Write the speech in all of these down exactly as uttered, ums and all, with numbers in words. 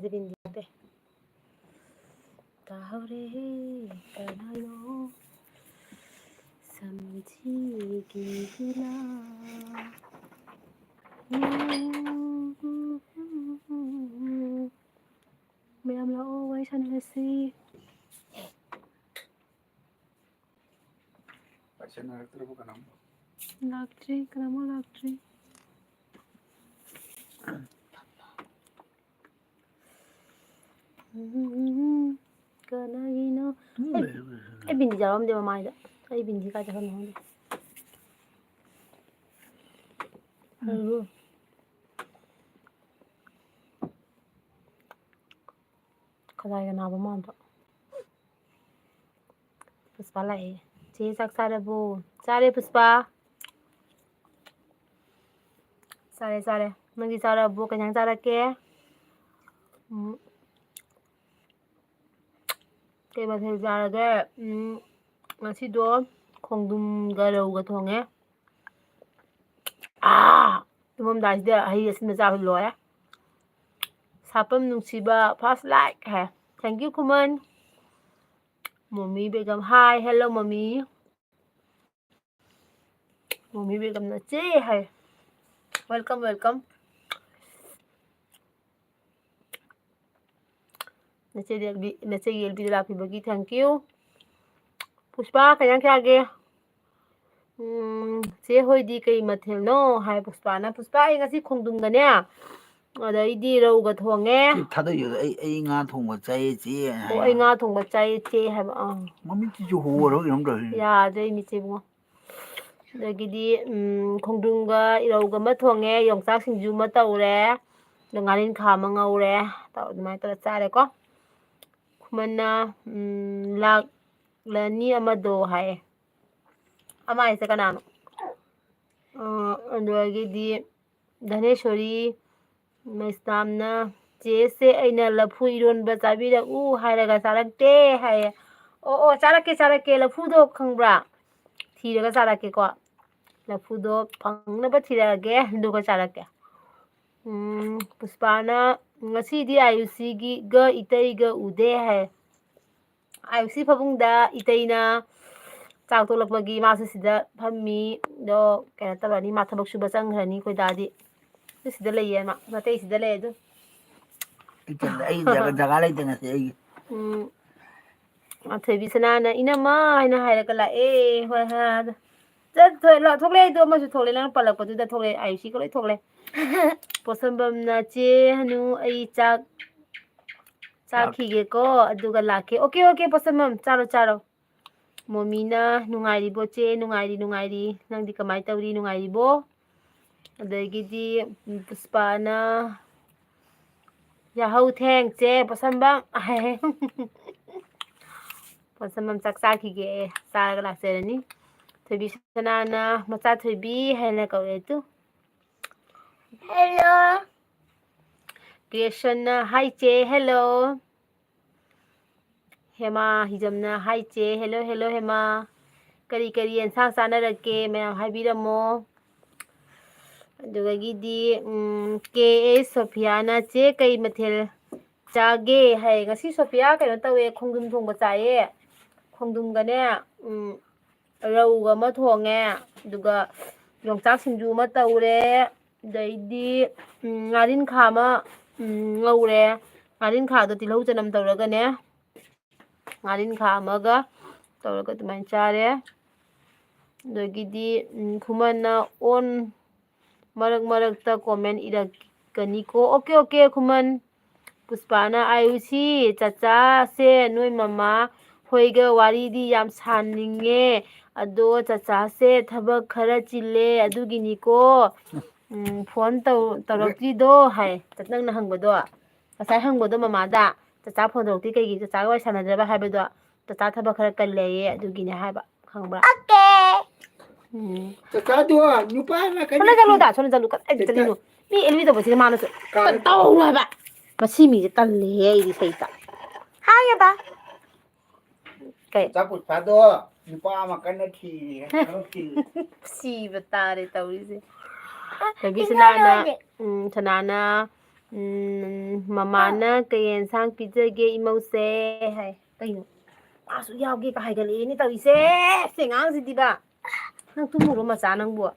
ꯁꯦ ꯕꯤꯟꯗꯤ ꯌꯥꯎꯗꯦ꯫ ꯇꯥꯍꯧꯔꯦꯍꯦ, ꯀꯅꯥꯅꯣ? ꯁꯝꯖꯤꯒꯤ ꯍꯨꯏꯅ꯫ ꯃꯌꯥꯝ ꯂꯥꯛꯑꯣ, ꯋꯥꯔꯤ ꯁꯥꯟꯅꯔꯁꯤ꯫ ꯄꯥꯏꯁꯟꯅꯔꯛꯇ꯭ꯔꯕ ꯀꯅꯥꯝ? ꯂꯥꯛꯇ꯭ꯔꯤ, ꯀꯅꯥꯝ ꯂꯥꯛꯇ꯭ꯔꯤ꯫ ꯀꯅꯥꯒꯤꯅꯣ? ꯇꯨꯃꯤꯟ ꯑꯩ, ꯂꯩꯌꯨ ꯀꯩꯅꯣ꯫ ꯑꯩ ꯕꯤꯟꯗꯤ ꯌꯥꯎꯔꯝꯗꯦ ꯃꯃꯥꯏꯗ꯫ ꯑꯩ ꯕꯤꯟꯗꯤ ꯀꯥꯏ ꯆꯠꯈ꯭ꯔꯕꯅꯣ ꯈꯪꯗꯦ꯫ ꯎꯝ꯫ ꯀꯗꯥꯏꯒ ꯅꯥꯕ ꯃꯥꯟꯕ꯫ ꯄꯨꯁꯄꯥ ꯂꯥꯛꯑꯦ꯫ ꯆꯦ, ꯆꯥꯛ ꯆꯥꯔꯕꯣ? ꯆꯥꯔꯦ, ꯄꯨꯁꯄꯥ꯫ ꯆꯥꯔꯦ, ꯆꯥꯔꯦ꯫ ꯅꯪꯗꯤ ꯆꯥꯔꯕꯣ? ꯀꯩ ꯏꯟꯖꯥꯡ ꯆꯥꯔꯛꯀꯦ? ꯎꯝ꯫ ꯀꯩ ꯃꯊꯦꯜ ꯆꯥꯔꯒꯦ? ꯎꯝ, ꯉꯁꯤꯗꯣ ꯈꯣꯡꯗ꯭ꯔꯨꯝꯒ ꯔꯧꯒ ꯊꯣꯡꯉꯦ꯫ ꯑꯥ! ꯇꯨꯝꯃꯝꯗꯥꯏꯁꯤꯗ ꯍꯩ ꯑꯁꯤꯟꯕ ꯆꯥꯕ ꯂꯣꯏꯔꯦ꯫ ꯁꯥꯄꯝ ꯅꯨꯡꯁꯤꯕ first like high. Thank you, Khuman. ꯃꯣꯃꯤ Begum, hi, hello, ꯃꯣꯃꯤ꯫ ꯃꯣꯃꯤ ꯕꯦꯒꯝꯅ ꯆꯦ ꯍꯥꯏ꯫ Welcome, welcome꯫ ꯅꯆꯦ ꯔꯦꯜꯕꯤ, ꯅꯆꯦꯒꯤ ꯑꯦꯜꯕꯤꯗ ꯂꯥꯛꯄꯤꯕꯒꯤ thank you꯫ ꯄꯨꯁꯄꯥ, ꯀꯩ ꯏꯟꯖꯥꯡ ꯆꯥꯒꯦ? ꯎꯝ, ꯆꯦ ꯍꯣꯏꯗꯤ ꯀꯩ ꯃꯊꯦꯜꯅꯣ? ꯍꯥꯏ ꯄꯨꯁꯄꯥꯅ꯫ ꯄꯨꯁꯄꯥ, ꯑꯩ ꯉꯁꯤ ꯈꯣꯡꯗ꯭ꯔꯨꯝꯒꯅꯦ, ꯑꯗꯩꯗꯤ ꯔꯧꯒ ꯊꯣꯡꯉꯦ꯫ ꯁꯤ ꯊꯥꯗꯣꯛꯏꯗꯣ ꯑꯩ, ꯑꯩ ꯉꯥ ꯊꯣꯡꯕ ꯆꯥꯏꯌꯦ ꯆꯦ ꯑꯣ, ꯍꯥꯏ꯫ ꯑꯩ ꯉꯥ ꯊꯣꯡꯕ ꯆꯥꯏꯌꯦ ꯆꯦ ꯍꯥꯏꯕ꯫ ꯑꯥ꯫ ꯃꯃꯤꯠꯁꯤꯁꯨ ꯍꯣꯔꯕ ꯀꯩꯅꯣꯝ ꯇꯧꯔꯦ꯫ ꯌꯥꯗ꯭ꯔꯦ ꯃꯤꯠꯁꯦ ꯏꯕꯨꯡꯉꯣ꯫ ꯑꯗꯒꯤꯗꯤ, ꯎꯝ, ꯈꯣꯡꯗ꯭ꯔꯨꯝꯒ ꯏꯔꯧꯒ ꯑꯃ ꯊꯣꯡꯉꯦ, ꯌꯣꯡꯆꯥꯛ ꯁꯤꯡꯖꯨ ꯑꯃ ꯇꯧꯔꯦ, ꯑꯗ ꯉꯥꯔꯤꯟꯈꯥ ꯑꯃ ꯉꯧꯔꯦ꯫ ꯇꯧ-, ꯑꯗꯨꯃꯥꯏꯅ ꯇꯧꯔ ꯆꯥꯔꯦꯀꯣ꯫ ꯈꯨꯃꯟꯅ, ꯎꯝ, ꯂꯥꯛꯂꯅꯤ ꯑꯃꯗꯣ ꯍꯥꯏꯌꯦ꯫ ꯑꯃ ꯍꯥꯏꯁꯦ ꯀꯅꯥꯅꯣ? ꯑ, ꯑꯗꯨꯗꯒꯤꯗꯤ ꯙꯅꯦꯁꯣꯔꯤ ꯃꯩꯁꯅꯥꯝꯅ, "ꯆꯦꯁꯦ, ꯑꯩꯅ ꯂꯐꯨ ꯏꯔꯣꯟꯕ ꯆꯥꯕꯤꯔꯛꯎ ꯍꯥꯏꯔꯒ ꯆꯥꯔꯛꯇꯦ" ꯍꯥꯏꯌꯦ꯫ ꯑꯣ, ꯑꯣ, ꯆꯥꯔꯛꯀꯦ, ꯆꯥꯔꯛꯀꯦ꯫ ꯂꯐꯨꯗꯣ ꯈꯪꯕ꯭ꯔꯥ? ꯊꯤꯔꯒ ꯆꯥꯔꯛꯀꯦꯀꯣ꯫ ꯂꯐꯨꯗꯣ ꯐꯪꯅꯕ ꯊꯤꯔꯛꯑꯒꯦ, ꯑꯗꯨꯒ ꯆꯥꯔꯛꯀꯦ꯫ ꯎꯝ, ꯄꯨꯁꯄꯥꯅ ꯉꯁꯤꯗꯤ ꯑꯥꯌꯨꯁꯤꯒꯤꯒ ꯏꯇꯩꯒ ꯎꯗꯦ ꯍꯥꯏ꯫ ꯑꯥꯌꯨꯁꯤ ꯐꯃꯨꯡꯗ, ꯏꯇꯩꯅ ꯆꯥꯛ ꯇꯣꯛꯂꯛꯄꯒꯤ ꯃꯥꯁꯨ ꯁꯤꯗ ꯐꯝꯃꯤ꯫ ꯑꯗꯣ ꯀꯩꯅꯣ ꯇꯧꯔꯅꯤ, ꯃꯥ ꯊꯕꯛ ꯁꯨꯕ ꯆꯪꯈ꯭ꯔꯅꯤ ꯑꯩꯈꯣꯏ ꯗꯥꯗꯤ꯫ ꯑꯗꯨ ꯁꯤꯗ ꯂꯩꯌꯦ ꯃꯥ, ꯃꯇꯩ ꯁꯤꯗ ꯂꯩ ꯑꯗꯨ꯫ ꯑꯩ ꯇꯜꯂꯦ, ꯑꯩ ꯖꯒꯥ, ꯖꯒꯥ ꯂꯩꯇꯦ ꯉꯁꯤ ꯑꯩꯒꯤ꯫ ꯎꯝ꯫ ꯊꯣꯏꯕꯤ ꯁꯅꯥꯅ "ꯏꯅꯝꯃ" ꯍꯥꯏꯅ ꯍꯥꯏꯔꯒ ꯂꯥꯛꯑꯦ꯫ ꯍꯣꯏ, ꯍꯣꯏ, ꯍꯣꯏ꯫ ꯆꯠ-, ꯊꯣꯏ-, ꯂꯥ-, ꯊꯣꯛꯂꯛꯑꯦ ꯑꯗꯣ, ꯑꯃꯁꯨ ꯊꯣꯛꯂꯛꯑꯦ꯫ ꯅꯪꯅ ꯄꯜꯂꯛꯄꯗꯨꯗ ꯊꯣꯛꯂꯛꯑꯦ꯫ ꯑꯥꯌꯨꯁꯤꯒ ꯂꯣꯏ ꯊꯣꯛꯂꯛꯑꯦ꯫ ꯄꯣꯠꯁꯝꯕꯝꯅ "ꯆꯦ ꯍꯅꯨ, ꯑꯩ ꯆꯥꯛ ꯆꯥꯛ꯫ ꯆꯥꯈꯤꯒꯦꯀꯣ, ꯑꯗꯨꯒ ꯂꯥꯛꯀꯦ"꯫ ꯑꯣꯀꯦ, ꯑꯣꯀꯦ, ꯄꯣꯠꯁꯝꯕꯝ, ꯆꯥꯔꯣ, ꯆꯥꯔꯣ꯫ ꯃꯣꯃꯤꯅ "ꯅꯨꯡꯉꯥꯏꯔꯤꯕꯣ ꯆꯦ?" "ꯅꯨꯡꯉꯥꯏꯔꯤ, ꯅꯨꯡꯉꯥꯏꯔꯤ꯫ ꯅꯪꯗꯤ ꯀꯃꯥꯏꯅ ꯇꯧꯔꯤ? ꯅꯨꯡꯉꯥꯏꯔꯤꯕꯣ?" ꯑꯗꯒꯤꯗꯤ ꯄꯨꯁꯄꯥꯅ "ꯌꯥꯍꯧ ꯊꯦꯡ ꯆꯦ ꯄꯣꯠꯁꯝꯕꯝ"꯫ ꯄꯣꯠꯁꯝꯕꯝ ꯆꯥꯛ ꯆꯥꯈꯤꯒꯦ, ꯆꯥꯔꯒ ꯂꯥꯛꯆꯔꯅꯤ꯫ ꯊꯣꯏꯕꯤ ꯁꯅꯥꯅ "ꯃꯆꯥ ꯊꯣꯏꯕꯤ" ꯍꯥꯏꯅ ꯀꯧꯔꯦ ꯇꯨ꯫ Hello꯫ ꯀ꯭ꯔꯤꯌꯦꯁꯟꯅ "Hi ꯆꯦ, hello"꯫ ꯍꯦꯃꯥ ꯍꯤꯖꯝꯅ "Hi ꯆꯦ, hello, hello ꯍꯦꯃꯥ꯫ ꯀꯔꯤ ꯀꯔꯤ ꯑꯦꯟꯁꯥꯡ ꯆꯥꯅꯔꯛꯀꯦ ꯃꯌꯥꯝ ꯍꯥꯏꯕꯤꯔꯝꯃꯣ"꯫ ꯑꯗꯨꯗꯒꯤꯗꯤ, ꯎꯝ, ꯀꯦ ꯑꯦꯁ ꯁꯣꯐꯤꯌꯥꯅ "ꯆꯦ ꯀꯩ ꯃꯊꯦꯜ ꯆꯥꯒꯦ?" ꯍꯥꯏ꯫ ꯉꯁꯤ ꯁꯣꯐꯤꯌꯥ ꯀꯩꯅꯣ ꯇꯧꯋꯦ, ꯈꯣꯡꯗ꯭ꯔꯨꯝ ꯊꯣꯡꯕ ꯆꯥꯏꯌꯦ꯫ ꯈꯣꯡꯗ꯭ꯔꯨꯝꯒꯅꯦ, ꯎꯝ, ꯔꯧ ꯑꯃ ꯊꯣꯡꯉꯦ, ꯑꯗꯨꯒ ꯌꯣꯡꯆꯥꯛ ꯁꯤꯡꯖꯨ ꯑꯃ ꯇꯧꯔꯦ, ꯑꯗꯩꯗꯤ, ꯎꯝ, ꯉꯥꯔꯤꯟꯈꯥ ꯑꯃ, ꯎꯝ, ꯉꯧꯔꯦ꯫ ꯉꯥꯔꯤꯟꯈꯥꯗꯣ ꯇꯤꯜꯍꯧ ꯆꯅꯝ ꯇꯧꯔꯒꯅꯦ, ꯉꯥꯔꯤꯟꯈꯥ ꯑꯃꯒ ꯇꯧꯔꯒ ꯑꯗꯨꯃꯥꯏꯅ ꯆꯥꯔꯦ꯫ ꯑꯗꯒꯤꯗꯤ, ꯎꯝ, ꯈꯨꯃꯟꯅ "ꯑꯣꯟ ꯃꯔꯛ ꯃꯔꯛꯇ ꯀꯣꯃꯦꯟ ꯏꯔꯛꯀꯅꯤꯀꯣ"꯫ ꯑꯣꯀꯦ, ꯑꯣꯀꯦ, ꯈꯨꯃꯟ꯫ ꯄꯨꯁꯄꯥꯅ "ꯑꯥꯌꯨꯁꯤ, ꯆꯆꯥꯁꯦ ꯅꯣꯏ ꯃꯃꯥ ꯍꯣꯏꯒ ꯋꯥꯔꯤꯗꯤ ꯌꯥꯝ ꯁꯥꯅꯤꯡꯉꯦ꯫ ꯑꯗꯣ ꯆꯆꯥꯁꯦ ꯊꯕꯛ ꯈꯔ ꯆꯤꯜꯂꯦ, ꯑꯗꯨꯒꯤꯅꯤꯀꯣ꯫ ꯎꯝ, ꯐꯣꯟ ꯇꯧ-, ꯇꯧꯔꯛꯇ꯭ꯔꯤꯗꯣ" ꯍꯥꯏ꯫ ꯅꯪꯅ ꯍꯪꯕꯗꯣ, ꯉꯁꯥꯏ ꯍꯪꯕꯗꯣ ꯃꯃꯥꯗ, "ꯆꯆꯥ ꯐꯣꯟ ꯇꯧꯔꯛꯇ꯭ꯔꯤ ꯀꯩꯒꯤ? ꯆꯆꯥꯒ ꯋꯥꯔꯤ ꯁꯥꯟꯅꯗ꯭ꯔꯕ?" ꯍꯥꯏꯕꯗꯣ, "ꯆꯆꯥ ꯊꯕꯛ ꯈꯔ ꯀꯜꯂꯦꯌꯦ, ꯑꯗꯨꯒꯤꯅꯦ" ꯍꯥꯏꯕ꯫ ꯈꯪꯕ꯭ꯔꯥ? ꯑꯣꯀꯦ꯫ ꯎꯝ꯫ ꯆꯆꯥꯗꯣ ꯅꯨꯄꯥ ꯑꯃ ꯀꯟꯅ ꯁꯣꯝꯗ ꯆꯠꯂꯨꯗ, ꯁꯣꯝꯗ ꯆꯠꯂꯨ꯫ ꯀꯗꯥꯏꯗ ꯆꯠꯇ-, ꯆꯠꯂꯤꯅꯣ? ꯃꯤ ꯑꯦꯜꯃꯤ ꯇꯧꯕꯁꯤꯗ ꯃꯥꯅꯁꯨ ꯀꯥꯔ- ꯇꯧ ꯍꯥꯏꯕ꯫ ꯃꯁꯤ ꯃꯤꯁꯦ ꯇꯜꯂꯦꯍꯦ, ꯑꯩꯗꯤ ꯁꯩꯇ꯫ ꯍꯥꯏꯌꯦꯕ꯫ ꯀꯩ? ꯆꯆꯥ ꯄꯨꯁꯄꯥꯗꯣ ꯅꯨꯄꯥ ꯑꯃ ꯀꯟꯅ ꯊꯤꯔꯤ, ꯊꯕꯛ ꯊꯤꯔꯤ꯫ ꯁꯤꯕ ꯇꯥꯔꯦ ꯇꯧꯔꯤꯁꯦ꯫ ꯊꯣꯏꯕꯤ ꯁꯅꯥꯅ, ꯎꯝ, ꯁꯅꯥꯅ, ꯎꯝ, "ꯃꯃꯥꯅ ꯀꯩ ꯌꯦꯟꯁꯥꯡ ꯄꯤꯖꯒꯦ ꯏꯃꯧꯁꯦ?" ꯍꯥꯏ꯫ ꯀꯩꯅꯣ? ꯃꯥꯁꯨ ꯌꯥꯎꯒꯦꯒ ꯍꯥꯏꯒꯠꯂꯛꯑꯦꯅꯦ ꯇꯧꯔꯤꯁꯦ꯫ ꯁꯤ ꯑꯉꯥꯡꯁꯤꯗꯤꯕ꯫ ꯅꯪ ꯇꯨꯝꯃꯨꯔꯣ ꯃꯆꯥ ꯅꯪꯕꯨ꯫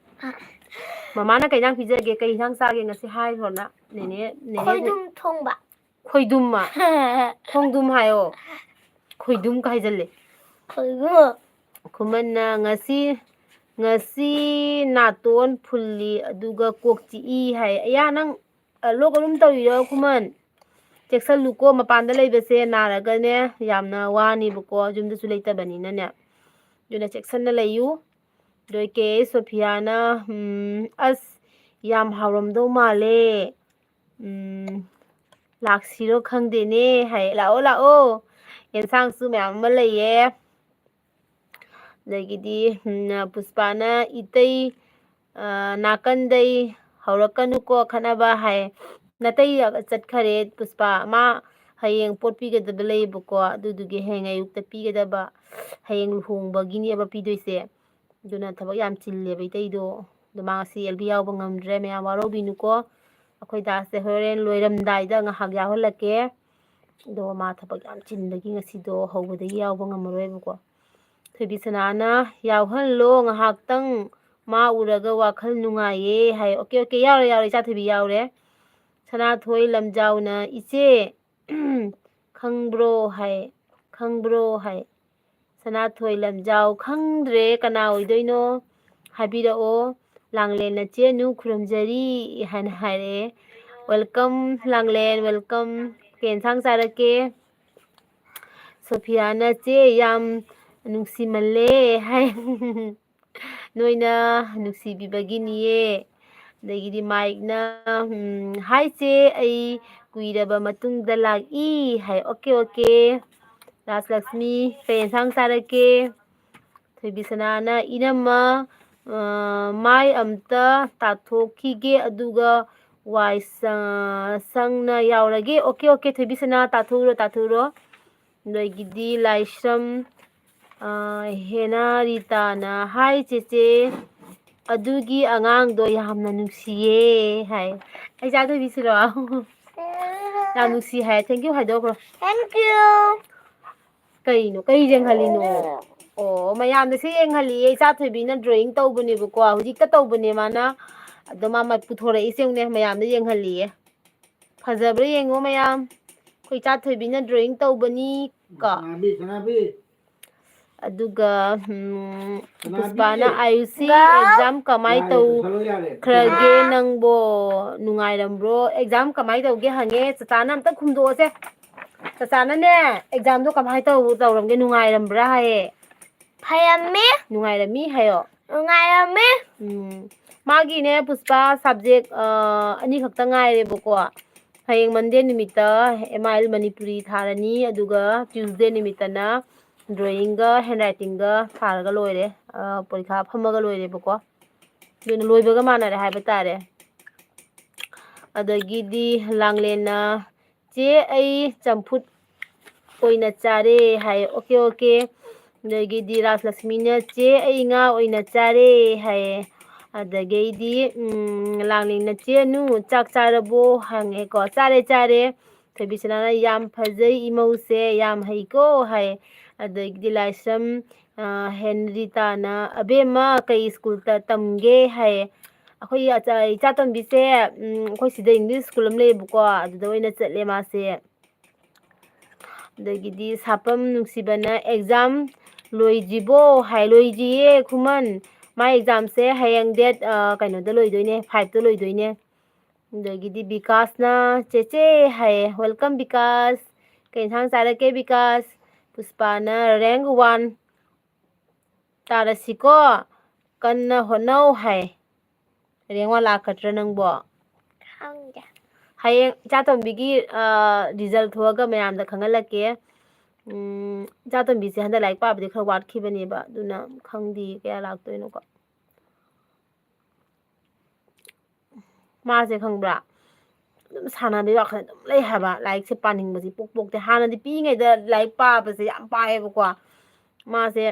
ꯃꯃꯥꯅ ꯀꯩ ꯏꯟꯁꯥꯡ ꯄꯤꯖꯒꯦ? ꯀꯩ ꯏꯟꯁꯥꯡ ꯆꯥꯒꯦ ꯉꯁꯤ ꯍꯥꯏꯈ꯭ꯔꯣꯅ꯫ ꯅꯦꯅꯦ, ꯅꯦꯅꯦ꯫ ꯈꯣꯏꯗꯨꯝ ꯊꯣꯡꯕ꯫ ꯈꯣꯏꯗꯨꯝꯃ? ꯈꯣꯡꯗꯨꯝ ꯍꯥꯏꯌꯣ꯫ ꯈꯣꯏꯗꯨꯝ ꯀ ꯍꯥꯏꯖꯜꯂꯦ꯫ ꯈꯣꯏꯗꯨꯝ꯫ ꯈꯨꯃꯟꯅ ꯉꯁꯤ, ꯉꯁꯤ ꯅꯥꯇꯣꯟ ꯐꯨꯜꯂꯤ ꯑꯗꯨꯒ ꯀꯣꯛ ꯆꯤꯛꯏ ꯍꯥꯏ꯫ ꯑꯌꯥ, ꯅꯪ, ꯑ, ꯂꯣꯛ ꯑꯗꯨꯝ ꯇꯧꯔꯤꯔꯣ ꯈꯨꯃꯟ? ꯆꯦꯛꯁꯜꯂꯨꯀꯣ, ꯃꯄꯥꯟꯗ ꯂꯩꯕꯁꯦ ꯅꯥꯔꯒꯅꯦ ꯌꯥꯝꯅ ꯋꯥꯅꯦꯕꯀꯣ, ꯌꯨꯝꯗꯁꯨ ꯂꯩꯇꯕꯅꯤꯅꯅꯦ꯫ ꯑꯗꯨꯅ ꯆꯦꯛꯁꯟꯅ ꯂꯩꯌꯨ꯫ ꯑꯗꯣ ꯀꯦ ꯁꯣꯐꯤꯌꯥꯅ, ꯎꯝ, "ꯑꯁ, ꯌꯥꯝ ꯍꯥꯎꯔꯝꯗꯧ ꯃꯥꯜꯂꯦ꯫ ꯎꯝ, ꯂꯥꯛꯁꯤꯔꯣ ꯈꯪꯗꯦꯅꯦ" ꯍꯥꯏ꯫ ꯂꯥꯛꯑꯣ, ꯂꯥꯛꯑꯣ꯫ ꯑꯦꯟꯁꯥꯡꯁꯨ ꯃꯌꯥꯝ ꯑꯃ ꯂꯩꯌꯦ꯫ ꯑꯗꯒꯤꯗꯤ, ꯎꯝ, ꯄꯨꯁꯄꯥꯅ, "ꯏꯇꯩ, ꯑ, ꯅꯥꯀꯟꯗꯩ ꯍꯧꯔꯛꯀꯅꯨꯀꯣ ꯈꯠꯅꯕ" ꯍꯥꯏ꯫ ꯅꯥꯇꯩ ꯆꯠꯈꯔꯦ ꯄꯨꯁꯄꯥ꯫ ꯃꯥ ꯍꯌꯦꯡ ꯄꯣꯠ ꯄꯤꯒꯗꯕ ꯂꯩꯌꯦꯕꯀꯣ, ꯑꯗꯨꯗꯨꯒꯤ ꯍꯌꯦꯡ ꯑꯌꯨꯛꯇ ꯄꯤꯒꯗꯕ, ꯍꯌꯦꯡ ꯂꯨꯍꯣꯡꯕꯒꯤꯅꯦꯕ ꯄꯤꯗꯣꯏꯁꯦ꯫ ꯑꯗꯨꯅ ꯊꯕꯛ ꯌꯥꯝ ꯆꯤꯜꯂꯦꯕ ꯏꯇꯩꯗꯣ꯫ ꯑꯗꯣ ꯃꯥ ꯉꯁꯤ ꯑꯦꯜ ꯕꯤ ꯌꯥꯎꯕ ꯉꯝꯗ꯭ꯔꯦ, ꯃꯌꯥꯝ ꯋꯥꯔꯧꯕꯤꯅꯨꯀꯣ꯫ ꯑꯩꯈꯣꯏ ꯗꯥꯁꯦ ꯍꯣꯔꯦꯟ ꯂꯣꯏꯔꯝꯗꯥꯏꯗ ꯉꯥꯏꯍꯥꯛ ꯌꯥꯎꯍꯜꯂꯛꯀꯦ꯫ ꯑꯗꯣ ꯃꯥ ꯊꯕꯛ ꯌꯥꯝ ꯆꯤꯟꯕꯒꯤ ꯉꯁꯤꯗꯣ ꯍꯧꯕꯗꯒꯤ ꯌꯥꯎꯕ ꯉꯝꯃꯔꯣꯏꯕꯀꯣ꯫ ꯊꯣꯏꯕꯤ ꯁꯅꯥꯅ, "ꯌꯥꯎꯍꯜꯂꯣ ꯉꯥꯏꯍꯥꯛꯇꯪ, ꯃꯥ ꯎꯔꯒ ꯋꯥꯈꯜ ꯅꯨꯡꯉꯥꯏꯌꯦ" ꯍꯥꯏ꯫ "ꯑꯣꯀꯦ, ꯑꯣꯀꯦ, ꯌꯥꯎꯔꯦ, ꯌꯥꯎꯔꯦ, ꯏꯆꯥ ꯊꯣꯏꯕꯤ ꯌꯥꯎꯔꯦ"꯫ ꯁꯅꯥꯊꯣꯏ ꯂꯝꯖꯥꯎꯅ, "ꯏꯆꯦ, ꯈꯪꯕ꯭ꯔꯣ?" ꯍꯥꯏ꯫ "ꯈꯪꯕ꯭ꯔꯣ?" ꯍꯥꯏ꯫ ꯁꯅꯥꯊꯣꯏ ꯂꯝꯖꯥꯎ, "ꯈꯪꯗ꯭ꯔꯦ, ꯀꯅꯥ ꯑꯣꯏꯗꯣꯏꯅꯣ? ꯍꯥꯏꯕꯤꯔꯛꯑꯣ꯫ ꯂꯥꯡꯂꯦꯟ ꯅꯆꯦꯅꯨ ꯈꯨꯔꯨꯝꯖꯔꯤ" ꯍꯥꯏꯅ ꯍꯥꯏꯔꯛꯑꯦ꯫ "Welcome, ꯂꯥꯡꯂꯦꯟ, welcome꯫ ꯀꯩ ꯌꯦꯟꯁꯥꯡ ꯆꯥꯔꯛꯀꯦ?" ꯁꯣꯐꯤꯌꯥꯅ, "ꯆꯦ, ꯌꯥꯝ ꯅꯨꯡꯁꯤꯃꯜꯂꯦ" ꯍꯥꯏ꯫ "ꯅꯣꯏꯅ ꯅꯨꯡꯁꯤꯕꯤꯕꯒꯤꯅꯤꯌꯦ"꯫ ꯑꯗꯒꯤꯗꯤ ꯃꯥꯏꯛꯅ, ꯎꯝ, "ꯍꯥꯏ ꯆꯦ, ꯑꯩ ꯀꯨꯏꯔꯕ ꯃꯇꯨꯡꯗ ꯂꯥꯛꯏ" ꯍꯥꯏ꯫ "Okay, okay". ꯔꯥꯖꯂꯛꯁꯃꯤ, "ꯀꯩ ꯌꯦꯟꯁꯥꯡ ꯆꯥꯔꯛꯀꯦ?" ꯊꯣꯏꯕꯤꯁꯅꯥꯅ, "ꯏꯅꯝꯃ, ꯑ, ꯃꯥꯏ ꯑꯝꯇ ꯇꯥꯊꯣꯛꯈꯤꯒꯦ, ꯑꯗꯨꯒ ꯋꯥꯏ ꯁ-, ꯁꯪꯅ ꯌꯥꯎꯔꯒꯦ"꯫ "Okay, okay, ꯊꯣꯏꯕꯤꯁꯅꯥ, ꯇꯥꯊꯣꯛꯎꯔꯣ, ꯇꯥꯊꯣꯛꯎꯔꯣ"꯫ ꯅꯣꯏꯒꯤꯗꯤ ꯂꯥꯏꯁ꯭ꯔꯝ, ꯑ, ꯍꯦꯅꯥꯔꯤꯇꯥꯅ, "ꯍꯥꯏ ꯆꯦꯆꯦ, ꯑꯗꯨꯒꯤ ꯑꯉꯥꯡꯗꯣ ꯌꯥꯝꯅ ꯅꯨꯡꯁꯤꯌꯦ ꯍꯥꯏ꯫ ꯑꯩ ꯆꯥꯗꯣꯏꯕꯤꯁꯤꯔꯣ? ꯌꯥꯝ ꯅꯨꯡꯁꯤ ꯍꯥꯏ꯫ Thank you ꯍꯥꯏꯗꯣꯛꯈ꯭ꯔꯣ꯫ Thank you꯫ ꯀꯩꯅꯣ? ꯀꯩ ꯌꯦꯡꯍꯜꯂꯤꯅꯣ? ꯑꯣ, ꯃꯌꯥꯝꯗ ꯁꯤ ꯌꯦꯡꯍꯜꯂꯤꯌꯦ꯫ ꯏꯆꯥ ꯊꯣꯏꯕꯤꯅ drawing ꯇꯧꯕꯅꯦꯕꯀꯣ꯫ ꯍꯧꯖꯤꯛꯇ ꯇꯧꯕꯅꯦ ꯃꯥꯅ꯫ ꯑꯗꯣ ꯃꯥ ꯃ-, ꯄꯨꯊꯣꯔꯛꯏꯁꯦ ꯌꯦꯡꯉꯨꯅꯦ, ꯃꯌꯥꯝꯗ ꯌꯦꯡꯍꯜꯂꯤꯌꯦ꯫ ꯐꯖꯕ꯭ꯔꯥ ꯌꯦꯡꯉꯣ ꯃꯌꯥꯝ꯫ ꯑꯩꯈꯣꯏ ꯏꯆꯥ ꯊꯣꯏꯕꯤꯅ drawing ꯇꯧꯕꯅꯤ ꯀꯣ꯫ ꯁꯅꯥꯕꯤ, ꯁꯅꯥꯕꯤ꯫ ꯑꯗꯨꯒ, ꯎꯝ, ꯁꯅꯥꯕꯤ꯫ ꯄꯨꯁꯄꯥꯅ, "ꯑꯥꯌꯨꯁꯤ, ꯒꯥꯎ꯫ Exam ꯀꯃꯥꯏ ꯌꯥꯔꯦ, ꯇꯧ-, ꯄꯨꯁꯜꯂꯣ ꯌꯥꯔꯦ꯫ ꯈ꯭ꯔꯒꯦ ꯅꯪꯕꯣ? ꯅꯨꯡꯉꯥꯏꯔꯝꯕ꯭ꯔꯣ? Exam ꯀꯃꯥꯏ ꯇꯧꯒꯦ?" ꯍꯪꯉꯦ꯫ ꯆꯆꯥꯅ ꯑꯝꯇ ꯈꯨꯝꯗꯣꯛꯑꯁꯦ꯫ ꯆꯆꯥꯅꯅꯦ, examꯗꯣ ꯀꯃꯥꯏ ꯇꯧ-, ꯇꯧꯔꯝꯒꯦ? ꯅꯨꯡꯉꯥꯏꯔꯝꯕ꯭ꯔꯥ ꯍꯥꯏꯌꯦ꯫ ꯐꯔꯝꯃꯤ꯫ ꯅꯨꯡꯉꯥꯏꯔꯝꯃꯤ ꯍꯥꯏꯌꯣ꯫ ꯅꯨꯡꯉꯥꯏꯔꯝꯃꯤ꯫ ꯎꯝ꯫ ꯃꯥꯒꯤꯅꯦ, ꯄꯨꯁꯄꯥ, subject, ꯑ, ꯑꯅꯤꯈꯛꯇ ꯉꯥꯏꯔꯦꯕꯀꯣ꯫ ꯍꯌꯦꯡ Monday ꯅꯨꯃꯤꯠꯇ M I L ꯃꯅꯤꯄꯨꯔꯤ ꯊꯥꯔꯅꯤ, ꯑꯗꯨꯒ Tuesday ꯅꯨꯃꯤꯠꯇꯅ drawingꯒ handwritingꯒ ꯊꯥꯔꯒ ꯂꯣꯏꯔꯦ꯫ ꯑ, ꯄꯔꯤꯈꯥ ꯐꯝꯃꯒ ꯂꯣꯏꯔꯦꯕꯀꯣ꯫ ꯑꯗꯨꯅ ꯂꯣꯏꯕꯒ ꯃꯥꯟꯅꯔꯦ ꯍꯥꯏꯕ ꯇꯥꯔꯦ꯫ ꯑꯗꯒꯤꯗꯤ ꯂꯥꯡꯂꯦꯟꯅ, "ꯆꯦ, ꯑꯩ ꯆꯝꯐꯨꯠ ꯑꯣꯏꯅ ꯆꯥꯔꯦ" ꯍꯥꯏ꯫ Okay, okay꯫ ꯑꯗꯒꯤꯗꯤ ꯔꯥꯖꯂꯛꯁꯃꯤꯅ, "ꯆꯦ, ꯑꯩ ꯉꯥ ꯑꯣꯏꯅ ꯆꯥꯔꯦ" ꯍꯥꯏꯌꯦ꯫ ꯑꯗꯒꯤꯗꯤ, ꯎꯝ, ꯂꯥꯡꯂꯦꯟꯅ, "ꯆꯦ ꯑꯅꯨ, ꯆꯥꯛ ꯆꯥꯔꯕꯣ?" ꯍꯪꯉꯦꯀꯣ꯫ "ꯆꯥꯔꯦ, ꯆꯥꯔꯦ"꯫ ꯊꯣꯏꯕꯤꯁꯅꯥꯅ, "ꯌꯥꯝ ꯐꯖꯩ ꯏꯃꯧꯁꯦ, ꯌꯥꯝ ꯍꯩꯀꯣ" ꯍꯥꯏ꯫ ꯑꯗꯒꯤꯗꯤ ꯂꯥꯏꯁ꯭ꯔꯝ, ꯑ, ꯍꯦꯟꯔꯤꯇꯥꯅ, "ꯑꯕꯦꯝꯃ, ꯀꯩ ꯁ꯭ꯀꯨꯜꯗ ꯇꯝꯒꯦ?" ꯍꯥꯏꯌꯦ꯫ ꯑꯩꯈꯣꯏꯒꯤ ꯑꯆꯥ-, ꯏꯆꯥꯇꯣꯝꯕꯤꯁꯦ, ꯎꯝ, ꯑꯩꯈꯣꯏ ꯁꯤꯗ English school ꯑꯃ ꯂꯩꯌꯦꯕꯀꯣ, ꯑꯗꯨꯗ ꯑꯣꯏꯅ ꯆꯠꯂꯦ ꯃꯥꯁꯦ꯫ ꯑꯗꯒꯤꯗꯤ ꯁꯥꯄꯝ ꯅꯨꯡꯁꯤꯕꯅ, "Exam ꯂꯣꯏꯗ꯭ꯔꯤꯕꯣ?" ꯍꯥꯏ꯫ "ꯂꯣꯏꯗ꯭ꯔꯤꯌꯦ ꯈꯨꯃꯟ꯫ ꯃꯥ examꯁꯦ ꯍꯌꯦꯡ date, ꯑ, ꯀꯩꯅꯣꯗ ꯂꯣꯏꯗꯣꯏꯅꯦ, fiveꯇ ꯂꯣꯏꯗꯣꯏꯅꯦ"꯫ ꯑꯗꯒꯤꯗꯤ ꯕꯤꯀꯥꯁꯅ, "ꯆꯦꯆꯦ" ꯍꯥꯏꯌꯦ꯫ Welcome ꯕꯤꯀꯥꯁ꯫ ꯀꯩ ꯏꯟꯁꯥꯡ ꯆꯥꯔꯛꯀꯦ ꯕꯤꯀꯥꯁ? ꯄꯨꯁꯄꯥꯅ, "Rank one ꯇꯥꯔꯁꯤꯀꯣ, ꯀꯟꯅ ꯍꯣꯠꯅꯧ" ꯍꯥꯏ꯫ Rank one ꯂꯥꯛꯀꯗ꯭ꯔꯥ ꯅꯪꯕꯣ? ꯈꯪꯗꯦ꯫ ꯍꯌꯦꯡ ꯏꯆꯥꯇꯣꯝꯕꯤꯒꯤ, ꯑ, result ꯊꯣꯛꯑꯒ ꯃꯌꯥꯝꯗ ꯈꯪꯍꯜꯂꯛꯀꯦ꯫ ꯎꯝ, ꯏꯆꯥꯇꯣꯝꯕꯤꯁꯦ ꯍꯟꯗꯛ ꯂꯥꯏꯔꯤꯛ ꯄꯥꯕꯗꯤ ꯈꯔ ꯋꯥꯠꯈꯤꯕꯅꯦꯕ, ꯑꯗꯨꯅ ꯈꯪꯗꯦ ꯀꯌꯥ ꯂꯥꯛꯇꯣꯏꯅꯣꯀꯣ꯫ ꯃꯥꯁꯦ ꯈꯪꯕ꯭ꯔꯥ? ꯑꯗꯨꯝ ꯁꯥꯟꯅꯕꯒꯤ ꯋꯥꯈꯜ ꯑꯗꯨꯝ ꯂꯩ ꯍꯥꯏꯕ꯫ ꯂꯥꯏꯔꯤꯛꯁꯦ ꯄꯥꯅꯤꯡꯕꯁꯦ ꯏꯄꯣꯛ ꯄꯣꯛꯇꯦ꯫ ꯍꯥꯟꯅꯗꯤ ꯄꯤꯛꯏꯉꯩꯗ ꯂꯥꯏꯔꯤꯛ ꯄꯥꯕꯁꯦ ꯌꯥꯝ ꯄꯥꯏꯌꯦꯕꯀꯣ꯫ ꯃꯥꯁꯦ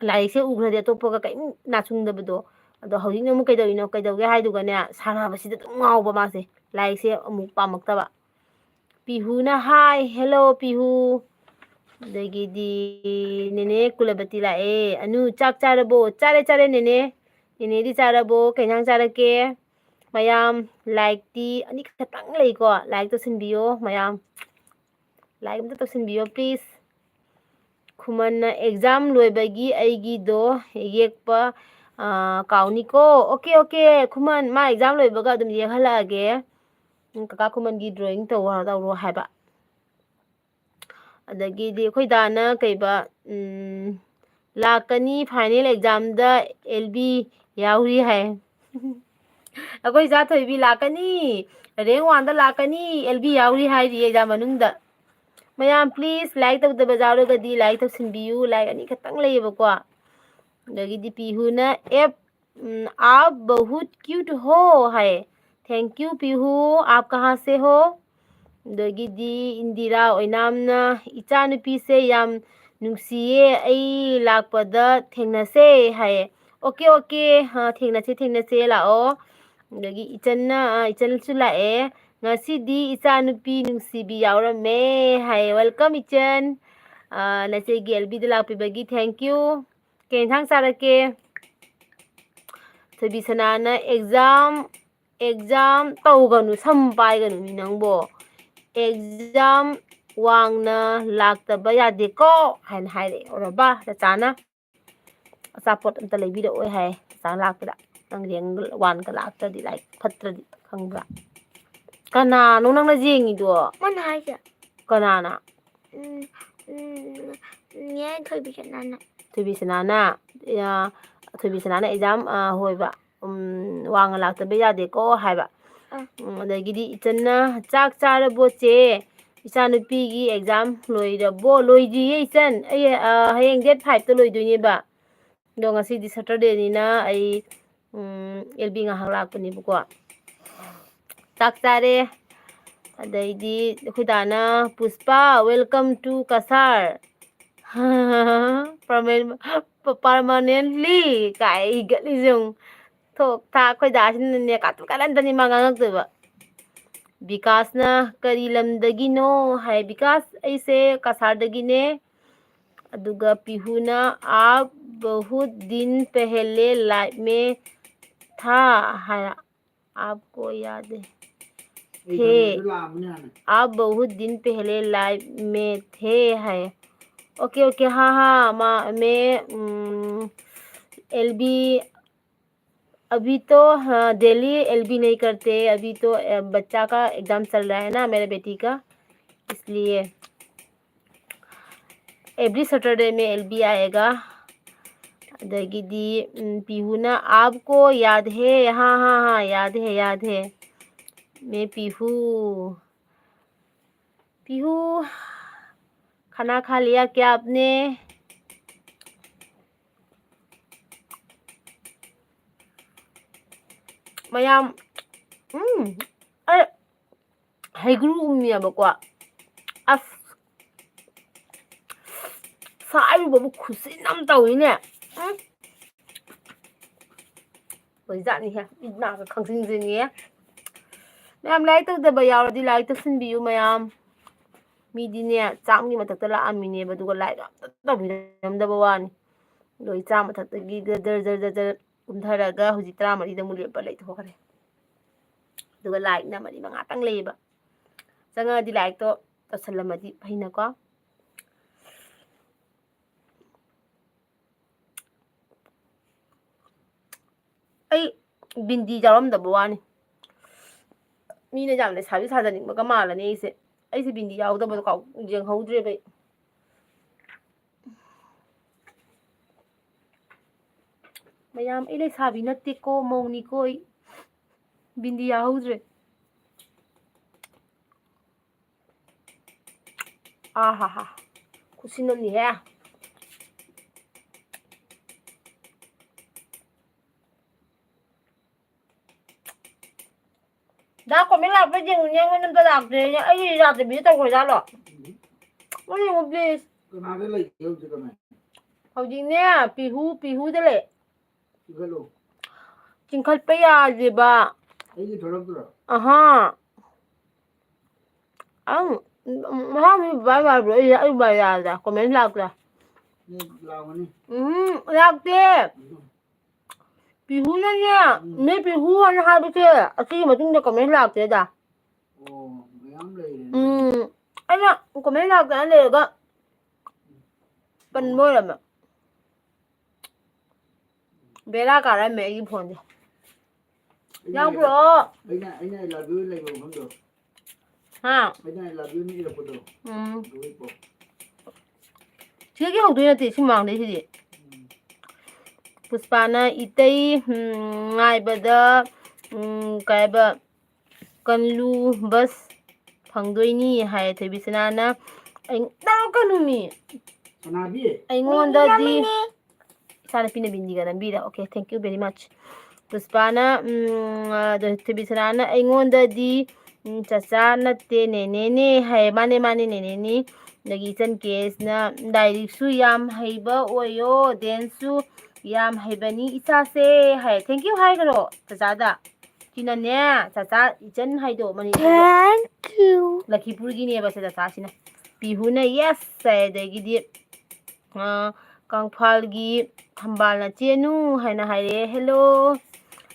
ꯂꯥꯏꯔꯤꯛꯁꯦ ꯎꯈ꯭ꯔꯗꯤ ꯑꯇꯣꯞꯄꯒ ꯀꯔꯤꯝ ꯅꯥꯆꯨꯡꯗꯕꯗꯣ꯫ ꯑꯗꯣ ꯍꯧꯖꯤꯛꯅ ꯑꯃꯨꯛ ꯀꯩꯗꯧꯔꯤꯅꯣ, ꯀꯩꯗꯧꯒꯦ ꯍꯥꯏꯗꯨꯒꯅꯦ, ꯁꯥꯟꯅꯕꯁꯤꯗ ꯑꯗꯨꯝ ꯉꯥꯎꯕ ꯃꯥꯁꯦ, ꯂꯥꯏꯔꯤꯛꯁꯦ ꯑꯃꯨꯛ ꯄꯥꯝꯃꯛꯇꯕ꯫ ꯄꯤꯍꯨꯅ, "Hi, hello, ꯄꯤꯍꯨ"꯫ ꯑꯗꯒꯤꯗꯤ ꯅꯦꯅꯦ ꯀꯨꯂꯕꯇꯤ ꯂꯥꯛꯑꯦ꯫ "ꯑꯅꯨ, ꯆꯥꯛ ꯆꯥꯔꯕꯣ?" "ꯆꯥꯔꯦ, ꯆꯥꯔꯦ, ꯅꯦꯅꯦ"꯫ "ꯅꯦꯅꯦꯗꯤ ꯆꯥꯔꯕꯣ? ꯀꯩ ꯏꯟꯖꯥꯡ ꯆꯥꯔꯛꯀꯦ?" ꯃꯌꯥꯝ, ꯂꯥꯏꯛꯇꯤ ꯑꯅꯤ ꯈꯛꯇꯪ ꯂꯩꯀꯣ, ꯂꯥꯏꯛ ꯇꯧꯁꯤꯟꯕꯤꯌꯣ ꯃꯌꯥꯝ꯫ ꯂꯥꯏꯛ ꯑꯝꯇ ꯇꯧꯁꯤꯟꯕꯤꯌꯣ, please꯫ ꯈꯨꯃꯟꯅ, "ꯑꯦꯛꯖꯥꯝ ꯂꯣꯏꯕꯒꯤ ꯑꯩꯒꯤꯗꯣ ꯌꯦꯛꯄ, ꯑ, ꯀꯥꯎꯅꯤꯀꯣ"꯫ ꯑꯣꯀꯦ, ꯑꯣꯀꯦ, ꯈꯨꯃꯟ, ꯃꯥ ꯑꯦꯛꯖꯥꯝ ꯂꯣꯏꯕꯒ ꯑꯗꯨꯝ ꯌꯦꯛꯍꯜꯂꯛꯑꯒꯦ꯫ ꯎꯝ, ꯀꯀꯥ ꯈꯨꯃꯟꯒꯤ ꯗ꯭ꯔꯣꯌꯤꯡ ꯇꯧꯔꯣ, ꯇꯧꯔꯣ ꯍꯥꯏꯕ꯫ ꯑꯗꯒꯤꯗꯤ ꯑꯩꯈꯣꯏ ꯗꯥꯅ ꯀꯩꯕ, ꯎꯝ, "ꯂꯥꯛꯀꯅꯤ, ꯐꯥꯏꯅꯦꯜ ꯑꯦꯛꯖꯥꯝꯗ ꯑꯦꯜ ꯕꯤ ꯌꯥꯎꯔꯤ" ꯍꯥꯏ꯫ ꯑꯩꯈꯣꯏ ꯏꯆꯥ ꯊꯣꯏꯕꯤ ꯂꯥꯛꯀꯅꯤ, ꯔꯦꯡ ꯋꯥꯟꯗ ꯂꯥꯛꯀꯅꯤ, ꯑꯦꯜ ꯕꯤ ꯌꯥꯎꯔꯤ ꯍꯥꯏꯔꯤ ꯑꯦꯛꯖꯥꯝ ꯃꯅꯨꯡꯗ꯫ ꯃꯌꯥꯝ, please, ꯂꯥꯏꯛ ꯇꯧꯗꯕ ꯌꯥꯎꯔꯒꯗꯤ ꯂꯥꯏꯛ ꯇꯧꯁꯤꯟꯕꯤꯌꯨ꯫ ꯂꯥꯏꯛ ꯑꯅꯤꯈꯛꯇꯪ ꯂꯩꯌꯦꯕꯀꯣ꯫ ꯑꯗꯒꯤꯗꯤ ꯄꯤꯍꯨꯅ ꯑꯦꯞ, ꯎꯝ, "आप बहुत क्यूट हो" ꯍꯥꯏ꯫ Thank you, ꯄꯤꯍꯨ꯫ "आप कहाँ से हो?" ꯑꯗꯒꯤꯗꯤ ꯏꯟꯗꯤꯔꯥ ꯑꯣꯏꯅꯥꯝꯅ, "ꯏꯆꯥꯅꯨꯄꯤꯁꯦ ꯌꯥꯝ ꯅꯨꯡꯁꯤꯌꯦ, ꯑꯩ ꯂꯥꯛꯄꯗ ꯊꯦꯡꯅꯁꯦ" ꯍꯥꯏꯌꯦ꯫ ꯑꯣꯀꯦ, ꯑꯣꯀꯦ, ꯑ, ꯊꯦꯡꯅꯁꯦ, ꯊꯦꯡꯅꯁꯦ, ꯂꯥꯛꯑꯣ꯫ ꯑꯗꯒꯤ ꯏꯆꯟꯅ, ꯑ, ꯏꯆꯟꯁꯨ ꯂꯥꯛꯑꯦ꯫ "ꯉꯁꯤꯗꯤ ꯏꯆꯥꯅꯨꯄꯤ ꯅꯨꯡꯁꯤꯕꯤ ꯌꯥꯎꯔꯝꯃꯦ" ꯍꯥꯏꯌꯦ꯫ Welcome, ꯏꯆꯟ꯫ ꯑ, ꯅꯆꯦꯒꯤ ꯑꯦꯜ ꯕꯤꯗ ꯂꯥꯛꯄꯤꯕꯒꯤ thank you꯫ ꯀꯩ ꯏꯟꯁꯥꯡ ꯆꯥꯔꯛꯀꯦ? ꯊꯣꯏꯕꯤ ꯁꯅꯥꯅ, "ꯑꯦꯛꯖꯥꯝ, ꯑꯦꯛꯖꯥꯝ ꯇꯧꯒꯅꯨ, ꯁꯝ ꯄꯥꯏꯒꯅꯨ ꯃꯤ ꯅꯪꯕꯣ꯫ ꯑꯦꯛꯖꯥꯝ ꯋꯥꯡꯅ ꯂꯥꯛꯇꯕ ꯌꯥꯗꯦꯀꯣ" ꯍꯥꯏꯅ ꯍꯥꯏꯔꯛꯑꯦ꯫ ꯑꯣꯔꯕ ꯆꯆꯥꯅ ꯑꯆꯥꯄꯣꯠ ꯑꯝꯇ ꯂꯩꯕꯤꯔꯛꯑꯣꯏ ꯍꯥꯏ ꯆꯆꯥ ꯂꯥꯛꯄꯗ꯫ ꯅꯪ ꯔꯦꯡ ꯋꯥꯟꯒ ꯂꯥꯛꯇ꯭ꯔꯗꯤ, ꯂꯥꯏꯔꯤꯛ ꯐꯠꯇ꯭ꯔꯗꯤ, ꯈꯪꯕ꯭ꯔꯥ? ꯀꯅꯥꯅꯣ ꯅꯪꯅ ꯌꯦꯡꯉꯤꯗꯣ? ꯃꯥꯅ ꯍꯥꯏꯁꯦ꯫ ꯀꯅꯥꯅ? ꯎꯝ, ꯎꯝ, ꯅꯦ ꯊꯣꯏꯕꯤ ꯁꯅꯥꯅ꯫ ꯊꯣꯏꯕꯤ ꯁꯅꯥꯅ? ꯌꯥ, ꯊꯣꯏꯕꯤ ꯁꯅꯥꯅ ꯑꯦꯛꯖꯥꯝ, ꯑ, ꯍꯣꯏꯕ, ꯎꯝ, ꯋꯥꯡꯅ ꯂꯥꯛꯇꯕ ꯌꯥꯗꯦꯀꯣ ꯍꯥꯏꯕ꯫ ꯑ꯫ ꯎꯝ, ꯑꯗꯒꯤꯗꯤ ꯏꯆꯟꯅ, "ꯆꯥꯛ ꯆꯥꯔꯕꯣ ꯆꯦ? ꯏꯆꯥꯅꯨꯄꯤꯒꯤ ꯑꯦꯛꯖꯥꯝ ꯂꯣꯏꯔꯕꯣ?" ꯂꯣꯏꯗ꯭ꯔꯤꯌꯦ ꯏꯆꯟ꯫ ꯑꯩ, ꯑ, ꯍꯌꯦꯡ ꯗꯦꯠ ꯐꯥꯏꯚꯇ ꯂꯣꯏꯗꯣꯏꯅꯦꯕ꯫ ꯑꯗꯣ ꯉꯁꯤꯗꯤ ꯁꯇꯔꯗꯦꯅꯤꯅ ꯑꯩ, ꯎꯝ, ꯑꯦꯜ ꯕꯤ ꯉꯥꯏꯍꯥꯛ ꯂꯥꯛꯄꯅꯦꯕꯀꯣ꯫ ꯆꯥꯛ ꯆꯥꯔꯦ꯫ ꯑꯗꯩꯗꯤ ꯑꯩꯈꯣꯏ ꯗꯥꯅ, "ꯄꯨꯁꯄꯥ, welcome to ꯀꯁꯥꯔ"꯫ ꯄ꯭ꯔꯃꯦꯟ, ꯄ-, permanently ꯀꯥꯏ ꯍꯤꯒꯠꯂꯤꯁꯦ ꯌꯦꯡꯉꯨ꯫ ꯊꯣꯛ ꯊꯥꯛ ꯑꯩꯈꯣꯏ ꯗꯥꯁꯤꯅꯅꯦ ꯀꯥꯇꯨ ꯀꯥꯔꯟꯗꯅꯤ ꯃꯥ ꯉꯥꯡꯉꯛꯇꯣꯏꯕ꯫ ꯕꯤꯀꯥꯁꯅ "ꯀꯔꯤ ꯂꯝꯗꯒꯤꯅꯣ?" ꯍꯥꯏ꯫ "ꯕꯤꯀꯥꯁ, ꯑꯩꯁꯦ ꯀꯁꯥꯔꯗꯒꯤꯅꯦ"꯫ ꯑꯗꯨꯒ ꯄꯤꯍꯨꯅ "आप बहुत दिन पहले live में थे" ꯍꯥꯏꯔ꯫ "आपको याद है, थे, आप बहुत दिन पहले live में थे" ꯍꯥꯏ꯫ "ओके, ओके, हाँ, हाँ, मा-, मैं, उम, एलबी, अभी तो, हाँ, डेली एलबी नहीं करते, अभी तो, अ, बच्चा का एग्जाम चल रहा है ना, मेरे बेटी का, इसलिए एवरी सैटरडे में एलबी आएगा"꯫ ꯑꯗꯒꯤꯗꯤ, ꯎꯝ, ꯄꯤꯍꯨꯅ "आपको याद है, हाँ, हाँ, हाँ, याद है, याद है, मैं पीहू, पीहू, खाना खा लिया क्या आपने?" ꯃꯌꯥꯝ, ꯎꯝ, ꯑꯩ ꯍꯩꯒ꯭ꯔꯨ ꯎꯝꯃꯤꯌꯦꯕꯀꯣ꯫ ꯑꯁ, ꯁꯥꯏꯔꯨꯕꯕꯨ ꯈꯨꯁꯤꯟ ꯑꯃ ꯇꯧꯏꯅꯦ꯫ ꯎꯝ꯫ ꯑꯣꯏꯖꯥꯠꯅꯤꯍꯦ, ꯏꯅꯥꯛꯀ ꯈꯪꯖꯤꯟꯖꯅꯤꯌꯦ꯫ ꯃꯌꯥꯝ ꯂꯥꯏꯛ ꯇꯧꯗꯕ ꯌꯥꯎꯔꯗꯤ ꯂꯥꯏꯛ ꯇꯧꯁꯤꯟꯕꯤꯌꯨ ꯃꯌꯥꯝ꯫ ꯃꯤꯗꯤꯅꯦ, ꯆꯥꯝꯒꯤ ꯃꯊꯛꯇ ꯂꯥꯛꯑꯝꯃꯤꯅꯦꯕ, ꯑꯗꯨꯒ ꯂꯥꯏꯛ ꯑꯝꯇ ꯇꯧꯕꯤꯔꯝꯗꯕ ꯋꯥꯅꯤ꯫ ꯂꯣꯏ ꯆꯥꯝ ꯃꯊꯛꯇꯒꯤ ꯖꯔ ꯖꯔ ꯖꯔ ꯖꯔ ꯀꯨꯝꯊꯔꯒ ꯍꯧꯖꯤꯛ ꯇꯔꯥꯃꯔꯤꯗ ꯑꯃꯨꯛ ꯂꯦꯞꯄ ꯂꯩꯊꯣꯛꯈ꯭ꯔꯦ꯫ ꯑꯗꯨꯒ ꯂꯥꯏꯛꯅ ꯃꯔꯤ ꯃꯉꯥꯇꯪ ꯂꯩꯌꯦꯕ꯫ ꯆꯪꯉꯛꯑꯗꯤ ꯂꯥꯏꯛꯇꯣ ꯇꯧꯁꯜꯂꯝꯃꯗꯤ ꯐꯩꯅꯀꯣ꯫ ꯑꯩ ꯕꯤꯟꯗꯤ ꯌꯥꯎꯔꯝꯗꯕ ꯋꯥꯅꯤ꯫ ꯃꯤꯅ ꯌꯥꯝ ꯂꯩꯁꯥꯕꯤ ꯁꯥꯖꯅꯤꯡꯕꯒ ꯃꯥꯜꯂꯅꯤ ꯑꯩꯁꯦ꯫ ꯑꯩꯁꯦ ꯕꯤꯟꯗꯤ ꯌꯥꯎꯗꯕꯗꯣ ꯀꯥꯎ-, ꯌꯦꯡꯍꯧꯗ꯭ꯔꯦꯕ ꯑꯩ꯫ ꯃꯌꯥꯝ, ꯑꯩ ꯂꯩꯁꯥꯕꯤ ꯅꯠꯇꯦꯀꯣ, ꯃꯧꯅꯤꯀꯣ ꯑꯩ꯫ ꯕꯤꯟꯗꯤ ꯌꯥꯎꯍꯧꯗ꯭ꯔꯦ꯫ ꯑꯥ ꯍꯥ ꯍꯥ꯫ ꯈꯨꯠꯁꯤꯟꯅꯅꯤꯍꯦ꯫ ꯗꯥ ꯀꯣꯃꯦꯟ ꯂꯥꯛꯄ꯭ꯔꯥ ꯌꯦꯡꯉꯨꯅꯦ, ꯑꯩꯉꯣꯟꯗ ꯑꯝꯇ ꯂꯥꯛꯇ꯭ꯔꯦꯅꯦ꯫ ꯑꯩ ꯌꯥꯗꯕꯤꯗ ꯇꯧꯈ꯭ꯔꯖꯥꯠꯂꯣ? ꯑꯝꯇ ꯌꯦꯡꯉꯨ, please꯫ ꯀꯅꯥꯗ ꯂꯩꯒꯦ ꯍꯧꯖꯤꯛ ꯀꯃꯥꯏ? ꯍꯧꯖꯤꯛꯅꯦ, ꯄꯤꯍꯨ, ꯄꯤꯍꯨꯗ ꯂꯩ꯫ ꯆꯤꯡꯈꯠꯂꯨ꯫ ꯆꯤꯡꯈꯠꯄ ꯌꯥꯗꯦꯕ꯫ ꯑꯩꯒꯤ ꯊꯣꯛꯂꯛꯇ꯭ꯔꯣ? ꯑꯍꯥ꯫ ꯑꯪ, ꯃꯍꯥꯎꯗꯤ ꯕꯥꯏ ꯌꯥꯗ꯭ꯔꯣ? ꯑꯩ, ꯑꯩ ꯕꯥꯏ ꯌꯥꯗ꯭ꯔꯥ? ꯀꯣꯃꯦꯟ ꯂꯥꯛꯇ꯭ꯔꯥ? ꯅꯦꯠ ꯂꯥꯎꯒꯅꯤ꯫ ꯎꯝ, ꯂꯥꯛꯇꯦ꯫ ꯎꯝ꯫ ꯄꯤꯍꯨꯅꯅꯦ, ꯎꯝ꯫ ꯅꯣꯏ ꯄꯤꯍꯨ ꯍꯥꯏꯅ ꯍꯥꯏꯕꯁꯦ ꯑꯁꯤꯒꯤ ꯃꯇꯨꯡꯗ ꯀꯣꯃꯦꯟ ꯂꯥꯛꯇꯦꯗ꯫ ꯑꯣ, ꯃꯌꯥꯝ ꯂꯩꯔꯦꯅꯦ꯫ ꯎꯝ, ꯑꯩꯅ ꯀꯣꯃꯦꯟ ꯂꯥꯛꯇꯅ ꯂꯩꯔꯒ ꯄꯟꯕ ꯑꯣꯏꯔꯝꯃꯦ꯫ ꯕꯦꯔꯥ ꯀꯥꯔꯝꯃꯦ ꯑꯩꯒꯤ ꯐꯣꯟꯁꯦ꯫ ꯑꯩꯅ ꯌꯥꯎꯕ꯭ꯔꯣ? ꯑꯩꯅ, ꯑꯩꯅ I love you ꯂꯩꯕ ꯃꯐꯝꯗꯣ꯫ ꯍꯥ? ꯑꯩꯅ I love you ꯅ ꯏꯔꯛꯄꯗꯣ꯫ ꯎꯝ꯫ ꯑꯗꯨꯒꯤ ꯄꯣꯠ꯫ ꯁꯤꯗꯒꯤ ꯍꯧꯗꯣꯏ ꯅꯠꯇꯦ, ꯁꯤ ꯃꯃꯥꯡꯗꯩ ꯁꯤꯗꯤ꯫ ꯎꯝ꯫ ꯄꯨꯁꯄꯥꯅ ꯏꯇꯩ, ꯎꯝ, ꯉꯥꯏꯕꯗ, ꯎꯝ, ꯀꯩ ꯍꯥꯏꯕ, ꯀꯟꯂꯨ ꯕꯁ ꯐꯪꯗꯣꯏꯅꯤ ꯍꯥꯏ꯫ ꯊꯣꯏꯕꯤꯁꯅꯥꯅ, ꯑꯩ, ꯇꯧꯔꯛꯀꯅꯨꯃꯤ꯫ ꯁꯅꯥꯕꯤ꯫ ꯑꯩꯉꯣꯟꯗꯗꯤ ꯏꯆꯥꯅꯨꯄꯤꯅ ꯕꯤꯟꯗꯤꯒ ꯅꯝꯕꯤꯔꯦ꯫ Okay, thank you very much꯫ ꯄꯨꯁꯄꯥꯅ, ꯎꯝ, ꯑ, ꯊꯣꯏꯕꯤꯁꯅꯥꯅ ꯑꯩꯉꯣꯟꯗꯗꯤ, ꯎꯝ, ꯆꯆꯥ ꯅꯠꯇꯦ, ꯅꯦꯅꯦꯅꯦ ꯍꯥꯏꯌꯦ꯫ ꯃꯥꯅꯦ, ꯃꯥꯅꯦ, ꯅꯦꯅꯦꯅꯤ꯫ ꯑꯗꯒꯤ ꯏꯆꯟ ꯀꯦꯁꯅ ꯂꯥꯏꯔꯤꯛꯁꯨ ꯌꯥꯝ ꯍꯩꯕ ꯑꯣꯏꯌꯣ, ꯗꯦꯟꯁꯁꯨ ꯌꯥꯝ ꯍꯩꯕꯅꯤ ꯏꯆꯥꯁꯦ ꯍꯥꯏ꯫ Thank you ꯍꯥꯏꯈ꯭ꯔꯣ ꯆꯆꯥꯗ꯫ ꯁꯤꯅꯅꯦ, ꯆꯆꯥ ꯏꯆꯟ ꯍꯥꯏꯗꯣ ꯃꯅꯤꯄꯨꯔꯗ꯫ Thank you꯫ ꯂꯈꯤꯄꯨꯔꯒꯤꯅꯦꯕ ꯁꯦ ꯆꯆꯥꯁꯤꯅ꯫ ꯄꯤꯍꯨꯅ yes ꯍꯥꯏ, ꯑꯗꯒꯤꯗꯤ, ꯑ, ꯀꯪꯐꯥꯜꯒꯤ ꯊꯝꯕꯥꯜꯅ ꯆꯦꯅꯨ ꯍꯥꯏꯅ ꯍꯥꯏꯔꯛꯑꯦ, hello꯫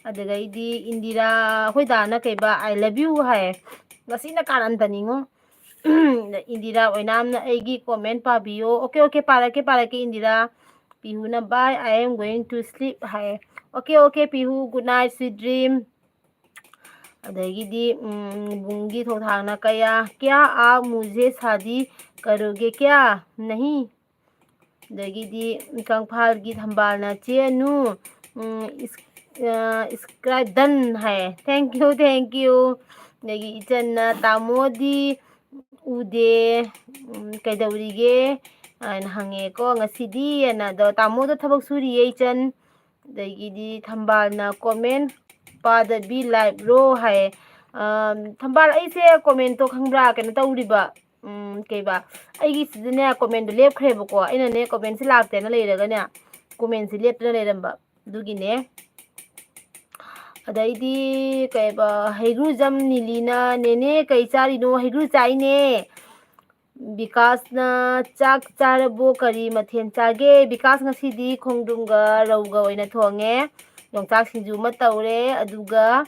ꯑꯗꯨꯗꯒꯤꯗꯤ ꯏꯟꯗꯤꯔꯥ, ꯑꯩꯈꯣꯏ ꯗꯥꯅ ꯀꯩꯕ, I love you ꯍꯥꯏ꯫ ꯉꯁꯤꯅ ꯀꯥꯔꯟꯗꯅꯤꯉꯣ꯫ ꯏꯟꯗꯤꯔꯥ ꯑꯣꯏꯅꯥꯝꯅ ꯑꯩꯒꯤ ꯀꯣꯃꯦꯟ ꯄꯥꯕꯤꯌꯣ꯫ Okay, okay, ꯄꯥꯔꯛꯀꯦ, ꯄꯥꯔꯛꯀꯦ, ꯏꯟꯗꯤꯔꯥ꯫ ꯄꯤꯍꯨꯅ bye, I am going to sleep ꯍꯥꯏ꯫ Okay, okay, ꯄꯤꯍꯨ, good night, sweet dream꯫ ꯑꯗꯒꯤꯗꯤ, ꯎꯝ, ꯕꯨꯡꯒꯤ ꯊꯣꯡꯊꯥꯛꯅ ꯀꯌꯥ, क्या आप मुझे शादी करोगे क्या? नहीं꯫ ꯑꯗꯒꯤꯗꯤ ꯀꯪꯐꯥꯜꯒꯤ ꯊꯝꯕꯥꯜꯅ ꯆꯦꯅꯨ, ꯎꯝ, ꯏꯁ-, ꯑ, subscribe done ꯍꯥꯏꯌꯦ꯫ Thank you, thank you꯫ ꯑꯗꯒꯤ ꯏꯆꯟꯅ ꯇꯥꯃꯣꯗꯤ ꯎꯗꯦ, ꯎꯝ, ꯀꯩꯗꯧꯔꯤꯒꯦ? ꯍꯥꯏꯅ ꯍꯪꯉꯦꯀꯣ ꯉꯁꯤꯗꯤ, ꯑꯅ꯫ ꯑꯗꯣ ꯇꯥꯃꯣꯗꯣ ꯊꯕꯛ ꯁꯨꯔꯤꯌꯦ ꯏꯆꯟ꯫ ꯑꯗꯒꯤꯗꯤ ꯊꯝꯕꯥꯜꯅ ꯀꯣꯃꯦꯟ ꯄꯥꯗꯕꯤ ꯂꯥꯏꯕ꯭ꯔꯣ ꯍꯥꯏꯌꯦ꯫ ꯑꯝ, ꯊꯝꯕꯥꯜ, ꯑꯩꯁꯦ ꯀꯣꯃꯦꯟꯇꯣ ꯈꯪꯕ꯭ꯔꯥ? ꯀꯩꯅꯣ ꯇꯧꯔꯤꯕ, ꯎꯝ, ꯀꯩꯕ, ꯑꯩꯒꯤ ꯁꯤꯗꯅꯦ comment ꯇꯣ ꯂꯦꯞꯈ꯭ꯔꯦꯕꯀꯣ꯫ ꯑꯩꯅꯅꯦ comment ꯁꯦ ꯂꯥꯛꯇꯦꯅ ꯂꯩꯔꯒꯅꯦ comment ꯁꯦ ꯂꯦꯞꯇꯅ ꯂꯩꯔꯝꯕ꯫ ꯑꯗꯨꯒꯤꯅꯦ꯫ ꯑꯗꯩꯗꯤ ꯀꯩꯕ, ꯍꯩꯒ꯭ꯔꯨꯖꯝ ꯅꯤꯂꯤꯅ, "ꯅꯦꯅꯦ ꯀꯩ ꯆꯥꯔꯤꯅꯣ?" ꯍꯩꯒ꯭ꯔꯨ ꯆꯥꯏꯅꯦ꯫ ꯕꯤꯀꯥꯁꯅ, "ꯆꯥꯛ ꯆꯥꯔꯕꯣ? ꯀꯔꯤ ꯃꯊꯦꯜ ꯆꯥꯒꯦ?" ꯕꯤꯀꯥꯁ ꯉꯁꯤꯗꯤ ꯈꯣꯡꯗ꯭ꯔꯨꯝꯒ ꯔꯧꯒ ꯑꯣꯏꯅ ꯊꯣꯡꯉꯦ꯫ ꯌꯣꯡꯆꯥꯛ ꯁꯤꯡꯖꯨ ꯑꯃ ꯇꯧꯔꯦ, ꯑꯗꯨꯒ,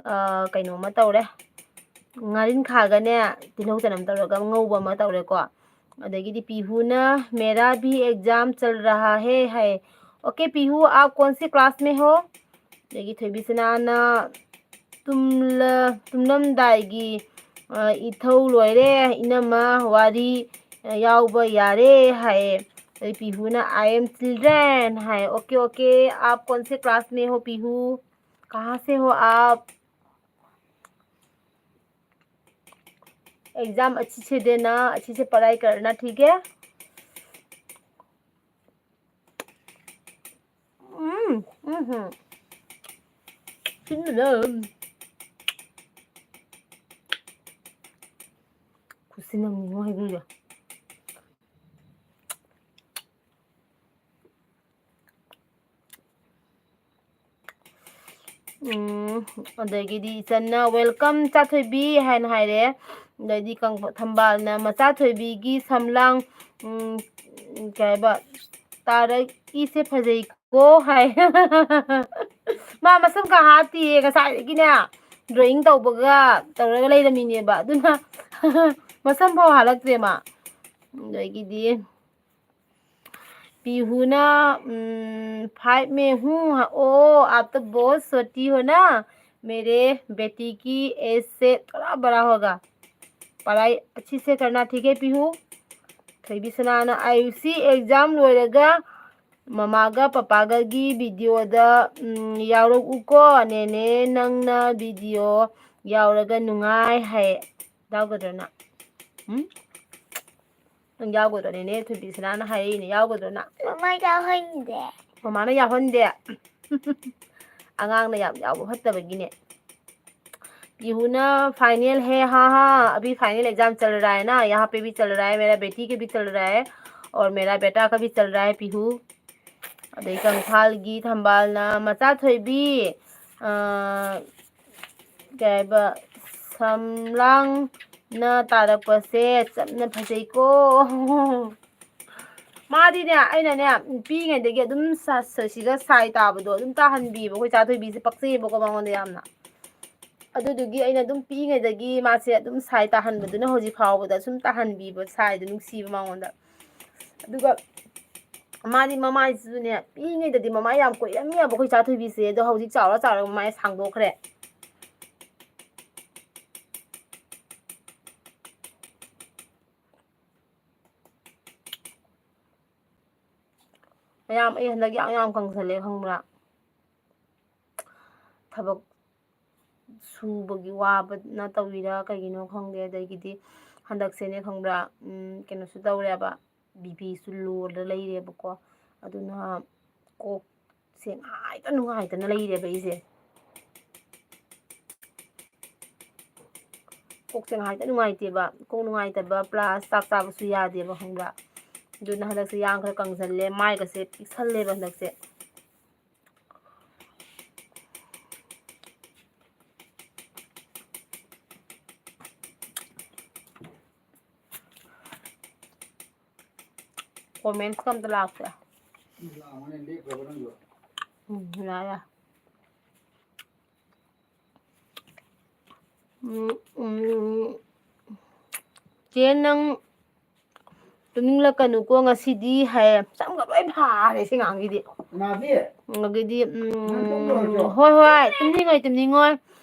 ꯑ, ꯀꯩꯅꯣ ꯑꯃ ꯇꯧꯔꯦ꯫ ꯉꯥꯔꯤꯟꯈꯥꯒꯅꯦ ꯇꯤꯜꯍꯧ ꯆꯅꯝ ꯇꯧꯔꯒ ꯉꯧꯕ ꯑꯃ ꯇꯧꯔꯦꯀꯣ꯫ ꯑꯗꯒꯤꯗꯤ ꯄꯤꯍꯨꯅ, "मेरा भी exam चल रहा है" ꯍꯥꯏ꯫ "OK ꯄꯤꯍꯨ, आप कौन से class में हो?" ꯑꯗꯒꯤ ꯊꯣꯏꯕꯤꯁꯅꯥꯅ, "ꯇꯨꯝꯂ-, ꯇꯨꯝꯂꯝꯗꯥꯏꯒꯤ, ꯑ, ꯏꯊꯧ ꯂꯣꯏꯔꯦ, ꯏꯅꯝꯃ ꯋꯥꯔꯤ, ꯑ, ꯌꯥꯎꯕ ꯌꯥꯔꯦ" ꯍꯥꯏꯌꯦ꯫ ꯑꯗꯩ ꯄꯤꯍꯨꯅ, "I am children" high. "OK, OK, आप कौन से class में हो पीहू? कहाँ से हो आप? Exam अच्छी से देना, अच्छी से पढ़ाई करना, ठीक है?" ꯎꯝ, ꯎꯝ, ꯎꯝ꯫ ꯁꯤꯟꯕꯗ꯫ ꯈꯨꯠꯁꯤꯟꯅ ꯃꯤꯉꯣ ꯍꯩꯒ꯭ꯔꯨꯁꯦ꯫ ꯎꯝ, ꯑꯗꯒꯤꯗꯤ ꯏꯆꯟꯅ "Welcome ꯆꯥꯊꯣꯏꯕꯤ" ꯍꯥꯏꯅ ꯍꯥꯏꯔꯦ꯫ ꯑꯗꯩꯗꯤ ꯀꯪ-, ꯊꯝꯕꯥꯜꯅ "ꯃꯆꯥ ꯊꯣꯏꯕꯤꯒꯤ ꯁꯝꯂꯥꯡ, ꯎꯝ, ꯀꯩ ꯍꯥꯏꯕ, ꯇꯥꯔꯛꯏꯁꯦ ꯐꯖꯩꯀꯣ" ꯍꯥꯏ꯫ ꯃꯥ ꯃꯁꯝꯒ ꯍꯥꯠꯇꯤꯌꯦ, ꯉꯁꯥꯏꯗꯒꯤꯅꯦ drawing ꯇꯧꯕꯒ ꯇꯧꯔꯒ ꯂꯩꯔꯝꯃꯤꯅꯦꯕ, ꯑꯗꯨꯅ ꯃꯁꯝ ꯐꯥꯎ ꯍꯥꯠꯂꯛꯇ꯭ꯔꯦ ꯃꯥ꯫ ꯑꯗꯒꯤꯗꯤ पीहू ना, "फाइव में हूँ।" "ओ, आप तो बहुत छोटी हो ना, मेरे बेटी की एज से थोड़ा बड़ा होगा। पढ़ाई अच्छी से करना, ठीक है पीहू?" ꯊꯣꯏꯕꯤꯁꯅꯥꯅ, "ꯑꯥꯏ ꯌꯨ ꯁꯤ exam ꯂꯣꯏꯔꯒ ꯃꯃꯥꯒ ꯄꯄꯥꯒꯒꯤ videoꯗ, ꯎꯝ, ꯌꯥꯎꯔꯛꯎꯀꯣ ꯅꯦꯅꯦ, ꯅꯪꯅ video ꯌꯥꯎꯔꯒ ꯅꯨꯡꯉꯥꯏ" ꯍꯥꯏ꯫ ꯌꯥꯎꯒꯗ꯭ꯔꯅ? ꯎꯝ? ꯅꯪ ꯌꯥꯎꯒꯗ꯭ꯔꯣ? ꯅꯦꯅꯦ ꯊꯣꯏꯕꯤꯁꯅꯥꯅ ꯍꯥꯏꯔꯛꯏꯅꯦ, ꯌꯥꯎꯒꯗ꯭ꯔꯣ ꯅꯪ? ꯃꯃꯥ ꯌꯥꯎꯍꯟꯗꯦ꯫ ꯃꯃꯥꯅ ꯌꯥꯎꯍꯟꯗꯦ? ꯑꯉꯥꯡꯅ ꯌꯥꯝ ꯌꯥꯎꯕ ꯐꯠꯇꯕꯒꯤꯅꯦ꯫ पीहू ना फाइनल है, हाँ, हाँ, अभी फाइनल एग्जाम चल रहा है ना, यहाँ पे भी चल रहा है, मेरा बेटी के भी चल रहा है और मेरा बेटा का भी चल रहा है पीहू। ꯑꯗꯩ ꯀꯪꯐꯥꯜꯒꯤ ꯊꯝꯕꯥꯜꯅ ꯃꯆꯥ ꯊꯣꯏꯕꯤ, ꯑ, ꯀꯩ ꯍꯥꯏꯕ, ꯁꯝꯂꯥꯡꯅ ꯇꯥꯔꯛꯄꯁꯦ ꯆꯞꯅ ꯐꯖꯩꯀꯣ꯫ ꯃꯥꯗꯤꯅꯦ, ꯑꯩꯅꯅꯦ, ꯄꯤꯛꯏꯉꯩꯗꯒꯤ ꯑꯗꯨꯝ ꯁ-, ꯁ-, ꯁꯤꯗ ꯁꯥꯏ ꯇꯥꯕꯗꯣ ꯑꯗꯨꯝ ꯇꯥꯍꯟꯕꯤꯕ꯫ ꯑꯩꯈꯣꯏ ꯆꯥꯊꯣꯏꯕꯤꯁꯦ ꯄꯛꯆꯩꯌꯦꯕꯀꯣ ꯃꯉꯣꯟꯗ ꯌꯥꯝꯅ꯫ ꯑꯗꯨꯗꯨꯒꯤ ꯑꯩꯅ ꯑꯗꯨꯝ ꯄꯤꯛꯏꯉꯩꯗꯒꯤ ꯃꯥꯁꯦ ꯑꯗꯨꯝ ꯁꯥꯏ ꯇꯥꯍꯟꯕꯗꯨꯅ ꯍꯧꯖꯤꯛ ꯐꯥꯎꯕꯗ ꯁꯨꯝ ꯇꯥꯍꯟꯕꯤꯕ, ꯁꯥꯏꯗꯣ ꯅꯨꯡꯁꯤꯕ ꯃꯉꯣꯟꯗ꯫ ꯑꯗꯨꯒ ꯃꯥꯗꯤ ꯃꯃꯥꯏꯁꯤꯁꯨꯅꯦ, ꯄꯤꯛꯏꯉꯩꯗꯗꯤ ꯃꯃꯥꯏ ꯌꯥꯝ ꯀꯣꯏꯔꯝꯃꯦꯕ ꯑꯩꯈꯣꯏ ꯆꯥꯊꯣꯏꯕꯤꯁꯦ, ꯑꯗꯣ ꯍꯧꯖꯤꯛ ꯆꯥꯎꯔ ꯆꯥꯎꯔꯒ ꯃꯃꯥꯏ ꯁꯥꯡꯗꯣꯛꯈ꯭ꯔꯦ꯫ ꯃꯌꯥꯝ, ꯑꯩ ꯍꯟꯗꯛ ꯌꯥꯝ ꯌꯥꯝ ꯀꯪꯁꯜꯂꯦ ꯈꯪꯕ꯭ꯔꯥ? ꯊꯕꯛ ꯁꯨꯕꯒꯤ ꯋꯥꯕꯅ ꯇꯧꯔꯤꯔꯥ ꯀꯩꯒꯤꯅꯣ ꯈꯪꯗꯦ꯫ ꯑꯗꯒꯤꯗꯤ ꯍꯟꯗꯛꯁꯦꯅꯦ ꯈꯪꯕ꯭ꯔꯥ, ꯎꯝ, ꯀꯩꯅꯣꯁꯨ ꯇꯧꯔꯦꯕ, ꯕꯤ ꯄꯤꯁꯨ ꯂꯣꯗ ꯂꯩꯔꯦꯕꯀꯣ꯫ ꯑꯗꯨꯅ ꯀꯣꯛꯁꯦ ꯉꯥꯏꯇ ꯅꯨꯡꯉꯥꯏꯇꯅ ꯂꯩꯔꯦꯕ ꯑꯩꯁꯦ꯫ ꯀꯣꯛꯁꯦ ꯉꯥꯏꯇ ꯅꯨꯡꯉꯥꯏꯇꯦꯕ꯫ ꯀꯣꯛ ꯅꯨꯡꯉꯥꯏꯇꯕ plus ꯆꯥꯛ ꯆꯥꯕꯁꯨ ꯌꯥꯗꯦꯕ ꯈꯪꯕ꯭ꯔꯥ? ꯑꯗꯨꯅ ꯍꯟꯗꯛꯁꯦ ꯌꯥꯡ ꯈꯔ ꯀꯪꯁꯜꯂꯦ, ꯃꯥꯏꯒꯁꯦ ꯄꯤꯛꯁꯜꯂꯦꯕ ꯍꯟꯗꯛꯁꯦ꯫ Comments ꯀ ꯑꯝꯇ ꯂꯥꯛꯇꯦ꯫ ꯂꯥꯛꯑꯝꯒꯅꯤ, ꯂꯦꯞꯈ꯭ꯔꯕ ꯅꯪꯁꯨ? ꯎꯝ, ꯌꯥ, ꯌꯥ꯫ ꯎꯝ, ꯎꯝ, ꯆꯦ, ꯅꯪ ꯇꯨꯝꯅꯤꯡꯂꯛꯀꯅꯨꯀꯣ ꯉꯁꯤꯗꯤ ꯍꯥꯏꯌꯦ꯫ ꯁꯝꯒ ꯂꯣꯏ ꯐꯥꯔꯦ ꯁꯤ ꯑꯉꯥꯡꯒꯤꯗꯤ꯫ ꯀꯅꯥꯒꯤ? ꯑꯗꯒꯤꯗꯤ, ꯎꯝ, ꯅꯪ ꯇꯨꯝꯗꯣꯏꯔꯣ? ꯍꯣꯏ, ꯍꯣꯏ, ꯇꯨꯝꯅꯤꯡꯉꯣꯏ, ꯇꯨꯝꯅꯤꯡꯉꯣꯏ꯫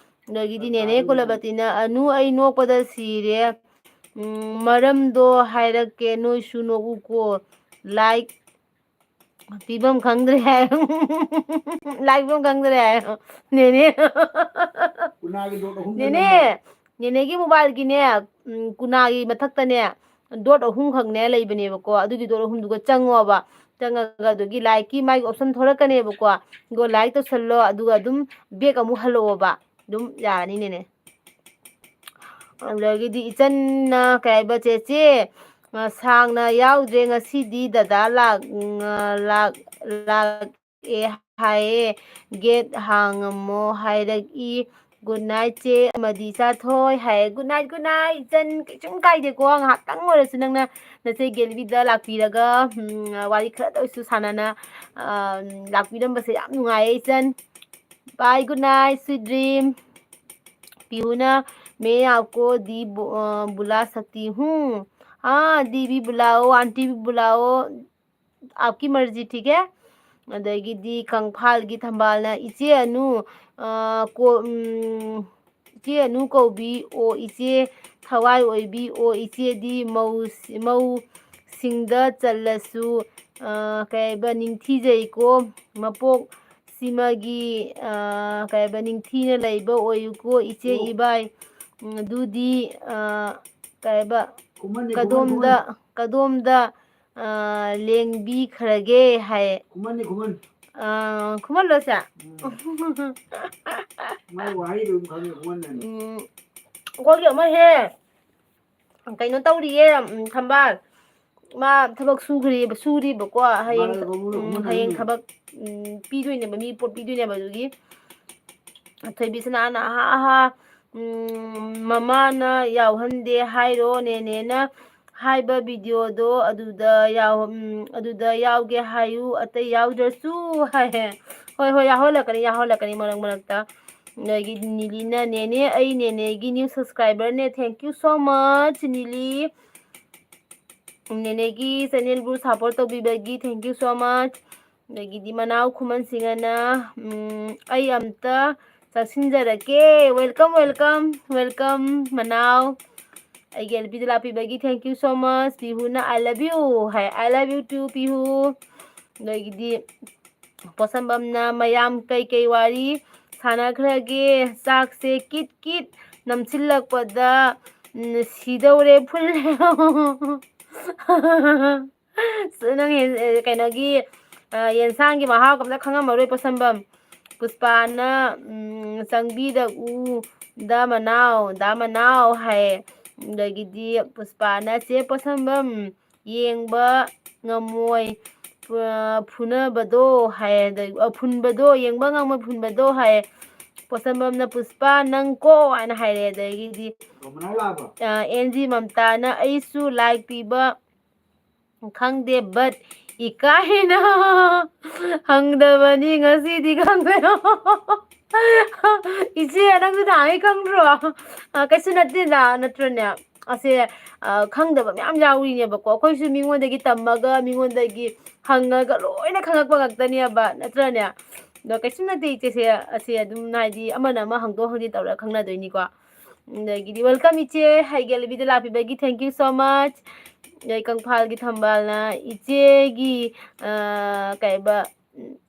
ꯑꯗꯒꯤꯗꯤ ꯅꯦꯅꯦ ꯀꯨꯂꯕꯇꯤꯅ, "ꯑꯅꯨ, ꯑꯩ ꯅꯣꯛꯄꯗ ꯁꯤꯔꯦ꯫ ꯎꯝ, ꯃꯔꯝꯗꯣ ꯍꯥꯏꯔꯛꯀꯦ, ꯅꯣꯏꯁꯨ ꯅꯣꯛꯎꯀꯣ꯫ Like ꯄꯤꯐꯝ ꯈꯪꯗ꯭ꯔꯦ ꯍꯥꯏꯌꯣ꯫ Like ꯄꯤꯐꯝ ꯈꯪꯗ꯭ꯔꯦ ꯍꯥꯏꯌꯣ꯫ ꯅꯦꯅꯦ꯫ ꯀꯨꯅꯥꯒꯤ dot ꯑꯍꯨꯝꯗ ꯅꯦꯅꯦ, ꯅꯝꯃꯣ꯫ ꯅꯦꯅꯦꯒꯤ mobileꯒꯤꯅꯦ, ꯎꯝ, ꯀꯨꯅꯥꯒꯤ ꯃꯊꯛꯇꯅꯦ, dot ꯑꯍꯨꯝꯈꯛꯅꯦ ꯂꯩꯕꯅꯦꯕꯀꯣ꯫ ꯑꯗꯨꯒꯤ dot ꯑꯍꯨꯝꯗꯨꯒ ꯆꯪꯉꯣꯕ꯫ ꯆꯪꯉꯒ ꯑꯗꯨꯒꯤ likeꯀꯤ ꯃꯥꯒꯤ option ꯊꯣꯔꯛꯀꯅꯦꯕꯀꯣ꯫ ꯑꯗꯨꯒ like ꯇꯧꯁꯜꯂꯣ, ꯑꯗꯨꯒ ꯑꯗꯨꯝ back ꯑꯃꯨꯛ ꯍꯜꯂꯛꯑꯣꯕ꯫ ꯑꯗꯨꯝ ꯌꯥꯔꯅꯤ ꯅꯦꯅꯦ꯫ ꯑꯗꯒꯤꯗꯤ ꯏꯆꯟꯅ ꯀꯩ ꯍꯥꯏꯕ, "ꯆꯦꯆꯦ, ꯑ, ꯁꯥꯡꯅ ꯌꯥꯎꯗ꯭ꯔꯦ ꯉꯁꯤꯗꯤ, ꯗꯗꯥ ꯂꯥꯛ-, ꯎꯝ, ꯑ, ꯂꯥꯛ-, ꯂꯥꯛꯑꯦ ꯍꯥꯏꯌꯦ, ꯒꯦꯠ ꯍꯥꯡꯉꯝꯃꯣ ꯍꯥꯏꯔꯛꯏ꯫ ꯒꯨꯗ ꯅꯥꯏꯠ ꯆꯦ ꯑꯃꯗꯤ ꯏꯆꯥꯊꯣꯏ" ꯍꯥꯏꯌꯦ꯫ ꯒꯨꯗ ꯅꯥꯏꯠ, ꯒꯨꯗ ꯅꯥꯏꯠ ꯏꯆꯟ, ꯀꯩꯁꯨꯝ ꯀꯥꯏꯗꯦꯀꯣ, ꯉꯥꯏꯍꯥꯛꯇꯪ ꯑꯣꯏꯔꯁꯨ ꯅꯪꯅ ꯅꯆꯦ ꯒꯦꯜꯕꯤꯗ ꯂꯥꯛꯄꯤꯔꯒ, ꯎꯝ, ꯋꯥꯔꯤ ꯈꯔꯗ ꯑꯣꯏꯁꯨ ꯁꯥꯟꯅꯅ, ꯑ, ꯂꯥꯛꯄꯤꯔꯝꯕꯁꯦ ꯌꯥꯝ ꯅꯨꯡꯉꯥꯏꯌꯦ ꯏꯆꯟ꯫ Bye, good night, sweet dream. Pihu ना, मैं आपको दी बु-, अ, बुला सकती हूँ। हाँ, दी भी बुलाओ, आंटी भी बुलाओ, आपकी मर्जी, ठीक है? ꯑꯗꯒꯤꯗꯤ ꯀꯪꯐꯥꯜꯒꯤ ꯊꯝꯕꯥꯜꯅ, "ꯏꯆꯦ ꯑꯅꯨ, ꯑ, ꯀꯣ-, ꯎꯝ, ꯏꯆꯦ ꯑꯅꯨ ꯀꯧꯕꯤ, ꯑꯣ ꯏꯆꯦ ꯊꯋꯥꯏ ꯑꯣꯏꯕꯤ, ꯑꯣ ꯏꯆꯦꯗꯤ ꯃꯧ-, ꯃꯧꯁꯤꯡꯗ ꯆꯜꯂꯁꯨ, ꯑ, ꯀꯩ ꯍꯥꯏꯕ, ꯅꯤꯡꯊꯤꯖꯩꯀꯣ, ꯃꯄꯣꯛ ꯁꯤꯃꯒꯤ, ꯑ, ꯀꯩ ꯍꯥꯏꯕ, ꯅꯤꯡꯊꯤꯅ ꯂꯩꯕ ꯑꯣꯏꯌꯨꯀꯣ, ꯏꯆꯦ ꯑꯣ꯫ ꯏꯕꯥꯏ꯫ ꯎꯝ, ꯑꯗꯨꯗꯤ, ꯑ, ꯀꯩ ꯍꯥꯏꯕ, ꯈꯨꯃꯟꯅꯤ, ꯈꯨꯃꯟ, ꯀꯗꯣꯝꯗ, ꯈꯨꯃꯟ꯫ ꯀꯗꯣꯝꯗ, ꯑ, ꯂꯦꯡꯕꯤꯈ꯭ꯔꯒꯦ?" ꯍꯥꯏ꯫ ꯈꯨꯃꯟꯅꯤ, ꯈꯨꯃꯟ꯫ ꯑ, ꯈꯨꯃꯟꯂꯣ ꯁꯦ? ꯎꯝ꯫ ꯃꯥꯏ ꯋꯥꯍꯩꯗꯨ ꯑꯗꯨꯝ ꯈꯪꯉꯦ, ꯈꯨꯃꯟꯅꯤ꯫ ꯎꯝ, ꯑꯩꯈꯣꯏꯒꯤ ꯑꯃ ꯍꯦ, ꯀꯩꯅꯣ ꯇꯧꯔꯤꯌꯦ, ꯎꯝ, ꯊꯝꯕꯥꯜ꯫ ꯃꯥ ꯊꯕꯛ ꯁꯨꯈ꯭ꯔꯤꯕ-, ꯁꯨꯔꯤꯕꯀꯣ꯫ ꯍꯌꯦꯡ, ꯃꯥꯅ ꯀꯧꯕ ꯎꯝ, ꯀꯧꯕ ꯍꯌꯦꯡ ꯅꯪꯅ꯫ ꯊꯕꯛ, ꯎꯝ, ꯄꯤꯗꯣꯏꯅꯦꯕ, ꯃꯤ ꯄꯣꯠ ꯄꯤꯗꯣꯏꯅꯦꯕ꯫ ꯑꯗꯨꯒꯤ ꯊꯣꯏꯕꯤꯁꯅꯥꯅ ꯑꯍꯥ ꯑꯍꯥ, ꯎꯝ, "ꯃꯃꯥꯅ ꯌꯥꯎꯍꯟꯗꯦ ꯍꯥꯏꯔꯣ, ꯅꯦꯅꯦꯅ ꯍꯥꯏꯕ ꯚꯤꯗꯤꯑꯣꯗꯣ ꯑꯗꯨꯗ ꯌꯥꯎ-, ꯎꯝ, ꯑꯗꯨꯗ ꯌꯥꯎꯒꯦ ꯍꯥꯏꯌꯨ, ꯑꯇꯩ ꯌꯥꯎꯗ꯭ꯔꯁꯨ" ꯍꯥꯏꯌꯦ꯫ ꯍꯣꯏ, ꯍꯣꯏ, ꯌꯥꯎꯍꯜꯂꯛꯀꯅꯤ, ꯌꯥꯎꯍꯜꯂꯛꯀꯅꯤ ꯃꯔꯛ ꯃꯔꯛꯇ꯫ ꯑꯗꯒꯤ ꯅꯤꯂꯤꯅ, "ꯅꯦꯅꯦ, ꯑꯩ ꯅꯦꯅꯦꯒꯤ new subscriberꯅꯦ, thank you so much, ꯅꯤꯂꯤ꯫ ꯅꯦꯅꯦꯒꯤ channelꯕꯨ support ꯇꯧꯕꯤꯕꯒꯤ thank you so much"꯫ ꯑꯗꯒꯤꯗꯤ ꯃꯅꯥꯎ ꯈꯨꯃꯟ ꯁꯤꯡꯍꯅ, ꯎꯝ, "ꯑꯩ ꯑꯝꯇ ꯆꯥꯛꯁꯤꯟꯖꯔꯛꯀꯦ"꯫ Welcome, welcome, welcome, ꯃꯅꯥꯎ꯫ ꯑꯩꯒꯤ ꯑꯦꯜ ꯄꯤꯗ ꯂꯥꯛꯄꯤꯕꯒꯤ thank you so much꯫ ꯄꯤꯍꯨꯅ "I love you" high, "I love you too, ꯄꯤꯍꯨ"꯫ ꯑꯗꯒꯤꯗꯤ ꯄꯣꯠꯁꯝꯕꯝꯅ, "ꯃꯌꯥꯝ ꯀꯩꯀꯩ ꯋꯥꯔꯤ ꯁꯥꯟꯅꯈ꯭ꯔꯒꯦ? ꯆꯥꯛꯁꯦ ꯀꯤꯠ ꯀꯤꯠ ꯅꯝꯁꯤꯜꯂꯛꯄꯗ, ꯎꯝ, ꯁꯤꯗꯧꯔꯦ, ꯐꯨꯜꯂꯦ"꯫ ꯅꯪ ꯌꯦꯟ-, ꯑꯦ, ꯀꯩꯅꯣꯒꯤ, ꯑ, ꯌꯦꯟꯁꯥꯡꯒꯤ ꯃꯍꯥꯎꯒ ꯑꯝꯇ ꯈꯪꯉꯝꯃꯔꯣꯏ, ꯄꯣꯠꯁꯝꯕꯝ꯫ ꯄꯨꯁꯄꯥꯅ, "ꯎꯝ, ꯆꯪꯕꯤꯔꯛꯎ, ꯗꯥ ꯃꯅꯥꯎ, ꯗꯥ ꯃꯅꯥꯎ" ꯍꯥꯏꯌꯦ꯫ ꯑꯗꯒꯤꯗꯤ ꯄꯨꯁꯄꯥꯅ, "ꯆꯦ ꯄꯣꯠꯁꯝꯕꯝ, ꯌꯦꯡꯕ ꯉꯝꯃꯣꯏ, ꯐꯨ-, ꯐꯨꯅꯕꯗꯣ" ꯍꯥꯏꯌꯦ꯫ ꯑꯗꯩ, "ꯑ, ꯐꯨꯟꯕꯗꯣ, ꯌꯦꯡꯕ ꯉꯝꯃꯣꯏ, ꯐꯨꯟꯕꯗꯣ" ꯍꯥꯏꯌꯦ꯫ ꯄꯣꯠꯁꯝꯕꯝꯅ, "ꯄꯨꯁꯄꯥ, ꯅꯪ ꯀꯣ" ꯍꯥꯏꯅ ꯍꯥꯏꯔꯦ꯫ ꯑꯗꯒꯤꯗꯤ, ꯃꯅꯥꯎ ꯂꯥꯛꯑꯕꯣ? ꯑ, ꯑꯦꯟ ꯖꯤ ꯃꯝꯇꯥꯅ, "ꯑꯩꯁꯨ ꯂꯥꯏꯛ ꯄꯤꯕ ꯈꯪꯗꯦ, but ꯏꯀꯥꯏꯅ ꯍꯪꯗꯕꯅꯤ, ꯉꯁꯤꯗꯤ ꯈꯪꯗꯦ"꯫ ꯏꯆꯦ, ꯅꯪꯁꯨ ꯅꯍꯥꯟꯒꯩ ꯈꯪꯗ꯭ꯔꯣ? ꯑ, ꯀꯩꯁꯨ ꯅꯠꯇꯦꯗ, ꯅꯠꯇ꯭ꯔꯅꯦ? ꯑꯁꯦ, ꯑ, ꯈꯪꯗꯕ ꯃꯌꯥꯝ ꯌꯥꯎꯔꯤꯅꯦꯕꯀꯣ꯫ ꯑꯩꯈꯣꯏꯁꯨ ꯃꯤꯉꯣꯟꯗꯒꯤ ꯇꯝꯃꯒ, ꯃꯤꯉꯣꯟꯗꯒꯤ ꯍꯪꯉꯒ ꯂꯣꯏꯅ ꯈꯪꯉꯛꯄ ꯉꯥꯛꯇꯅꯦꯕ, ꯅꯠꯇ꯭ꯔꯅꯦ? ꯑꯗꯣ ꯀꯩꯁꯨ ꯅꯠꯇꯦ, ꯏꯆꯦꯁꯦ꯫ ꯑꯁꯦ ꯑꯗꯨꯝ, ꯍꯥꯏꯗꯤ, ꯑꯃꯅ ꯑꯃ ꯍꯪꯗꯣꯛ ꯍꯪꯖꯤꯟ ꯇꯧꯔꯒ ꯈꯪꯅꯗꯣꯏꯅꯤꯀꯣ꯫ ꯑꯗꯒꯤꯗꯤ, welcome ꯏꯆꯦ, ꯍꯩꯒꯦꯜꯕꯤꯗ ꯂꯥꯛꯄꯤꯕꯒꯤ thank you so much꯫ ꯑꯗꯩ ꯀꯪꯐꯥꯜꯒꯤ ꯊꯝꯕꯥꯜꯅ, "ꯏꯆꯦꯒꯤ, ꯑ, ꯀꯩꯕ,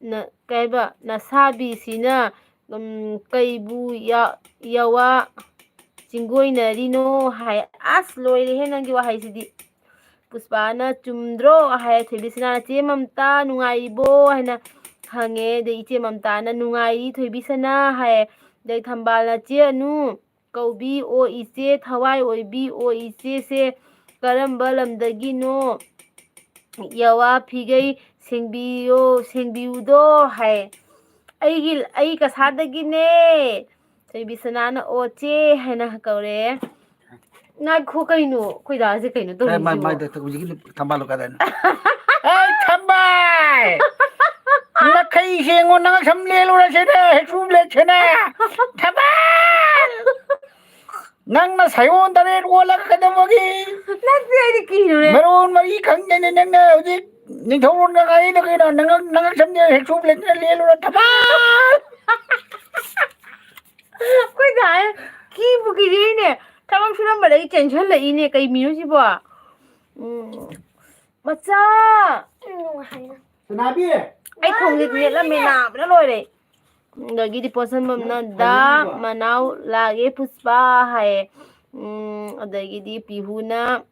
ꯅ-, ꯀꯩꯕ, ꯅꯁꯥꯕꯤꯁꯤꯅ, ꯎꯝ, ꯀꯩꯕꯨ ꯌꯥ-, ꯌꯥꯋꯥ ꯆꯤꯡꯒꯣꯏꯅꯔꯤꯅꯣ?" ꯍꯥꯏ꯫ ꯑꯁ, ꯂꯣꯏꯔꯦꯍꯦ ꯅꯪꯒꯤ ꯋꯥꯍꯩꯁꯤꯗꯤ꯫ ꯄꯨꯁꯄꯥꯅ, "ꯆꯨꯝꯗ꯭ꯔꯣ?" ꯍꯥꯏ꯫ ꯊꯣꯏꯕꯤꯁꯅꯥꯅ, "ꯆꯦ ꯃꯝꯇꯥ, ꯅꯨꯡꯉꯥꯏꯔꯤꯕꯣ?" ꯍꯥꯏꯅ ꯍꯪꯉꯦ꯫ ꯑꯗꯩ ꯏꯆꯦ ꯃꯝꯇꯥꯅ, "ꯅꯨꯡꯉꯥꯏꯔꯤ ꯊꯣꯏꯕꯤꯁꯅꯥ" ꯍꯥꯏ꯫ ꯑꯗꯩ ꯊꯝꯕꯥꯜꯅ, "ꯆꯦ ꯑꯅꯨ ꯀꯧꯕꯤ, ꯑꯣ ꯏꯆꯦ ꯊꯋꯥꯏ ꯑꯣꯏꯕꯤ, ꯑꯣ ꯏꯆꯦꯁꯦ ꯀꯔꯝꯕ ꯂꯝꯗꯒꯤꯅꯣ? ꯌꯥꯋꯥ ꯐꯤꯒꯩ ꯁꯦꯡꯕꯤꯌꯣ, ꯁꯦꯡꯕꯤꯌꯨꯗꯣ" ꯍꯥꯏ꯫ "ꯑꯩꯒꯤ, ꯑꯩ ꯀꯁꯥꯗꯒꯤꯅꯦ"꯫ ꯊꯣꯏꯕꯤꯁꯅꯥꯅ, "ꯑꯣ ꯆꯦ" ꯍꯥꯏꯅ ꯀꯧꯔꯦ꯫ ꯉꯥꯏꯈꯣ ꯀꯩꯅꯣ, ꯑꯩꯈꯣꯏ ꯗꯥꯁꯦ ꯀꯩꯅꯣ ꯀꯥꯏ ꯃꯥꯏ-, ꯇꯧꯔꯤꯁꯤꯕꯣ? ꯃꯥꯏꯗ ꯍꯧꯖꯤꯛꯀꯤ ꯊꯝꯕꯥꯜꯗꯣ ꯀꯗꯥꯏꯅꯣ? ꯑꯩ ꯊꯝꯕꯥꯜ! ꯅꯈꯩ ꯁꯦꯡꯉꯣ, ꯅꯪ ꯁꯝ ꯂꯦꯜꯂꯨꯔꯁꯤꯅꯦ, ꯍꯩꯀ꯭ꯔꯨ ꯂꯦꯠꯁꯤꯅꯦ꯫ ꯊꯝꯕꯥꯜ! ꯅꯪꯅ ꯁꯌꯣꯟ ꯇꯔꯦꯠ ꯑꯣꯜꯂꯒ ꯀꯩꯗꯧꯕꯒꯤ? ꯅꯠꯇꯦ, ꯑꯩꯗꯤ ꯀꯤꯔꯨꯔꯦ꯫ ꯃꯔꯣꯟ ꯃꯔꯤ ꯈꯪꯗꯦꯅꯦ ꯅꯪꯅ ꯍꯧꯖꯤꯛ ꯅꯤꯡꯊꯧꯔꯣꯟꯒ ꯉꯥꯏꯗ ꯀꯩꯅꯣ, ꯅꯪ, ꯅꯪ ꯁꯝ ꯂꯦꯜ-, ꯍꯩꯀ꯭ꯔꯨ ꯂꯦꯠꯁꯤꯅ ꯂꯦꯜꯂꯨꯔ ꯊꯝꯕꯥꯜ! ꯑꯩꯈꯣꯏ ꯗꯥ ꯀꯤꯕꯨ ꯀꯤꯖꯩꯅꯦ꯫ ꯊꯕꯛ ꯁꯨꯔꯝꯕꯗꯒꯤ ꯆꯦꯟꯁꯤꯜꯂꯛꯏꯅꯦ꯫ ꯀꯩ ꯃꯤꯅꯣ ꯁꯤꯕꯣ? ꯎꯝ꯫ ꯃꯆꯥ! ꯁꯅꯥꯕꯤ! ꯑꯩ ꯊꯣꯡꯁꯦ ꯃꯦꯠꯂꯝꯃꯦ, ꯅꯥꯕꯅ ꯂꯣꯏꯔꯦ꯫ ꯑꯗꯒꯤꯗꯤ ꯄꯣꯠꯁꯟꯕꯝꯅ, ꯅꯪ "ꯗꯥ ꯀꯩꯅꯣ ꯁꯤꯕꯣ? ꯃꯅꯥꯎ ꯂꯥꯛꯑꯦ ꯄꯨꯁꯄꯥ" ꯍꯥꯏꯌꯦ꯫ ꯎꯝ, ꯑꯗꯒꯤꯗꯤ ꯄꯤꯍꯨꯅ,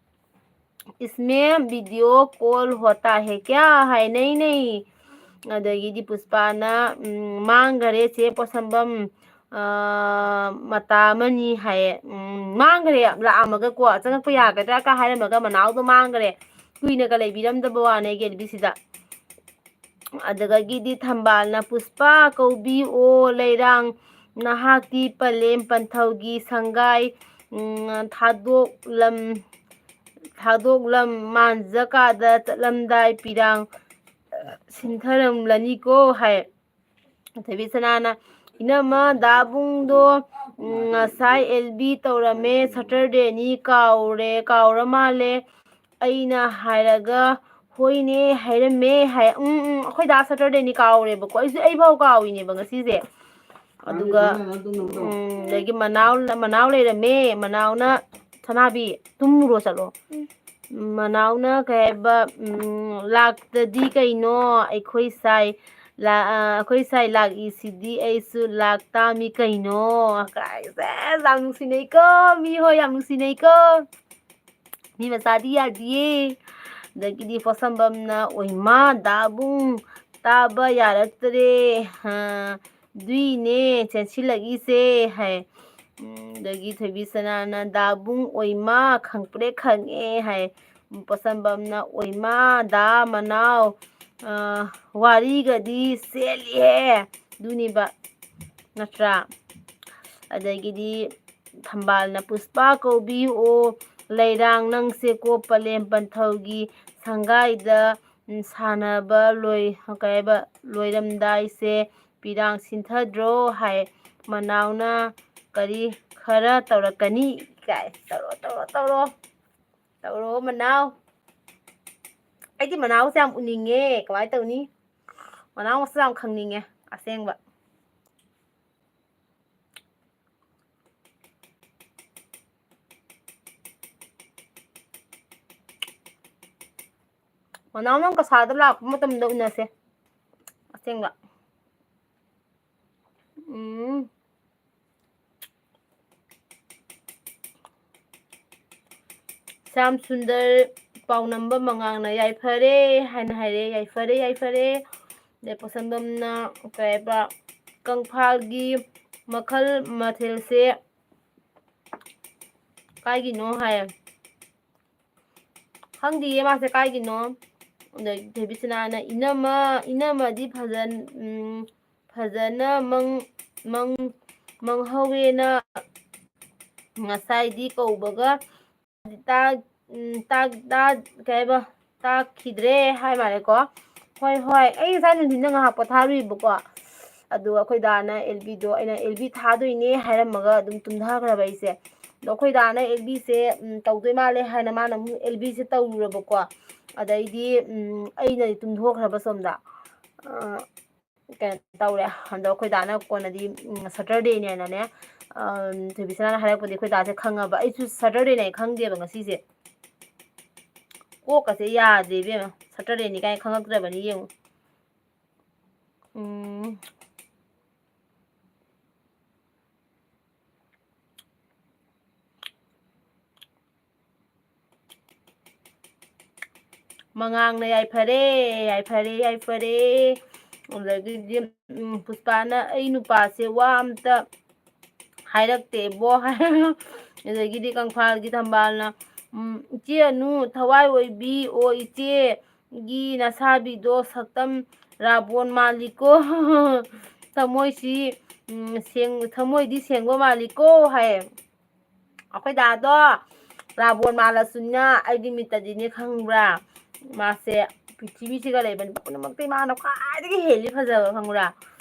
"इसमें वीडियो कॉल होता है क्या?" ꯍꯥꯏ꯫ "नहीं, नहीं, ꯑꯗꯒꯤꯗꯤ ꯄꯨꯁꯄꯥꯅ, ꯎꯝ, "ꯃꯥꯡꯈꯔꯦ ꯆꯦ ꯄꯣꯠꯁꯝꯕꯝ, ꯑꯥ, ꯃꯇꯥ ꯑꯃꯅꯤ" ꯍꯥꯏꯌꯦ꯫ ꯎꯝ, ꯃꯥꯡꯈꯔꯦ, ꯂꯥꯛꯑꯝꯃꯒꯀꯣ, "ꯆꯪꯉꯛꯄ ꯌꯥꯒꯗ꯭ꯔꯥ?" ꯀ ꯍꯥꯏꯔꯝꯃꯒ ꯃꯅꯥꯎꯗꯣ ꯃꯥꯡꯈꯔꯦ꯫ ꯀꯨꯏꯅꯒ ꯂꯩꯕꯤꯔꯝꯗꯕ ꯋꯥꯅꯦ ꯑꯩꯒꯤ ꯑꯦꯜꯕꯤꯁꯤꯗ꯫ ꯑꯗꯨꯗꯒꯤꯗꯤ ꯊꯝꯕꯥꯜꯅ, "ꯄꯨꯁꯄꯥ ꯀꯧꯕꯤ ꯑꯣ ꯂꯩꯔꯥꯡ, ꯅꯍꯥꯛꯇꯤ ꯄꯂꯦꯝ ꯄꯟꯊꯧꯒꯤ ꯁꯪꯒꯥꯏ, ꯎꯝ, ꯊꯥꯗꯣꯛꯂꯝ-, ꯊꯥꯗꯣꯛꯂꯝ ꯃꯥꯟꯖ ꯀꯥꯗ ꯆꯠꯂꯝꯗꯥꯏ ꯄꯤꯔꯥꯡ ꯁꯤꯟꯊꯔꯝꯂꯅꯤꯀꯣ" ꯍꯥꯏ꯫ ꯊꯣꯏꯕꯤ ꯁꯅꯥꯅ, "ꯏꯅꯝꯃ, ꯗꯥꯕꯨꯡꯗꯣ, ꯎꯝ, ꯉꯁꯥꯏ ꯑꯦꯜꯕꯤ ꯇꯧꯔꯝꯃꯦ, ꯁꯇꯔꯗꯦꯅꯤ, ꯀꯥꯎꯔꯦ, ꯀꯥꯎꯔ ꯃꯥꯜꯂꯦ꯫ ꯑꯩꯅ ꯍꯥꯏꯔꯒ, ꯍꯣꯏꯅꯦ, ꯍꯥꯏꯔꯝꯃꯦ" ꯍꯥꯏ꯫ ꯎꯝ, ꯎꯝ, ꯑꯩꯈꯣꯏ ꯗꯥ ꯁꯇꯔꯗꯦꯅꯤ ꯀꯥꯎꯔꯦꯕꯀꯣ꯫ ꯑꯩꯁꯨ, ꯑꯩꯐꯥꯎ ꯀꯥꯎꯏꯅꯦꯕ ꯉꯁꯤꯁꯦ꯫ ꯑꯗꯨꯒ, ꯎꯝ, ꯑꯗꯒꯤ ꯃꯅꯥꯎ, ꯃꯅꯥꯎ ꯂꯩꯔꯝꯃꯦ꯫ ꯃꯅꯥꯎꯅ, "ꯁꯅꯥꯕꯤ, ꯇꯨꯝꯃꯨꯔꯣ ꯆꯠꯂꯣ"꯫ ꯃꯅꯥꯎꯅ ꯀꯩ ꯍꯥꯏꯕ, ꯎꯝ, "ꯂꯥꯛꯇꯗꯤ ꯀꯩꯅꯣ, ꯑꯩꯈꯣꯏ ꯁꯥꯏ, ꯂꯥ-, ꯑ, ꯑꯩꯈꯣꯏ ꯁꯥꯏ ꯂꯥꯛꯏꯁꯤꯗꯤ ꯑꯩꯁꯨ ꯂꯥꯛ ꯇꯥꯃꯤ ꯀꯩꯅꯣ" ꯀꯥꯏꯁꯦ꯫ ꯌꯥꯝ ꯅꯨꯡꯁꯤꯅꯩꯀꯣ, ꯃꯤ ꯍꯣꯏ, ꯌꯥꯝ ꯅꯨꯡꯁꯤꯅꯩꯀꯣ꯫ ꯃꯤ ꯃꯆꯥꯗꯤ ꯌꯥꯗꯤꯌꯦ꯫ ꯑꯗꯒꯤꯗꯤ ꯄꯣꯠꯁꯝꯕꯝꯅ, "ꯑꯣꯏꯃꯥ, ꯗꯥꯕꯨꯡ ꯇꯥꯕ ꯌꯥꯔꯛꯇ꯭ꯔꯦ, ꯑ, ꯑꯗꯨꯏꯅꯦ ꯆꯦꯟꯁꯤꯜꯂꯛꯏꯁꯦ" ꯍꯥꯏ꯫ ꯎꯝ, ꯑꯗꯒꯤ ꯊꯣꯏꯕꯤ ꯁꯅꯥꯅ, "ꯗꯥꯕꯨꯡ ꯑꯣꯏꯃꯥ ꯈꯪꯄ꯭ꯔꯦꯛ ꯈꯪꯉꯦ" ꯍꯥꯏ꯫ ꯄꯣꯠꯁꯝꯕꯝꯅ, "ꯑꯣꯏꯃꯥ, ꯗꯥ ꯃꯅꯥꯎ, ꯑ, ꯋꯥꯔꯤꯒꯗꯤ ꯆꯦꯜꯂꯤꯍꯦ"꯫ ꯑꯗꯨꯅꯦꯕ, ꯅꯠꯇ꯭ꯔꯥ? ꯑꯗꯒꯤꯗꯤ ꯊꯝꯕꯥꯜꯅ, "ꯄꯨꯁꯄꯥ ꯀꯧꯕꯤꯌꯨ ꯂꯩꯔꯥꯡ, ꯅꯪꯁꯦ ꯀꯣ ꯄꯂꯦꯝ ꯄꯟꯊꯧꯒꯤ ꯁꯪꯒꯥꯏꯗ, ꯎꯝ, ꯁꯥꯟꯅꯕ ꯂꯣꯏ-, ꯀꯩ ꯍꯥꯏꯕ, ꯂꯣꯏꯔꯝꯗꯥꯏꯁꯦ ꯄꯤꯔꯥꯡ ꯁꯤꯟꯊꯗ꯭ꯔꯣ" ꯍꯥꯏ꯫ ꯃꯅꯥꯎꯅ, "ꯀꯔꯤ ꯈꯔ ꯇꯧꯔꯛꯀꯅꯤ" ꯀꯥꯏ꯫ ꯇꯧꯔꯣ, ꯇꯧꯔꯣ, ꯇꯧꯔꯣ꯫ ꯇꯧꯔꯣ, ꯃꯅꯥꯎ꯫ ꯑꯩꯗꯤ ꯃꯅꯥꯎꯁꯦ ꯌꯥꯝ ꯎꯅꯤꯡꯉꯦ꯫ ꯀꯃꯥꯏꯅ ꯇꯧꯅꯤ? ꯃꯅꯥꯎ ꯃꯁꯛ ꯌꯥꯝ ꯈꯪꯅꯤꯡꯉꯦ, ꯑꯁꯦꯡꯕ꯫ ꯃꯅꯥꯎ, ꯅꯪ ꯀꯁꯥꯗ ꯂꯥꯛꯄ ꯃꯇꯝꯗ ꯎꯅꯁꯦ꯫ ꯑꯁꯦꯡꯕ꯫ ꯎꯝ꯫ ꯁ꯭ꯌꯥꯝ ꯁꯨꯟꯗꯔ ꯄꯥꯎꯅꯝꯕ ꯃꯉꯥꯡꯅ "ꯌꯥꯏꯐꯔꯦ" ꯍꯥꯏꯅ ꯍꯥꯏꯔꯦ꯫ ꯌꯥꯏꯐꯔꯦ, ꯌꯥꯏꯐꯔꯦ꯫ ꯑꯗꯩ ꯄꯣꯠꯁꯝꯕꯝꯅ ꯀꯩ ꯍꯥꯏꯕ, ꯀꯪꯐꯥꯜꯒꯤ ꯃꯈꯜ ꯃꯊꯦꯜꯁꯦ ꯀꯥꯏꯒꯤꯅꯣ ꯍꯥꯏ꯫ ꯈꯪꯗꯤꯌꯦ ꯃꯥꯁꯦ ꯀꯥꯏꯒꯤꯅꯣ꯫ ꯑꯗꯩ ꯊꯣꯏꯕꯤꯁꯅꯥꯅ, "ꯏꯅꯝꯃ, ꯏꯅꯝꯃꯗꯤ ꯐꯖꯟ-, ꯎꯝ, ꯐꯖꯅ ꯃꯪ-, ꯃꯪ-, ꯃꯪꯍꯧꯋꯦꯅ ꯉꯁꯥꯏꯗꯤ ꯀꯧꯕꯒ ꯇꯥ-, ꯎꯝ, ꯇꯥ-, ꯇꯥ-, ꯀꯩ ꯍꯥꯏꯕ, ꯇꯥꯈꯤꯗ꯭ꯔꯦ" ꯍꯥꯏ ꯃꯥꯜꯂꯦꯀꯣ꯫ ꯍꯣꯏ, ꯍꯣꯏ, ꯑꯩ ꯉꯁꯥꯏ ꯅꯨꯡꯊꯤꯟꯗ ꯉꯥꯏꯍꯥꯛ ꯄꯣꯊꯥꯔꯨꯏꯕꯀꯣ꯫ ꯑꯗꯨꯒ ꯑꯩꯈꯣꯏ ꯗꯥꯅ ꯑꯦꯜꯕꯤꯗꯣ, ꯑꯩꯅ "ꯑꯦꯜꯕꯤ ꯊꯥꯗꯣꯏꯅꯦ" ꯍꯥꯏꯔꯝꯃꯒ ꯑꯗꯨꯝ ꯇꯨꯝꯊꯈ꯭ꯔꯕ ꯑꯩꯁꯦ꯫ ꯑꯗꯣ ꯑꯩꯈꯣꯏ ꯗꯥꯅ ꯑꯦꯜꯕꯤꯁꯦ, ꯎꯝ, ꯇꯧꯗꯣꯏ ꯃꯥꯜꯂꯦ ꯍꯥꯏꯅ ꯃꯥꯅ ꯑꯃꯨꯛ ꯑꯦꯜꯕꯤꯁꯦ ꯇꯧꯔꯨꯔꯕꯀꯣ꯫ ꯑꯗꯩꯗꯤ, ꯎꯝ, ꯑꯩꯅꯗꯤ ꯇꯨꯝꯊꯣꯛꯈ꯭ꯔꯕ ꯁꯣꯝꯗ꯫ ꯑ, ꯀꯩꯅꯣ ꯇꯧꯔꯦ꯫ ꯑꯗꯣ ꯑꯩꯈꯣꯏ ꯗꯥꯅ ꯀꯣꯟꯅꯗꯤ, ꯎꯝ, ꯁꯇꯔꯗꯦꯅꯦꯅꯅꯦ, ꯑ, ꯊꯣꯏꯕꯤꯁꯅꯥꯅ ꯍꯥꯏꯔꯛꯄꯗꯤ ꯑꯩꯈꯣꯏ ꯗꯥꯁꯦ ꯈꯪꯉꯕ꯫ ꯑꯩꯁꯨ ꯁꯇꯔꯗꯦꯅꯦ ꯈꯪꯗꯦꯕ ꯉꯁꯤꯁꯦ꯫ ꯀꯣꯛꯀꯁꯦ ꯌꯥꯗ꯭ꯔꯦ ꯏꯕꯦꯝꯃ꯫ ꯁꯇꯔꯗꯦꯅꯤ ꯀꯥꯏꯅ ꯈꯪꯉꯛꯇ꯭ꯔꯕꯅꯤ ꯌꯦꯡꯉꯨ꯫ ꯎꯝ꯫ ꯃꯉꯥꯡꯅ "ꯌꯥꯏꯐꯔꯦ, ꯌꯥꯏꯐꯔꯦ, ꯌꯥꯏꯐꯔꯦ"꯫ ꯑꯗꯒꯤꯗꯤ, ꯎꯝ, ꯄꯨꯁꯄꯥꯅ "ꯑꯩ ꯅꯨꯄꯥꯁꯦ ꯋꯥ ꯑꯝꯇ ꯍꯥꯏꯔꯛꯇꯦꯕꯣ" ꯍꯥꯏ꯫ ꯑꯗꯒꯤꯗꯤ ꯀꯪꯐꯥꯜꯒꯤ ꯊꯝꯕꯥꯜꯅ, ꯎꯝ, "ꯏꯆꯦ ꯑꯅꯨ, ꯊꯋꯥꯏ ꯑꯣꯏꯕꯤ ꯑꯣ ꯏꯆꯦꯒꯤ ꯅꯁꯥꯕꯤꯗꯣ ꯁꯛꯇꯝ ꯔꯥꯕꯣꯟ ꯃꯥꯜꯂꯤꯀꯣ꯫ ꯊꯃꯣꯏꯁꯤ, ꯎꯝ, ꯁꯦꯡ-, ꯊꯃꯣꯏꯗꯤ ꯁꯦꯡꯕ ꯃꯥꯜꯂꯤꯀꯣ" ꯍꯥꯏ꯫ ꯑꯩꯈꯣꯏ ꯗꯥꯗꯣ ꯔꯥꯕꯣꯟ ꯃꯥꯜꯂꯁꯨꯅ ꯑꯩꯒꯤ ꯃꯤꯠꯇꯗꯤꯅꯦ ꯈꯪꯕ꯭ꯔꯥ, ꯃꯥꯁꯦ ꯄ꯭ꯔꯤꯊꯤꯕꯤꯁꯤꯒ ꯂꯩꯕ ꯅꯨꯄꯥ ꯄꯨꯝꯅꯃꯛꯇ ꯃꯥꯅ ꯈ꯭ꯋꯥꯏꯗꯒꯤ ꯍꯦꯜꯂꯤ ꯐꯖꯕ, ꯈꯪꯕ꯭ꯔꯥ?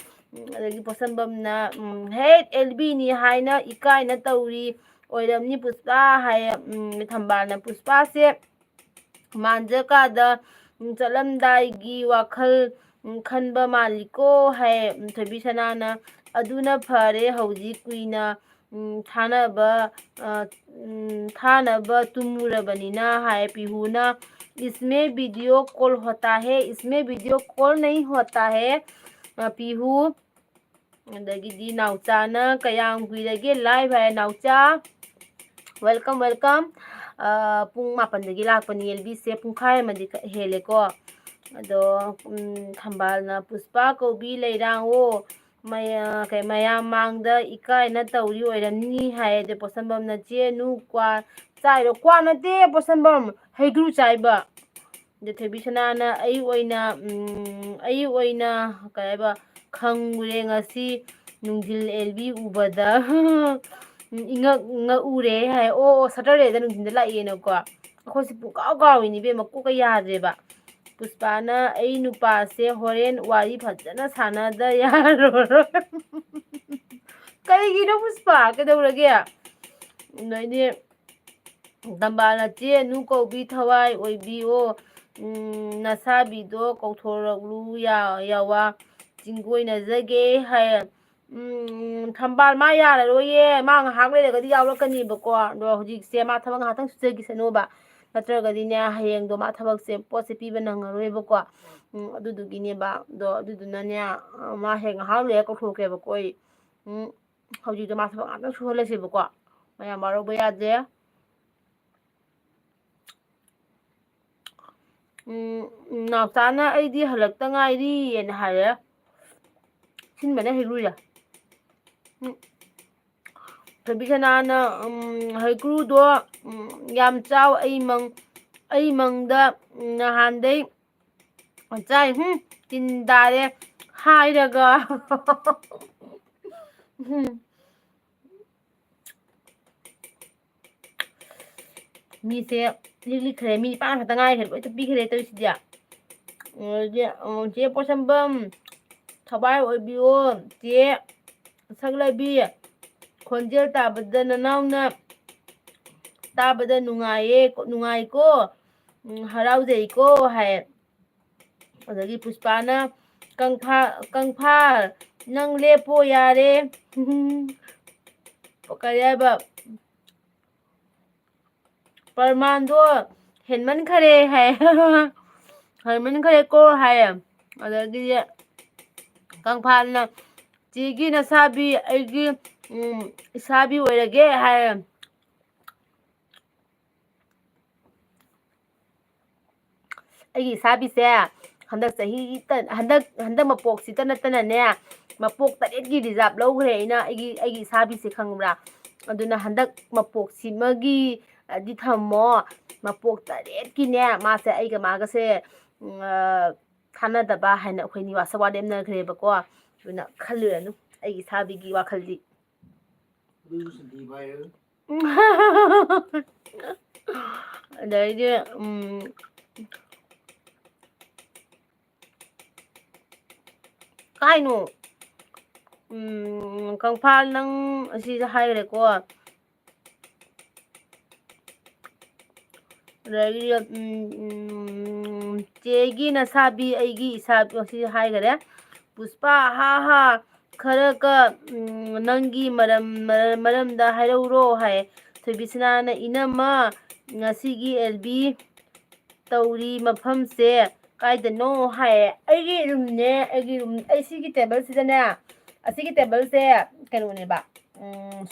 ꯎꯝ, ꯑꯗꯒꯤ ꯄꯣꯠꯁꯝꯕꯝꯅ, ꯎꯝ, "ꯍꯦꯠ, ꯑꯦꯜꯕꯤꯅꯤ ꯍꯥꯏꯅ ꯏꯀꯥꯏꯅ ꯇꯧꯔꯤ ꯑꯣꯏꯔꯝꯅꯤ ꯄꯨꯁꯄꯥ" ꯍꯥꯏꯌꯦ꯫ ꯎꯝ, ꯊꯝꯕꯥꯜꯅ "ꯄꯨꯁꯄꯥꯁꯦ ꯃꯥꯟꯖ ꯀꯥꯗ, ꯎꯝ, ꯆꯠꯂꯝꯗꯥꯏꯒꯤ ꯋꯥꯈꯜ, ꯎꯝ, ꯈꯟꯕ ꯃꯥꯜꯂꯤꯀꯣ" ꯍꯥꯏ꯫ ꯎꯝ, ꯊꯣꯏꯕꯤ ꯁꯅꯥꯅ "ꯑꯗꯨꯅ ꯐꯔꯦ, ꯍꯧꯖꯤꯛ ꯀꯨꯏꯅ, ꯎꯝ, ꯊꯥꯅꯕ, ꯑ, ꯎꯝ, ꯊꯥꯅꯕ ꯇꯨꯝꯃꯨꯔꯕꯅꯤꯅ" ꯍꯥꯏ꯫ ꯄꯤꯍꯨꯅ "ꯏꯁꯃꯦ ꯚꯤꯗꯤꯑꯣ ꯀꯣꯜ ꯍꯣꯇꯥ ꯍꯦ, ꯏꯁꯃꯦ ꯚꯤꯗꯤꯑꯣ ꯀꯣꯜ ꯅꯍꯤ ꯍꯣꯇꯥ ꯍꯦ", ꯑ, ꯄꯤꯍꯨ꯫ ꯑꯗꯒꯤꯗꯤ ꯅꯥꯎꯆꯥꯅ "ꯀꯌꯥꯝ ꯀꯨꯏꯔꯒꯦ ꯂꯥꯏꯚ?" ꯍꯥꯏ꯫ ꯅꯥꯎꯆꯥ, welcome, welcome꯫ ꯑ, ꯄꯨꯡ ꯃꯥꯄꯟꯗꯒꯤ ꯂꯥꯛꯄꯅꯤ ꯑꯦꯜꯕꯤꯁꯦ, ꯄꯨꯡꯈꯥꯏ ꯑꯃꯗꯤ ꯈ-, ꯍꯦꯜꯂꯦꯀꯣ꯫ ꯑꯗꯣ, ꯎꯝ, ꯊꯝꯕꯥꯜꯅ "ꯄꯨꯁꯄꯥ ꯀꯧꯕꯤ ꯂꯩꯔꯥꯡꯉꯣ, ꯃꯌꯥ-, ꯀꯩ, ꯃꯌꯥꯝ ꯃꯥꯡꯗ ꯏꯀꯥꯏꯅ ꯇꯧꯔꯤ ꯑꯣꯏꯔꯝꯅꯤ" ꯍꯥꯏ꯫ ꯑꯗꯩ ꯄꯣꯠꯁꯝꯕꯝꯅ "ꯆꯦ ꯅꯨ ꯀ꯭ꯋꯥ ꯆꯥꯏꯔꯣ?" ꯀ꯭ꯋꯥ ꯅꯠꯇꯦ ꯄꯣꯠꯁꯝꯕꯝ, ꯍꯩꯒ꯭ꯔꯨ ꯆꯥꯏꯕ꯫ ꯑꯗ ꯊꯣꯏꯕꯤꯁꯅꯥꯅ "ꯑꯩ ꯑꯣꯏꯅ, ꯎꯝ, ꯑꯩ ꯑꯣꯏꯅ ꯀꯩ ꯍꯥꯏꯕ, ꯈꯪꯉꯨꯔꯦ ꯉꯁꯤ, ꯅꯨꯡꯊꯤꯜ ꯑꯦꯜꯕꯤ ꯎꯕꯗ ꯏꯉꯛ ꯉꯛꯎꯔꯦ" ꯍꯥꯏ꯫ ꯑꯣ, ꯑꯣ, ꯁꯇꯔꯗꯦꯗ ꯅꯨꯡꯊꯤꯟꯗ ꯂꯥꯛꯑꯦꯅꯀꯣ꯫ ꯑꯩꯈꯣꯏꯁꯦ ꯄꯨꯡꯀꯥꯎ ꯀꯥꯎꯏꯅꯦ ꯏꯕꯦꯝꯃ, ꯀꯣꯛꯀ ꯌꯥꯗ꯭ꯔꯦꯕ꯫ ꯄꯨꯁꯄꯥꯅ "ꯑꯩ ꯅꯨꯄꯥꯁꯦ ꯍꯣꯔꯦꯟ ꯋꯥꯔꯤ ꯐꯖꯅ ꯁꯥꯟꯅꯗ ꯌꯥꯔꯔꯣꯏ"꯫ ꯀꯩꯒꯤꯅꯣ ꯄꯨꯁꯄꯥ? ꯀꯩꯗꯧꯔꯒꯦ? ꯅꯣꯏꯗꯤ ꯊꯝꯕꯥꯜꯅ "ꯆꯦ ꯅꯨ ꯀꯧꯕꯤ ꯊꯋꯥꯏ ꯑꯣꯏꯕꯤꯌꯣ, ꯎꯝ, ꯅꯁꯥꯕꯤꯗꯣ ꯀꯧꯊꯣꯔꯛꯂꯨ ꯌꯥ-, ꯌꯥꯋꯥ ꯆꯤꯡꯒꯣꯏꯅꯖꯒꯦ" ꯍꯥꯏ꯫ ꯎꯝ, ꯊꯝꯕꯥꯜ ꯃꯥ ꯌꯥꯔꯔꯣꯏꯌꯦ, ꯃꯥ ꯉꯥꯏꯍꯥꯛ ꯂꯩꯔꯒꯗꯤ ꯌꯥꯎꯔꯛꯀꯅꯦꯕꯀꯣ꯫ ꯑꯗꯣ ꯍꯧꯖꯤꯛꯁꯦ ꯃꯥ ꯊꯕꯛ ꯉꯥꯏꯍꯥꯛꯇꯪ ꯁꯨꯖꯈꯤꯁꯅꯣꯕ, ꯅꯠꯇ꯭ꯔꯒꯗꯤꯅꯦ ꯍꯌꯦꯡꯗꯣ ꯃꯥ ꯊꯕꯛꯁꯦ, ꯄꯣꯠꯁꯦ ꯄꯤꯕ ꯅꯪꯉꯔꯣꯏꯕꯀꯣ꯫ ꯎꯝ, ꯑꯗꯨꯗꯨꯒꯤꯅꯦꯕ꯫ ꯑꯗꯣ ꯑꯗꯨꯗꯨꯅꯅꯦ, ꯃꯥ ꯍꯌꯦꯡ ꯉꯥꯏꯍꯥꯛ ꯂꯩꯔ ꯀꯧꯊꯣꯛꯀꯦꯕꯀꯣ ꯑꯩ꯫ ꯎꯝ, ꯍꯧꯖꯤꯛꯇꯣ ꯃꯥ ꯊꯕꯛ ꯉꯥꯛꯇꯪ ꯁꯨꯍꯜꯂꯁꯦꯕꯀꯣ꯫ ꯃꯌꯥꯝ ꯋꯥꯔꯧꯕ ꯌꯥꯗꯦ꯫ ꯎꯝ, ꯅꯥꯎꯆꯥꯅ "ꯑꯩꯗꯤ ꯍꯜꯂꯛꯇ ꯉꯥꯏꯔꯤꯑꯅ" ꯍꯥꯏꯔꯦ꯫ ꯁꯤꯟꯕꯅ ꯍꯩꯔꯨꯏꯔꯦ꯫ ꯎꯝ, ꯊꯣꯏꯕꯤꯁꯅꯥꯅ, ꯎꯝ, "ꯍꯩꯀ꯭ꯔꯨꯗꯣ, ꯎꯝ, ꯌꯥꯝ ꯆꯥꯎ, ꯑꯩ ꯃꯪ-, ꯑꯩ ꯃꯪꯗ, ꯎꯝ, ꯅꯍꯥꯟꯗꯩ ꯆꯥꯏ, ꯍꯨꯝ, ꯇꯤꯟ ꯇꯥꯔꯦ" ꯍꯥꯏꯔꯒ꯫ ꯎꯝ꯫ ꯃꯤꯁꯦ ꯂꯤꯛ ꯂꯤꯛꯈ꯭ꯔꯦ, ꯃꯤ ꯅꯤꯄꯥꯟ ꯈꯛꯇ ꯉꯥꯏꯈ꯭ꯔꯦ, ꯂꯣꯏ ꯇꯨꯞꯄꯤꯈ꯭ꯔꯦ ꯇꯧꯔꯤꯁꯤꯗꯤ꯫ ꯑꯗꯨꯗꯤ, ꯑ, ꯆꯦ ꯄꯣꯠꯁꯝꯕꯝ, ꯊꯋꯥꯏ ꯑꯣꯏꯕꯤꯌꯣ, ꯆꯦ ꯁꯛꯂꯕꯤ, ꯈꯣꯟꯖꯦꯜ ꯇꯥꯕꯗ ꯅꯅꯥꯎꯅ ꯇꯥꯕꯗ ꯅꯨꯡꯉꯥꯏꯌꯦ, ꯅꯨꯡꯉꯥꯏꯀꯣ, ꯎꯝ, ꯍꯔꯥꯎꯖꯩꯀꯣ ꯍꯥꯏ꯫ ꯑꯗꯒꯤ ꯄꯨꯁꯄꯥꯅ, "ꯀꯪꯐꯥ-, ꯀꯪꯐꯥꯜ, ꯅꯪ ꯂꯦꯞꯄꯣ ꯌꯥꯔꯦ꯫ ꯀꯔꯤ ꯍꯥꯏꯕ? ꯄ꯭ꯔꯃꯥꯟꯗꯣ ꯍꯦꯟꯃꯟꯈꯔꯦ" ꯍꯥꯏ꯫ "ꯍꯦꯟꯃꯟꯈꯔꯦꯀꯣ" ꯍꯥꯏꯌꯦ꯫ ꯑꯗꯒꯤꯗꯤ ꯀꯪꯐꯥꯜꯅ, "ꯆꯦꯒꯤ ꯅꯁꯥꯕꯤ ꯑꯩꯒꯤ, ꯎꯝ, ꯏꯁꯥꯕꯤ ꯑꯣꯏꯔꯒꯦ" ꯍꯥꯏꯌꯦ꯫ ꯑꯩꯒꯤ ꯏꯁꯥꯕꯤꯁꯦ ꯍꯟꯗꯛ ꯆꯍꯤ, ꯍꯟꯗꯛ ꯍꯟꯗꯛ ꯃꯄꯣꯛꯁꯤꯇ ꯅꯠꯇꯅꯅꯦ, ꯃꯄꯣꯛ ꯇꯔꯦꯠꯀꯤ ꯔꯤꯖꯥꯕ ꯂꯧꯈ꯭ꯔꯦ ꯑꯩꯅ, ꯑꯩꯒꯤ ꯑꯩꯒꯤ ꯏꯁꯥꯕꯤꯁꯦ, ꯈꯪꯕ꯭ꯔꯥ? ꯑꯗꯨꯅ ꯍꯟꯗꯛ ꯃꯄꯣꯛꯁꯤꯃꯒꯤ ꯗꯤ ꯊꯝꯃꯣ, ꯃꯄꯣꯛ ꯇꯔꯦꯠꯀꯤꯅꯦ, ꯃꯥꯁꯦ ꯑꯩꯒ ꯃꯥꯒꯁꯦ, ꯎꯝ, ꯑ, ꯊꯥꯅꯗꯕ ꯍꯥꯏꯅ ꯑꯩꯈꯣꯏꯅꯤ ꯋꯥꯁꯛ ꯋꯥ ꯂꯦꯞꯅꯈ꯭ꯔꯦꯕꯀꯣ꯫ ꯑꯗꯨꯅ ꯈꯜꯂꯨꯔꯅꯨ ꯑꯩꯒꯤ ꯏꯁꯥꯕꯤꯒꯤ ꯋꯥꯈꯜꯗꯤ꯫ ꯑꯗꯩꯗꯤ, ꯎꯝ, ꯀꯥꯏꯅꯣ? ꯎꯝ, ꯀꯪꯐꯥꯜ, ꯅꯪ ꯑꯁꯤꯁꯦ ꯍꯥꯏꯈ꯭ꯔꯦꯀꯣ꯫ ꯑꯗꯒꯤ, ꯎꯝ, ꯎꯝ, ꯆꯦꯒꯤ ꯅꯁꯥꯕꯤ, ꯑꯩꯒꯤ ꯏꯁꯥꯕꯤ, ꯑꯁꯤ ꯍꯥꯏꯈꯔꯦ꯫ ꯄꯨꯁꯄꯥ, ꯍꯥ ꯍꯥ, ꯈꯔ ꯀ, ꯎꯝ, ꯅꯪꯒꯤ ꯃꯔꯝ, ꯃꯔꯝꯗ ꯍꯥꯏꯔꯧꯔꯣ ꯍꯥꯏ꯫ ꯊꯣꯏꯕꯤꯁꯅꯥꯅ, ꯏꯅꯝꯃ, ꯉꯁꯤꯒꯤ ꯑꯦꯜꯕꯤ ꯇꯧꯔꯤ ꯃꯐꯝꯁꯦ ꯀꯥꯏꯗꯅꯣ ꯍꯥꯏꯌꯦ꯫ ꯑꯩꯒꯤ ꯔꯨꯝꯅꯦ, ꯑꯩꯒꯤ ꯔꯨꯝ, ꯑꯩ ꯁꯤꯒꯤ ꯇꯦꯕꯜꯁꯤꯗꯅꯦ, ꯑꯁꯤꯒꯤ ꯇꯦꯕꯜꯁꯦ ꯀꯩꯅꯣꯅꯦꯕ, ꯎꯝ,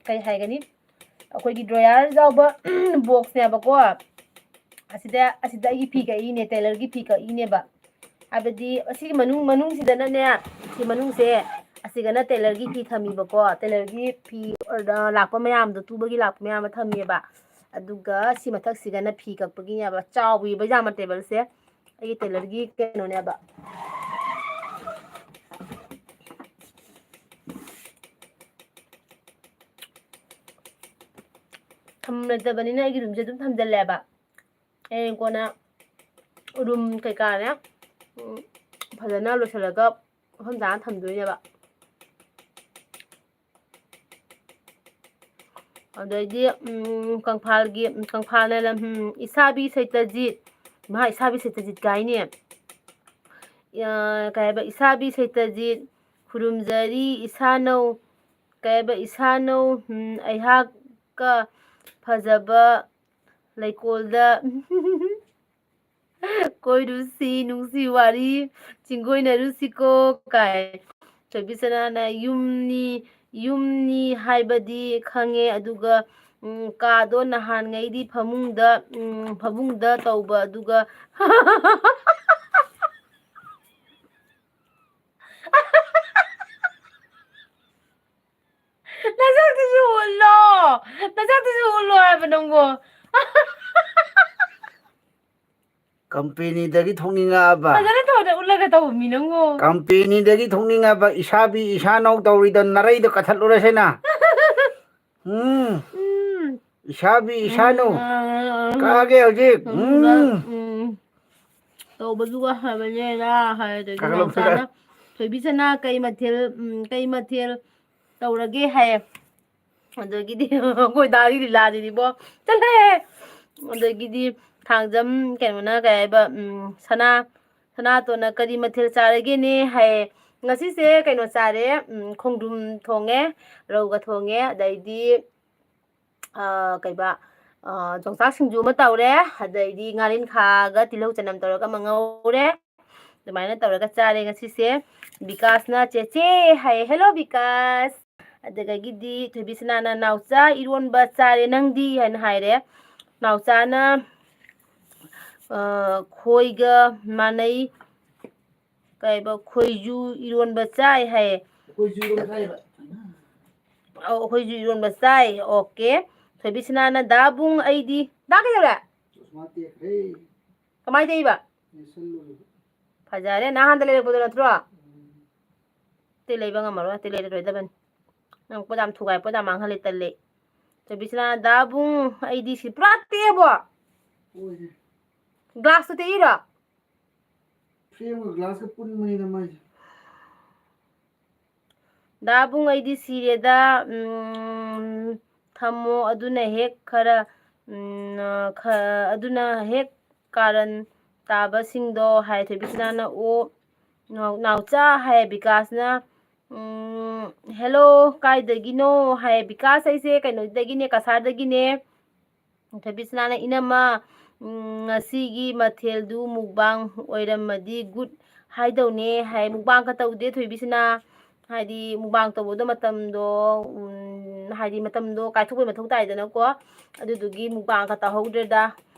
ꯀꯩ ꯍꯥꯏꯒꯅꯤ, ꯑꯩꯈꯣꯏꯒꯤ ꯗ꯭ꯔꯣꯌꯔ ꯌꯥꯎꯕ ꯕꯣꯛꯁꯅꯦꯕꯀꯣ꯫ ꯑꯁꯤꯗ, ꯑꯁꯤꯗ ꯑꯩꯒꯤ ꯐꯤ ꯀꯛꯏꯅꯦ, ꯇꯦꯂꯔꯒꯤ ꯐꯤ ꯀꯛꯏꯅꯦꯕ꯫ ꯍꯥꯏꯕꯗꯤ ꯑꯁꯤꯒꯤ ꯃꯅꯨꯡ, ꯃꯅꯨꯡꯁꯤꯗꯅꯅꯦ, ꯁꯤ ꯃꯅꯨꯡꯁꯦ, ꯑꯁꯤꯒꯅ ꯇꯦꯂꯔꯒꯤ ꯐꯤ ꯊꯝꯃꯤꯕꯀꯣ, ꯇꯦꯂꯔꯒꯤ ꯐꯤ order ꯂꯥꯛꯄ ꯃꯌꯥꯝꯗꯣ, ꯇꯨꯕꯒꯤ ꯂꯥꯛꯄ ꯃꯌꯥꯝ ꯑꯃ ꯊꯝꯃꯦꯕ꯫ ꯑꯗꯨꯒ ꯁꯤ ꯃꯊꯛꯁꯤꯒꯅ ꯐꯤ ꯀꯛꯄꯒꯤꯅꯦꯕ, ꯆꯥꯎꯋꯦꯕ ꯌꯥꯝꯅ ꯇꯦꯕꯜꯁꯦ꯫ ꯑꯩꯒꯤ ꯇꯦꯂꯔꯒꯤ ꯀꯩꯅꯣꯅꯦꯕ꯫ ꯊꯝꯅꯗꯕꯅꯤꯅ ꯑꯩꯒꯤ ꯔꯨꯝꯁꯦ ꯑꯗꯨꯝ ꯊꯝꯖꯜꯂꯦꯕ꯫ ꯍꯌꯦꯡ ꯀꯣꯟꯅ ꯔꯨꯝ ꯀꯩꯀꯥꯅꯦ, ꯎꯝ, ꯐꯖꯅ ꯂꯣꯏꯁꯤꯜꯂꯒ ꯃꯐꯝ ꯆꯥꯅ ꯊꯝꯗꯣꯏꯅꯦꯕ꯫ ꯑꯗꯩꯗꯤ, ꯎꯝ, ꯀꯪꯐꯥꯜꯒꯤ, ꯀꯪꯐꯥꯜꯅ, ꯎꯝ, ꯏꯁꯥꯕꯤ ꯁꯩꯇꯖꯤꯠ, ꯃꯍꯥ ꯏꯁꯥꯕꯤ ꯁꯩꯇꯖꯤꯠ ꯀꯥꯏꯅꯦ꯫ ꯑ, ꯀꯩ ꯍꯥꯏꯕ, ꯏꯁꯥꯕꯤ ꯁꯩꯇꯖꯤꯠ, ꯈꯨꯔꯨꯝꯖꯔꯤ ꯏꯁꯥꯅꯧ, ꯀꯩ ꯍꯥꯏꯕ, ꯏꯁꯥꯅꯧ, ꯎꯝ, ꯑꯩꯍꯥꯛꯀ ꯐꯖꯕ ꯂꯩꯀꯣꯜꯗ ꯀꯣꯏꯔꯨꯁꯤ, ꯅꯨꯡꯁꯤ ꯋꯥꯔꯤ ꯆꯤꯡꯒꯣꯏꯅꯔꯨꯁꯤꯀꯣ ꯀꯥꯏ꯫ ꯊꯣꯏꯕꯤꯁꯅꯥꯅ, ꯌꯨꯝꯅꯤ, ꯌꯨꯝꯅꯤ ꯍꯥꯏꯕꯗꯤ ꯈꯪꯉꯦ, ꯑꯗꯨꯒ ꯎꯝ, ꯀꯥꯗꯣ ꯅꯍꯥꯟꯉꯩꯗꯤ ꯐꯃꯨꯡꯗ, ꯎꯝ, ꯐꯃꯨꯡꯗ ꯇꯧꯕ, ꯑꯗꯨꯒ ꯅꯁꯛꯇꯨꯁꯨ ꯎꯠꯂꯣ, ꯅꯁꯛꯇꯨꯁꯨ ꯎꯠꯂꯣ ꯍꯥꯏꯕ ꯅꯪꯕꯣ꯫ ꯀꯝꯄꯦꯅꯤꯗꯒꯤ ꯊꯣꯛꯅꯤꯡꯉꯛꯑꯕ? ꯐꯖꯅ ꯊꯣꯛꯅ ꯎꯠꯂꯒ ꯇꯧꯕ ꯃꯤ ꯅꯪꯕꯣ꯫ ꯀꯝꯄꯦꯅꯤꯗꯒꯤ ꯊꯣꯛꯅꯤꯡꯉꯛꯑꯕ ꯏꯁꯥꯕꯤ ꯏꯁꯥꯅꯧ ꯇꯧꯔꯤꯗꯣ ꯅꯔꯩꯗꯣ ꯀꯠꯊꯠꯂꯨꯔꯁꯤꯅ꯫ ꯎꯝ꯫ ꯎꯝ꯫ ꯏꯁꯥꯕꯤ ꯏꯁꯥꯅꯧ꯫ ꯎꯝ, ꯎꯝ, ꯎꯝ, ꯎꯝ꯫ ꯀꯛꯑꯒꯦ ꯍꯧꯖꯤꯛ꯫ ꯎꯝ, ꯎꯝ꯫ ꯎꯝ꯫ ꯇꯧꯕꯗꯨꯒ ꯍꯥꯏꯕꯅꯦꯅ ꯍꯥꯏꯔꯗꯤ ꯀꯛꯊꯠꯂꯣ, ꯅꯥꯎꯆꯥꯅ ꯀꯛꯊꯠꯂꯣ꯫ ꯊꯣꯏꯕꯤꯁꯅꯥ ꯀꯩ ꯃꯊꯦꯜ, ꯎꯝ, ꯀꯩ ꯃꯊꯦꯜ ꯇꯧꯔꯒꯦ ꯍꯥꯏꯌꯦ꯫ ꯑꯗꯒꯤꯗꯤ ꯑꯩꯈꯣꯏ ꯗꯥꯒꯤ ꯂꯤꯂꯥꯁꯤꯗꯤꯕꯣ꯫ ꯆꯠꯂꯍꯦ! ꯑꯗꯒꯤꯗꯤ ꯊꯥꯡꯖꯝ ꯀꯩꯅꯣꯅ ꯀꯩ ꯍꯥꯏꯕ, ꯎꯝ, ꯁꯅꯥ-, ꯁꯅꯥꯇꯣꯟꯅ "ꯀꯔꯤ ꯃꯊꯦꯜ ꯆꯥꯔꯒꯦꯅꯦ?" ꯍꯥꯏꯌꯦ꯫ "ꯉꯁꯤꯁꯦ ꯀꯩꯅꯣ ꯆꯥꯔꯦ, ꯎꯝ, ꯈꯣꯡꯗ꯭ꯔꯨꯝ ꯊꯣꯡꯉꯦ, ꯔꯧꯒ ꯊꯣꯡꯉꯦ, ꯑꯗꯩꯗꯤ, ꯑ, ꯀꯩꯕ, ꯑ, ꯌꯣꯡꯆꯥꯛ ꯁꯤꯡꯖꯨ ꯑꯃ ꯇꯧꯔꯦ, ꯑꯗꯩꯗꯤ ꯉꯥꯔꯤꯟꯈꯥꯒ ꯇꯤꯜꯍꯧ ꯆꯅꯝ ꯇꯧꯔꯒ ꯑꯃ ꯉꯧꯔꯦ꯫ ꯑꯗꯨꯃꯥꯏꯅ ꯇꯧꯔꯒ ꯆꯥꯔꯦ ꯉꯁꯤꯁꯦ"꯫ ꯕꯤꯀꯥꯁꯅ "ꯆꯦꯆꯦ" ꯍꯥꯏꯌꯦ꯫ "Hello ꯕꯤꯀꯥꯁ"꯫ ꯑꯗꯨꯗꯒꯤꯗꯤ ꯊꯣꯏꯕꯤꯁꯅꯥꯅ "ꯅꯥꯎꯆꯥ, ꯏꯔꯣꯟꯕ ꯆꯥꯔꯦ, ꯅꯪꯗꯤ?" ꯍꯥꯏꯅ ꯍꯥꯏꯔꯦ꯫ ꯅꯥꯎꯆꯥꯅ, ꯑ, ꯈꯣꯏꯒ ꯃꯥꯟꯅꯩ, ꯀꯩꯕ, ꯈꯣꯏꯖꯨ ꯏꯔꯣꯟꯕ ꯆꯥꯏ ꯍꯥꯏꯌꯦ꯫ ꯑꯩꯈꯣꯏꯁꯨ ꯏꯔꯣꯟꯕ ꯆꯥꯏꯌꯦꯕ꯫ ꯑꯧ, ꯑꯩꯈꯣꯏꯁꯨ ꯏꯔꯣꯟꯕ ꯆꯥꯏ꯫ OK꯫ ꯊꯣꯏꯕꯤꯁꯅꯥꯅ "ꯗꯥꯕꯨꯡ, ꯑꯩꯗꯤ"꯫ ꯗꯥ ꯀꯩꯗꯧꯔꯦ? ꯆꯁꯃꯥ ꯇꯦꯛꯈ꯭ꯔꯦ꯫ ꯀꯃꯥꯏꯅ ꯇꯧꯔꯤꯕ? ꯌꯦꯠꯁꯜꯂꯨꯔꯦ꯫ ꯐꯖꯔꯦ, ꯅꯍꯥꯟꯗ ꯂꯩꯔꯛꯄꯗꯣ ꯅꯠꯇ꯭ꯔꯣ? ꯎꯝ꯫ ꯑꯇꯩ ꯂꯩꯕ ꯉꯝꯃꯔꯣꯏ, ꯑꯇꯩ ꯂꯩꯔꯔꯣꯏꯗꯕꯅꯤ꯫ ꯅꯪ ꯄꯣꯠ ꯌꯥꯝ ꯊꯨꯒꯥꯏ, ꯄꯣꯠ ꯌꯥꯝ ꯃꯥꯡꯍꯜꯂꯦ, ꯇꯜꯂꯦ꯫ ꯊꯣꯏꯕꯤꯁꯅꯥ, "ꯗꯥꯕꯨꯡ, ꯑꯩꯗꯤ ꯁꯤ ꯄꯨꯔꯥ ꯇꯦꯛꯑꯕꯣ?" ꯍꯣꯏꯅꯦ꯫ ꯒ꯭ꯂꯥꯁꯇꯨ ꯇꯦꯛꯏꯔꯣ? ꯐ꯭ꯔꯦꯝꯒ ꯒ꯭ꯂꯥꯁꯀ ꯄꯨꯟꯕꯅꯤꯗ ꯃꯥꯏꯁꯦ꯫ "ꯗꯥꯕꯨꯡ, ꯑꯩꯗꯤ ꯁꯤꯔꯦꯗ, ꯎꯝ, ꯊꯝꯃꯣ, ꯑꯗꯨꯅ ꯍꯦꯛ ꯈꯔ, ꯎꯝ, ꯈ-, ꯑꯗꯨꯅ ꯍꯦꯛ ꯀꯥꯔꯟ ꯇꯥꯕꯁꯤꯡꯗꯣ" ꯍꯥꯏ꯫ ꯊꯣꯏꯕꯤꯁꯅꯥꯅ "ꯑꯣ, ꯅꯥꯎ-, ꯅꯥꯎꯆꯥ" ꯍꯥꯏ꯫ ꯕꯤꯀꯥꯁꯅ, ꯎꯝ, "Hello, ꯀꯥꯏꯗꯒꯤꯅꯣ?" ꯍꯥꯏ꯫ "ꯕꯤꯀꯥꯁ, ꯑꯩꯁꯦ ꯀꯩꯅꯣꯗꯒꯤꯅꯦ, ꯀꯁꯥꯔꯗꯒꯤꯅꯦ"꯫ ꯊꯣꯏꯕꯤꯁꯅꯥꯅ "ꯏꯅꯝꯃ, ꯎꯝ, ꯉꯁꯤꯒꯤ ꯃꯊꯦꯜꯗꯨ ꯃꯨꯛꯕꯥꯡ ꯑꯣꯏꯔꯝꯃꯗꯤ good ꯍꯥꯏꯗꯧꯅꯦ" ꯍꯥꯏ꯫ ꯃꯨꯛꯕꯥꯡꯒ ꯇꯧꯗꯦ ꯊꯣꯏꯕꯤꯁꯅꯥ, ꯍꯥꯏꯗꯤ ꯃꯨꯛꯕꯥꯡ ꯇꯧꯕꯗꯣ ꯃꯇꯝꯗꯣ, ꯎꯝ, ꯍꯥꯏꯗꯤ ꯃꯇꯝꯗꯣ ꯀꯥꯏꯊꯣꯛꯄꯩ ꯃꯊꯧ ꯇꯥꯏꯗꯅꯀꯣ꯫ ꯑꯗꯨꯗꯨꯒꯤ ꯃꯨꯛꯕꯥꯡꯒ ꯇꯧꯍꯧꯗ꯭ꯔꯦꯗ꯫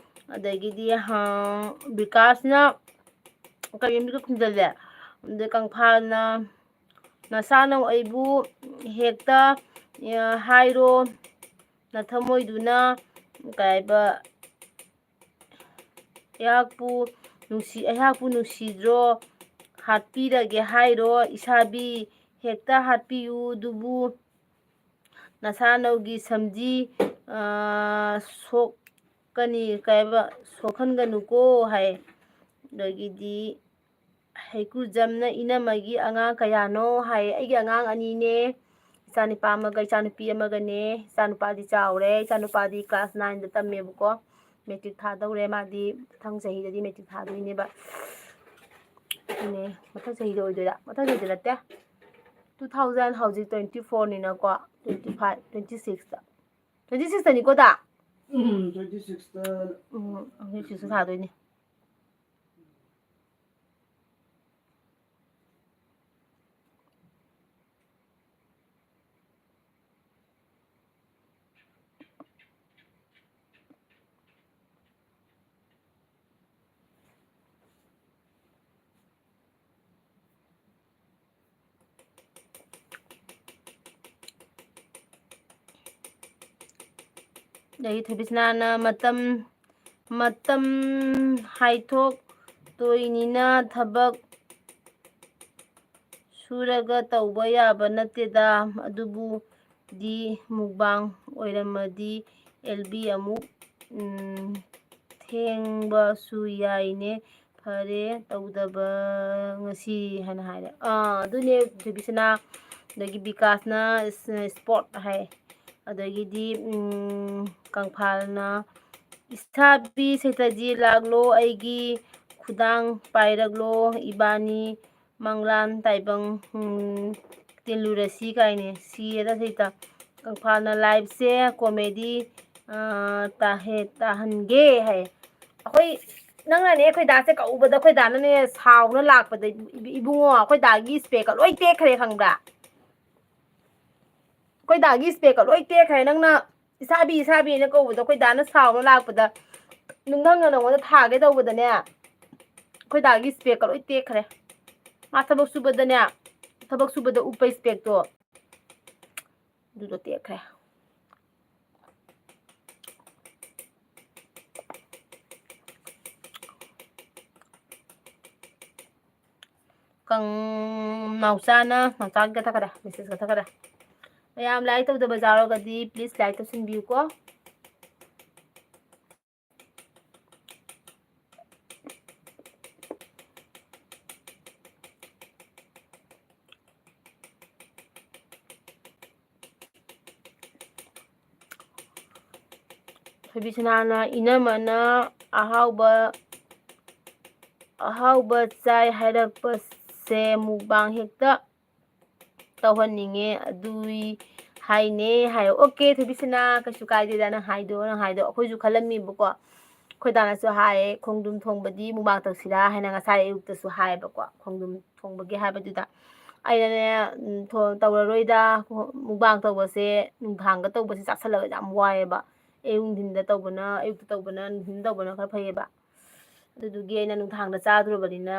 ꯑꯗꯒꯤꯗꯤ, ꯑ, ꯕꯤꯀꯥꯁꯅ ꯀꯔꯤꯝꯁꯨ ꯈꯨꯝꯖꯤꯜꯂꯦ꯫ ꯑꯗꯩ ꯀꯪꯐꯥꯜꯅ, "ꯅꯁꯥꯅꯧ ꯑꯩꯕꯨ ꯍꯦꯛꯇ, ꯑ, ꯍꯥꯏꯔꯣ, ꯅꯊꯃꯣꯏꯗꯨꯅ ꯀꯩ ꯍꯥꯏꯕ, ꯑꯩꯍꯥꯛꯄꯨ ꯅꯨꯡꯁꯤ-, ꯑꯩꯍꯥꯛꯄꯨ ꯅꯨꯡꯁꯤꯗ꯭ꯔꯣ? ꯍꯥꯠꯄꯤꯔꯒꯦ ꯍꯥꯏꯔꯣ ꯏꯁꯥꯕꯤ? ꯍꯦꯛꯇ ꯍꯥꯠꯄꯤꯌꯨ, ꯑꯗꯨꯕꯨ ꯅꯁꯥꯅꯧꯒꯤ ꯁꯝꯖꯤ, ꯑ, ꯁꯣꯛꯀꯅꯤ, ꯀꯩ ꯍꯥꯏꯕ, ꯁꯣꯛꯍꯟꯒꯅꯨꯀꯣ" ꯍꯥꯏ꯫ ꯑꯗꯒꯤꯗꯤ ꯍꯩꯀ꯭ꯔꯨꯖꯝꯅ, "ꯏꯅꯝꯃꯒꯤ ꯑꯉꯥꯡ ꯀꯌꯥꯅꯣ?" ꯍꯥꯏ꯫ "ꯑꯩꯒꯤ ꯑꯉꯥꯡ ꯑꯅꯤꯅꯦ, ꯏꯆꯥꯅꯨꯄꯥ ꯑꯃꯒ ꯏꯆꯥꯅꯨꯄꯤ ꯑꯃꯒꯅꯦ꯫ ꯏꯆꯥꯅꯨꯄꯥꯗꯤ ꯆꯥꯎꯔꯦ, ꯏꯆꯥꯅꯨꯄꯥꯗꯤ class nineꯗ ꯇꯝꯃꯦꯕꯀꯣ, matric ꯊꯥꯗꯧꯔꯦ꯫ ꯃꯥꯗꯤ ꯃꯊꯪ ꯆꯍꯤꯗꯗꯤ matric ꯊꯥꯗꯣꯏꯅꯦꯕ꯫ ꯑꯗꯨꯅꯦ, ꯃꯊꯪ ꯆꯍꯤꯗ ꯑꯣꯏꯗꯣꯏꯔꯥ? ꯃꯊꯪ ꯆꯍꯤꯗ ꯅꯠꯇꯦ, two thousand, ꯍꯧꯖꯤꯛ twenty fourꯅꯤꯅꯀꯣ, twenty five, twenty sixꯇ, twenty sixꯇꯅꯤꯀꯣ, ꯗꯥ? ꯎꯝ, twenty sixꯇ꯫ ꯎꯝ, twenty sixꯇ ꯊꯥꯗꯣꯏꯅꯦ꯫ ꯑꯗꯒꯤ ꯊꯣꯏꯕꯤꯁꯅꯥꯅ, "ꯃꯇꯝ, ꯃꯇꯝ ꯍꯥꯏꯊꯣꯛꯇꯣꯏꯅꯤꯅ ꯊꯕꯛ ꯁꯨꯔꯒ ꯇꯧꯕ ꯌꯥꯕ ꯅꯠꯇꯦꯗ, ꯑꯗꯨꯕꯨꯗꯤ ꯃꯨꯛꯕꯥꯡ ꯑꯣꯏꯔꯝꯃꯗꯤ ꯑꯦꯜ ꯕꯤ ꯑꯃꯨꯛ, ꯎꯝ, ꯊꯦꯡꯕꯁꯨ ꯌꯥꯏꯅꯦ, ꯐꯔꯦ ꯇꯧꯗꯕ ꯉꯁꯤ" ꯍꯥꯏꯅ ꯍꯥꯏꯔꯦ꯫ ꯑꯥ, ꯑꯗꯨꯅꯦ ꯊꯣꯏꯕꯤꯁꯅꯥ꯫ ꯑꯗꯒꯤ ꯕꯤꯀꯥꯁꯅ ꯏꯁ-, sport ꯍꯥꯏ꯫ ꯑꯗꯒꯤꯗꯤ, ꯎꯝ, ꯀꯪꯐꯥꯜꯅ, "ꯏꯁꯥꯕꯤ ꯁꯩꯇꯖꯤ ꯂꯥꯛꯂꯣ, ꯑꯩꯒꯤ ꯈꯨꯗꯥꯡ ꯄꯥꯏꯔꯛꯂꯣ, ꯏꯕꯥꯅꯤ ꯃꯪꯂꯥꯟ ꯇꯥꯏꯕꯪ, ꯎꯝ, ꯇꯤꯜꯂꯨꯔꯁꯤ" ꯀꯥꯏꯅꯦ꯫ ꯁꯤꯔꯦꯗ ꯁꯩꯇ꯫ ꯀꯪꯐꯥꯜꯅ, "Lifeꯁꯦ comedy, ꯑ, ꯇꯥꯍꯦ-, ꯇꯥꯍꯟꯒꯦ" ꯍꯥꯏ꯫ ꯑꯩꯈꯣꯏ, ꯅꯪꯅꯅꯦ ꯑꯩꯈꯣꯏ ꯗꯥꯁꯦ ꯀꯧꯕꯗ, ꯑꯩꯈꯣꯏ ꯗꯥꯅꯅꯦ ꯁꯥꯎꯅ ꯂꯥꯛꯄꯗ, ꯏꯕꯨꯡꯉꯣ, ꯑꯩꯈꯣꯏ ꯗꯥꯒꯤ specꯀ ꯂꯣꯏ ꯇꯦꯛꯈ꯭ꯔꯦ, ꯈꯪꯕ꯭ꯔꯥ? ꯑꯩꯈꯣꯏ ꯗꯥꯒꯤ ꯏꯁꯄꯦꯛꯀ ꯂꯣꯏ ꯇꯦꯛꯈ꯭ꯔꯦ꯫ ꯅꯪꯅ "ꯏꯁꯥꯕꯤ, ꯏꯁꯥꯕꯤꯅ" ꯀꯧꯕꯗꯣ ꯑꯩꯈꯣꯏ ꯗꯥꯅ ꯁꯥꯎꯔ ꯂꯥꯛꯄꯗ, ꯅꯨꯡꯊꯪꯅ ꯅꯉꯣꯟꯗ ꯊꯥꯒꯦ ꯇꯧꯕꯗꯅꯦ, ꯑꯩꯈꯣꯏ ꯗꯥꯒꯤ ꯏꯁꯄꯦꯛꯀ ꯂꯣꯏ ꯇꯦꯛꯈ꯭ꯔꯦ꯫ ꯃꯥ ꯊꯕꯛ ꯁꯨꯕꯗꯅꯦ, ꯊꯕꯛ ꯁꯨꯕꯗ ꯎꯞꯄ ꯏꯁꯄꯦꯛꯇꯣ, ꯑꯗꯨꯗꯣ ꯇꯦꯛꯈ꯭ꯔꯦ꯫ ꯀꯪ-, ꯅꯥꯎꯆꯥꯅ, ꯅꯥꯎꯆꯥꯒꯤ ꯀꯛꯊꯠꯈꯔꯦ, ꯃꯦꯁꯦꯖ ꯀꯛꯊꯠꯈꯔꯦ꯫ ꯃꯌꯥꯝ ꯂꯥꯏꯛ ꯇꯧꯗꯕ ꯌꯥꯎꯔꯒꯗꯤ please ꯂꯥꯏꯛ ꯇꯧꯁꯤꯟꯕꯤꯌꯨꯀꯣ꯫ ꯊꯣꯏꯕꯤꯁꯅꯥꯅ, "ꯏꯅꯝꯃꯅ ꯑꯍꯥꯎꯕ, ꯑꯍꯥꯎꯕ ꯆꯥꯏ ꯍꯥꯏꯔꯛꯄꯁꯦ ꯃꯨꯛꯕꯥꯡ ꯍꯦꯛꯇ ꯇꯧꯍꯟꯅꯤꯡꯉꯦ, ꯑꯗꯨꯏ ꯍꯥꯏꯅꯦ" ꯍꯥꯏꯌꯣ꯫ ꯑꯣꯀꯦ, ꯊꯣꯏꯕꯤꯁꯅꯥ, ꯀꯩꯁꯨ ꯀꯥꯏꯗꯦꯗ, ꯅꯪ ꯍꯥꯏꯗꯣ, ꯅꯪ ꯍꯥꯏꯗꯣ꯫ ꯑꯩꯈꯣꯏꯁꯨ ꯈꯜꯂꯝꯃꯤꯕꯀꯣ, ꯑꯩꯈꯣꯏ ꯗꯥꯅꯁꯨ ꯍꯥꯏꯌꯦ, "ꯈꯣꯡꯗ꯭ꯔꯨꯝ ꯊꯣꯡꯕꯗꯤ ꯃꯨꯛꯕꯥꯡ ꯇꯧꯁꯤꯔꯥ?" ꯍꯥꯏꯅ ꯉꯁꯥꯏ ꯑꯌꯨꯛꯇꯁꯨ ꯍꯥꯏꯌꯦꯕꯀꯣ, ꯈꯣꯡꯗ꯭ꯔꯨꯝ ꯊꯣꯡꯕꯒꯤ ꯍꯥꯏꯕꯗꯨꯗ꯫ ꯑꯩꯅꯅꯦ, ꯎꯝ, ꯊꯣ-, ꯇꯧꯔꯔꯣꯏꯗ, ꯃꯨꯛꯕꯥꯡ ꯇꯧꯕꯁꯦ ꯅꯨꯡꯗꯥꯡꯗ ꯇꯧꯕꯁꯦ ꯆꯥꯁꯜꯂꯒ ꯌꯥꯝ ꯋꯥꯏꯑꯦꯕ꯫ ꯑꯌꯨꯛ ꯅꯨꯡꯊꯤꯟꯗ ꯇꯧꯕꯅ, ꯑꯌꯨꯛꯇ ꯇꯧꯕꯅ, ꯅꯨꯡꯊꯤꯟꯗ ꯇꯧꯕꯅ ꯈꯔ ꯐꯩꯌꯦꯕ꯫ ꯑꯗꯨꯗꯨꯒꯤ ꯑꯩꯅ ꯅꯨꯡꯗꯥꯡꯗ ꯆꯥꯗ꯭ꯔꯕꯅꯤꯅ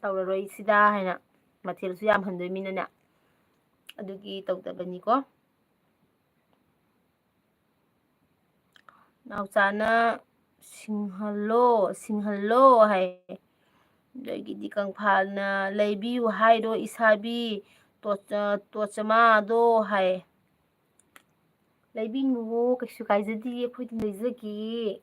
ꯇꯧꯔꯔꯣꯏꯁꯤꯗ ꯍꯥꯏꯅ, ꯃꯊꯦꯜꯁꯨ ꯌꯥꯝꯍꯟꯗꯣꯏꯃꯤꯅꯅꯦ, ꯑꯗꯨꯒꯤ ꯇꯧꯗꯕꯅꯤꯀꯣ꯫ ꯅꯥꯎꯆꯥꯅ "ꯁꯤꯡꯍꯜꯂꯣ, ꯁꯤꯡꯍꯜꯂꯣ" ꯍꯥꯏ꯫ ꯑꯗꯒꯤꯗꯤ ꯀꯪꯐꯥꯜꯅ "ꯂꯩꯕꯤꯌꯨ ꯍꯥꯏꯔꯣ ꯏꯁꯥꯕꯤ, ꯇꯣꯠ-, ꯇꯣꯠꯆꯃꯥꯗꯣ" ꯍꯥꯏ꯫ ꯂꯩꯕꯤꯅꯨꯋꯣ, ꯀꯩꯁꯨ ꯀꯥꯏꯖꯗꯤꯌꯦ, ꯑꯩꯈꯣꯏꯗꯤ ꯂꯩꯖꯒꯦ꯫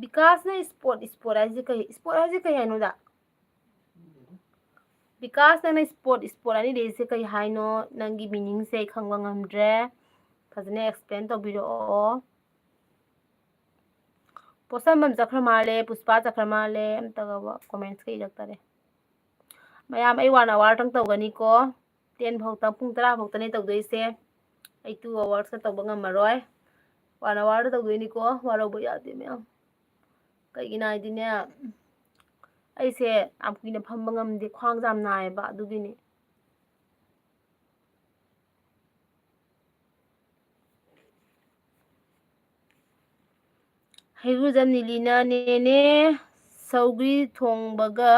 ꯕꯤꯀꯥꯁꯅ "ꯏꯁꯄꯣꯠ, ꯏꯁꯄꯣꯠ" ꯍꯥꯏꯁꯦ ꯀꯩ, ꯏꯁꯄꯣꯠ ꯍꯥꯏꯁꯦ ꯀꯩ ꯍꯥꯏꯅꯣꯗ? ꯕꯤꯀꯥꯁ, ꯅꯪꯅ "ꯏꯁꯄꯣꯠ, ꯏꯁꯄꯣꯠ" ꯑꯅꯤꯗꯩꯁꯦ ꯀꯩ ꯍꯥꯏꯅꯣ? ꯅꯪꯒꯤ ꯃꯤꯅꯤꯡꯁꯦ ꯑꯩ ꯈꯪꯕ ꯉꯝꯗ꯭ꯔꯦ꯫ ꯐꯖꯅ ꯑꯦꯛꯁꯄ꯭ꯂꯦꯟ ꯇꯧꯕꯤꯔꯛꯑꯣ꯫ ꯄꯣꯠꯁꯝꯕꯝ ꯆꯠꯈ꯭ꯔ ꯃꯥꯜꯂꯦ, ꯄꯨꯁꯄꯥ ꯆꯠꯈ꯭ꯔ ꯃꯥꯜꯂꯦ, ꯑꯝꯇꯒ ꯀꯣꯃꯦꯟꯠꯁꯀ ꯏꯔꯛꯇꯔꯦ꯫ ꯃꯌꯥꯝ, ꯑꯩ ꯋꯥꯟ ꯑꯋꯥꯔꯗꯪ ꯇꯧꯒꯅꯤꯀꯣ꯫ ꯇꯦꯟ ꯐꯥꯎꯇ, ꯄꯨꯡ ꯇꯔꯥ ꯐꯥꯎꯇꯅꯦ ꯇꯧꯗꯣꯏꯁꯦ꯫ ꯑꯩ ꯇꯨ ꯑꯋꯥꯔꯁꯀ ꯇꯧꯕ ꯉꯝꯃꯔꯣꯏ꯫ ꯋꯥꯟ ꯑꯋꯥꯔꯗ ꯇꯧꯗꯣꯏꯅꯤꯀꯣ, ꯋꯥꯔꯧꯕ ꯌꯥꯗꯦ ꯃꯌꯥꯝ꯫ ꯀꯩꯒꯤꯅꯣ ꯍꯥꯏꯗꯤꯅꯦ, ꯑꯩꯁꯦ ꯌꯥꯝ ꯀꯨꯏꯅ ꯐꯝꯕ ꯉꯝꯗꯦ, ꯈ꯭ꯋꯥꯡꯁꯦ ꯌꯥꯝ ꯅꯥꯏꯌꯦꯕ, ꯑꯗꯨꯒꯤꯅꯦ꯫ ꯍꯩꯒ꯭ꯔꯨꯖꯝ ꯅꯤꯂꯤꯅ, "ꯅꯦꯅꯦ, ꯁꯧꯒ꯭ꯔꯤ ꯊꯣꯡꯕꯒ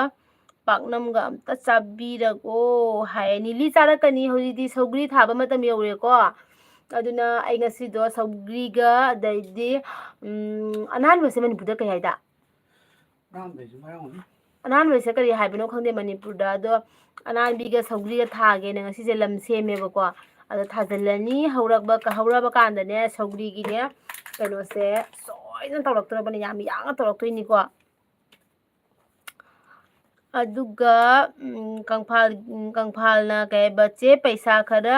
ꯄꯥꯛꯅꯝꯒ ꯑꯝꯇ ꯆꯥꯕꯤꯔꯛꯑꯣ" ꯍꯥꯏ꯫ ꯅꯤꯂꯤ ꯆꯥꯔꯛꯀꯅꯤ, ꯍꯧꯖꯤꯛꯇꯤ ꯁꯧꯒ꯭ꯔꯤ ꯊꯥꯕ ꯃꯇꯝ ꯌꯧꯔꯦꯀꯣ꯫ ꯑꯗꯨꯅ ꯑꯩ ꯉꯁꯤꯗꯣ ꯁꯧꯒ꯭ꯔꯤꯒ, ꯑꯗꯩꯗꯤ, ꯎꯝ, ꯑꯅꯥꯟꯕꯁꯦ ꯃꯅꯤꯄꯨꯔꯗ ꯀꯩ ꯍꯥꯏꯗ? ꯑꯅꯥꯟꯕꯁꯨ ꯍꯥꯏꯔꯝꯒꯅꯤ꯫ ꯑꯅꯥꯟꯕꯁꯦ ꯀꯔꯤ ꯍꯥꯏꯕꯅꯣ ꯈꯪꯗꯦ ꯃꯅꯤꯄꯨꯔꯗ꯫ ꯑꯗꯣ ꯑꯅꯥꯟꯕꯤꯒ ꯁꯧꯒ꯭ꯔꯤꯒ ꯊꯥꯒꯦꯅ ꯉꯁꯤꯁꯦ ꯂꯝ ꯁꯦꯝꯃꯦꯕꯀꯣ꯫ ꯑꯗꯣ ꯊꯥꯖꯤꯜꯂꯅꯤ, ꯍꯧꯔꯛꯄ, ꯍꯧꯔꯕ ꯀꯥꯟꯗꯅꯦ ꯁꯧꯒ꯭ꯔꯤꯒꯤꯅꯦ ꯀꯩꯅꯣꯁꯦ ꯁꯣꯏꯗꯅ ꯇꯧꯔꯛꯇꯣꯔꯕꯅꯤ, ꯌꯥꯝ ꯌꯥꯡꯅ ꯇꯧꯔꯛꯇꯣꯏꯅꯤꯀꯣ꯫ ꯑꯗꯨꯒ, ꯎꯝ, ꯀꯪꯐꯥꯜ-, ꯎꯝ, ꯀꯪꯐꯥꯜꯅ ꯀꯩ ꯍꯥꯏꯕ, "ꯆꯦ, ꯄꯩꯁꯥ ꯈꯔ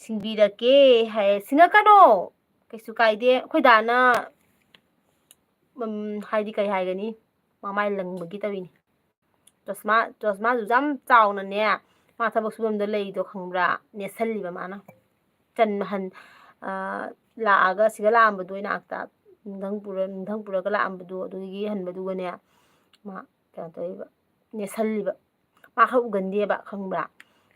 ꯁꯤꯡꯕꯤꯔꯛꯀꯦ" ꯍꯥꯏ꯫ "ꯁꯤꯡꯉꯛꯀꯅꯣ, ꯀꯩꯁꯨ ꯀꯥꯏꯗꯦ, ꯑꯩꯈꯣꯏ ꯗꯥꯅ", ꯎꯝ, ꯍꯥꯏꯗꯤ ꯀꯩ ꯍꯥꯏꯒꯅꯤ, ꯃꯃꯥꯏ ꯂꯪꯕꯒꯤ ꯇꯧꯔꯤꯅꯤ꯫ ꯆꯣꯁꯃꯥ, ꯆꯣꯁꯃꯥꯗꯨꯁꯨ ꯌꯥꯝ ꯆꯥꯎꯅꯅꯦ, ꯃꯥ ꯊꯕꯛ ꯁꯨꯐꯝꯗ ꯂꯩꯗꯣ ꯈꯪꯕ꯭ꯔꯥ? ꯅꯦꯠꯁꯜꯂꯤꯕ ꯃꯥꯅ꯫ ꯆꯟ ꯍꯟ-, ꯑ, ꯂꯥꯛꯑꯒ, ꯁꯤꯗ ꯂꯥꯛꯑꯝꯕꯗꯣ, ꯏꯅꯥꯛꯇ ꯅꯨꯡꯊꯪ ꯄꯨꯔ-, ꯅꯨꯡꯊꯪ ꯄꯨꯔꯒ ꯂꯥꯛꯑꯝꯕꯗꯣ, ꯑꯗꯨꯗꯒꯤ ꯍꯟꯕꯗꯨꯒꯅꯦ, ꯃꯥ ꯀꯩꯅꯣ ꯇꯧꯔꯤꯕ, ꯅꯦꯠꯁꯜꯂꯤꯕ꯫ ꯃꯥ ꯈꯔ ꯎꯒꯟꯗꯦꯕ, ꯈꯪꯕ꯭ꯔꯥ?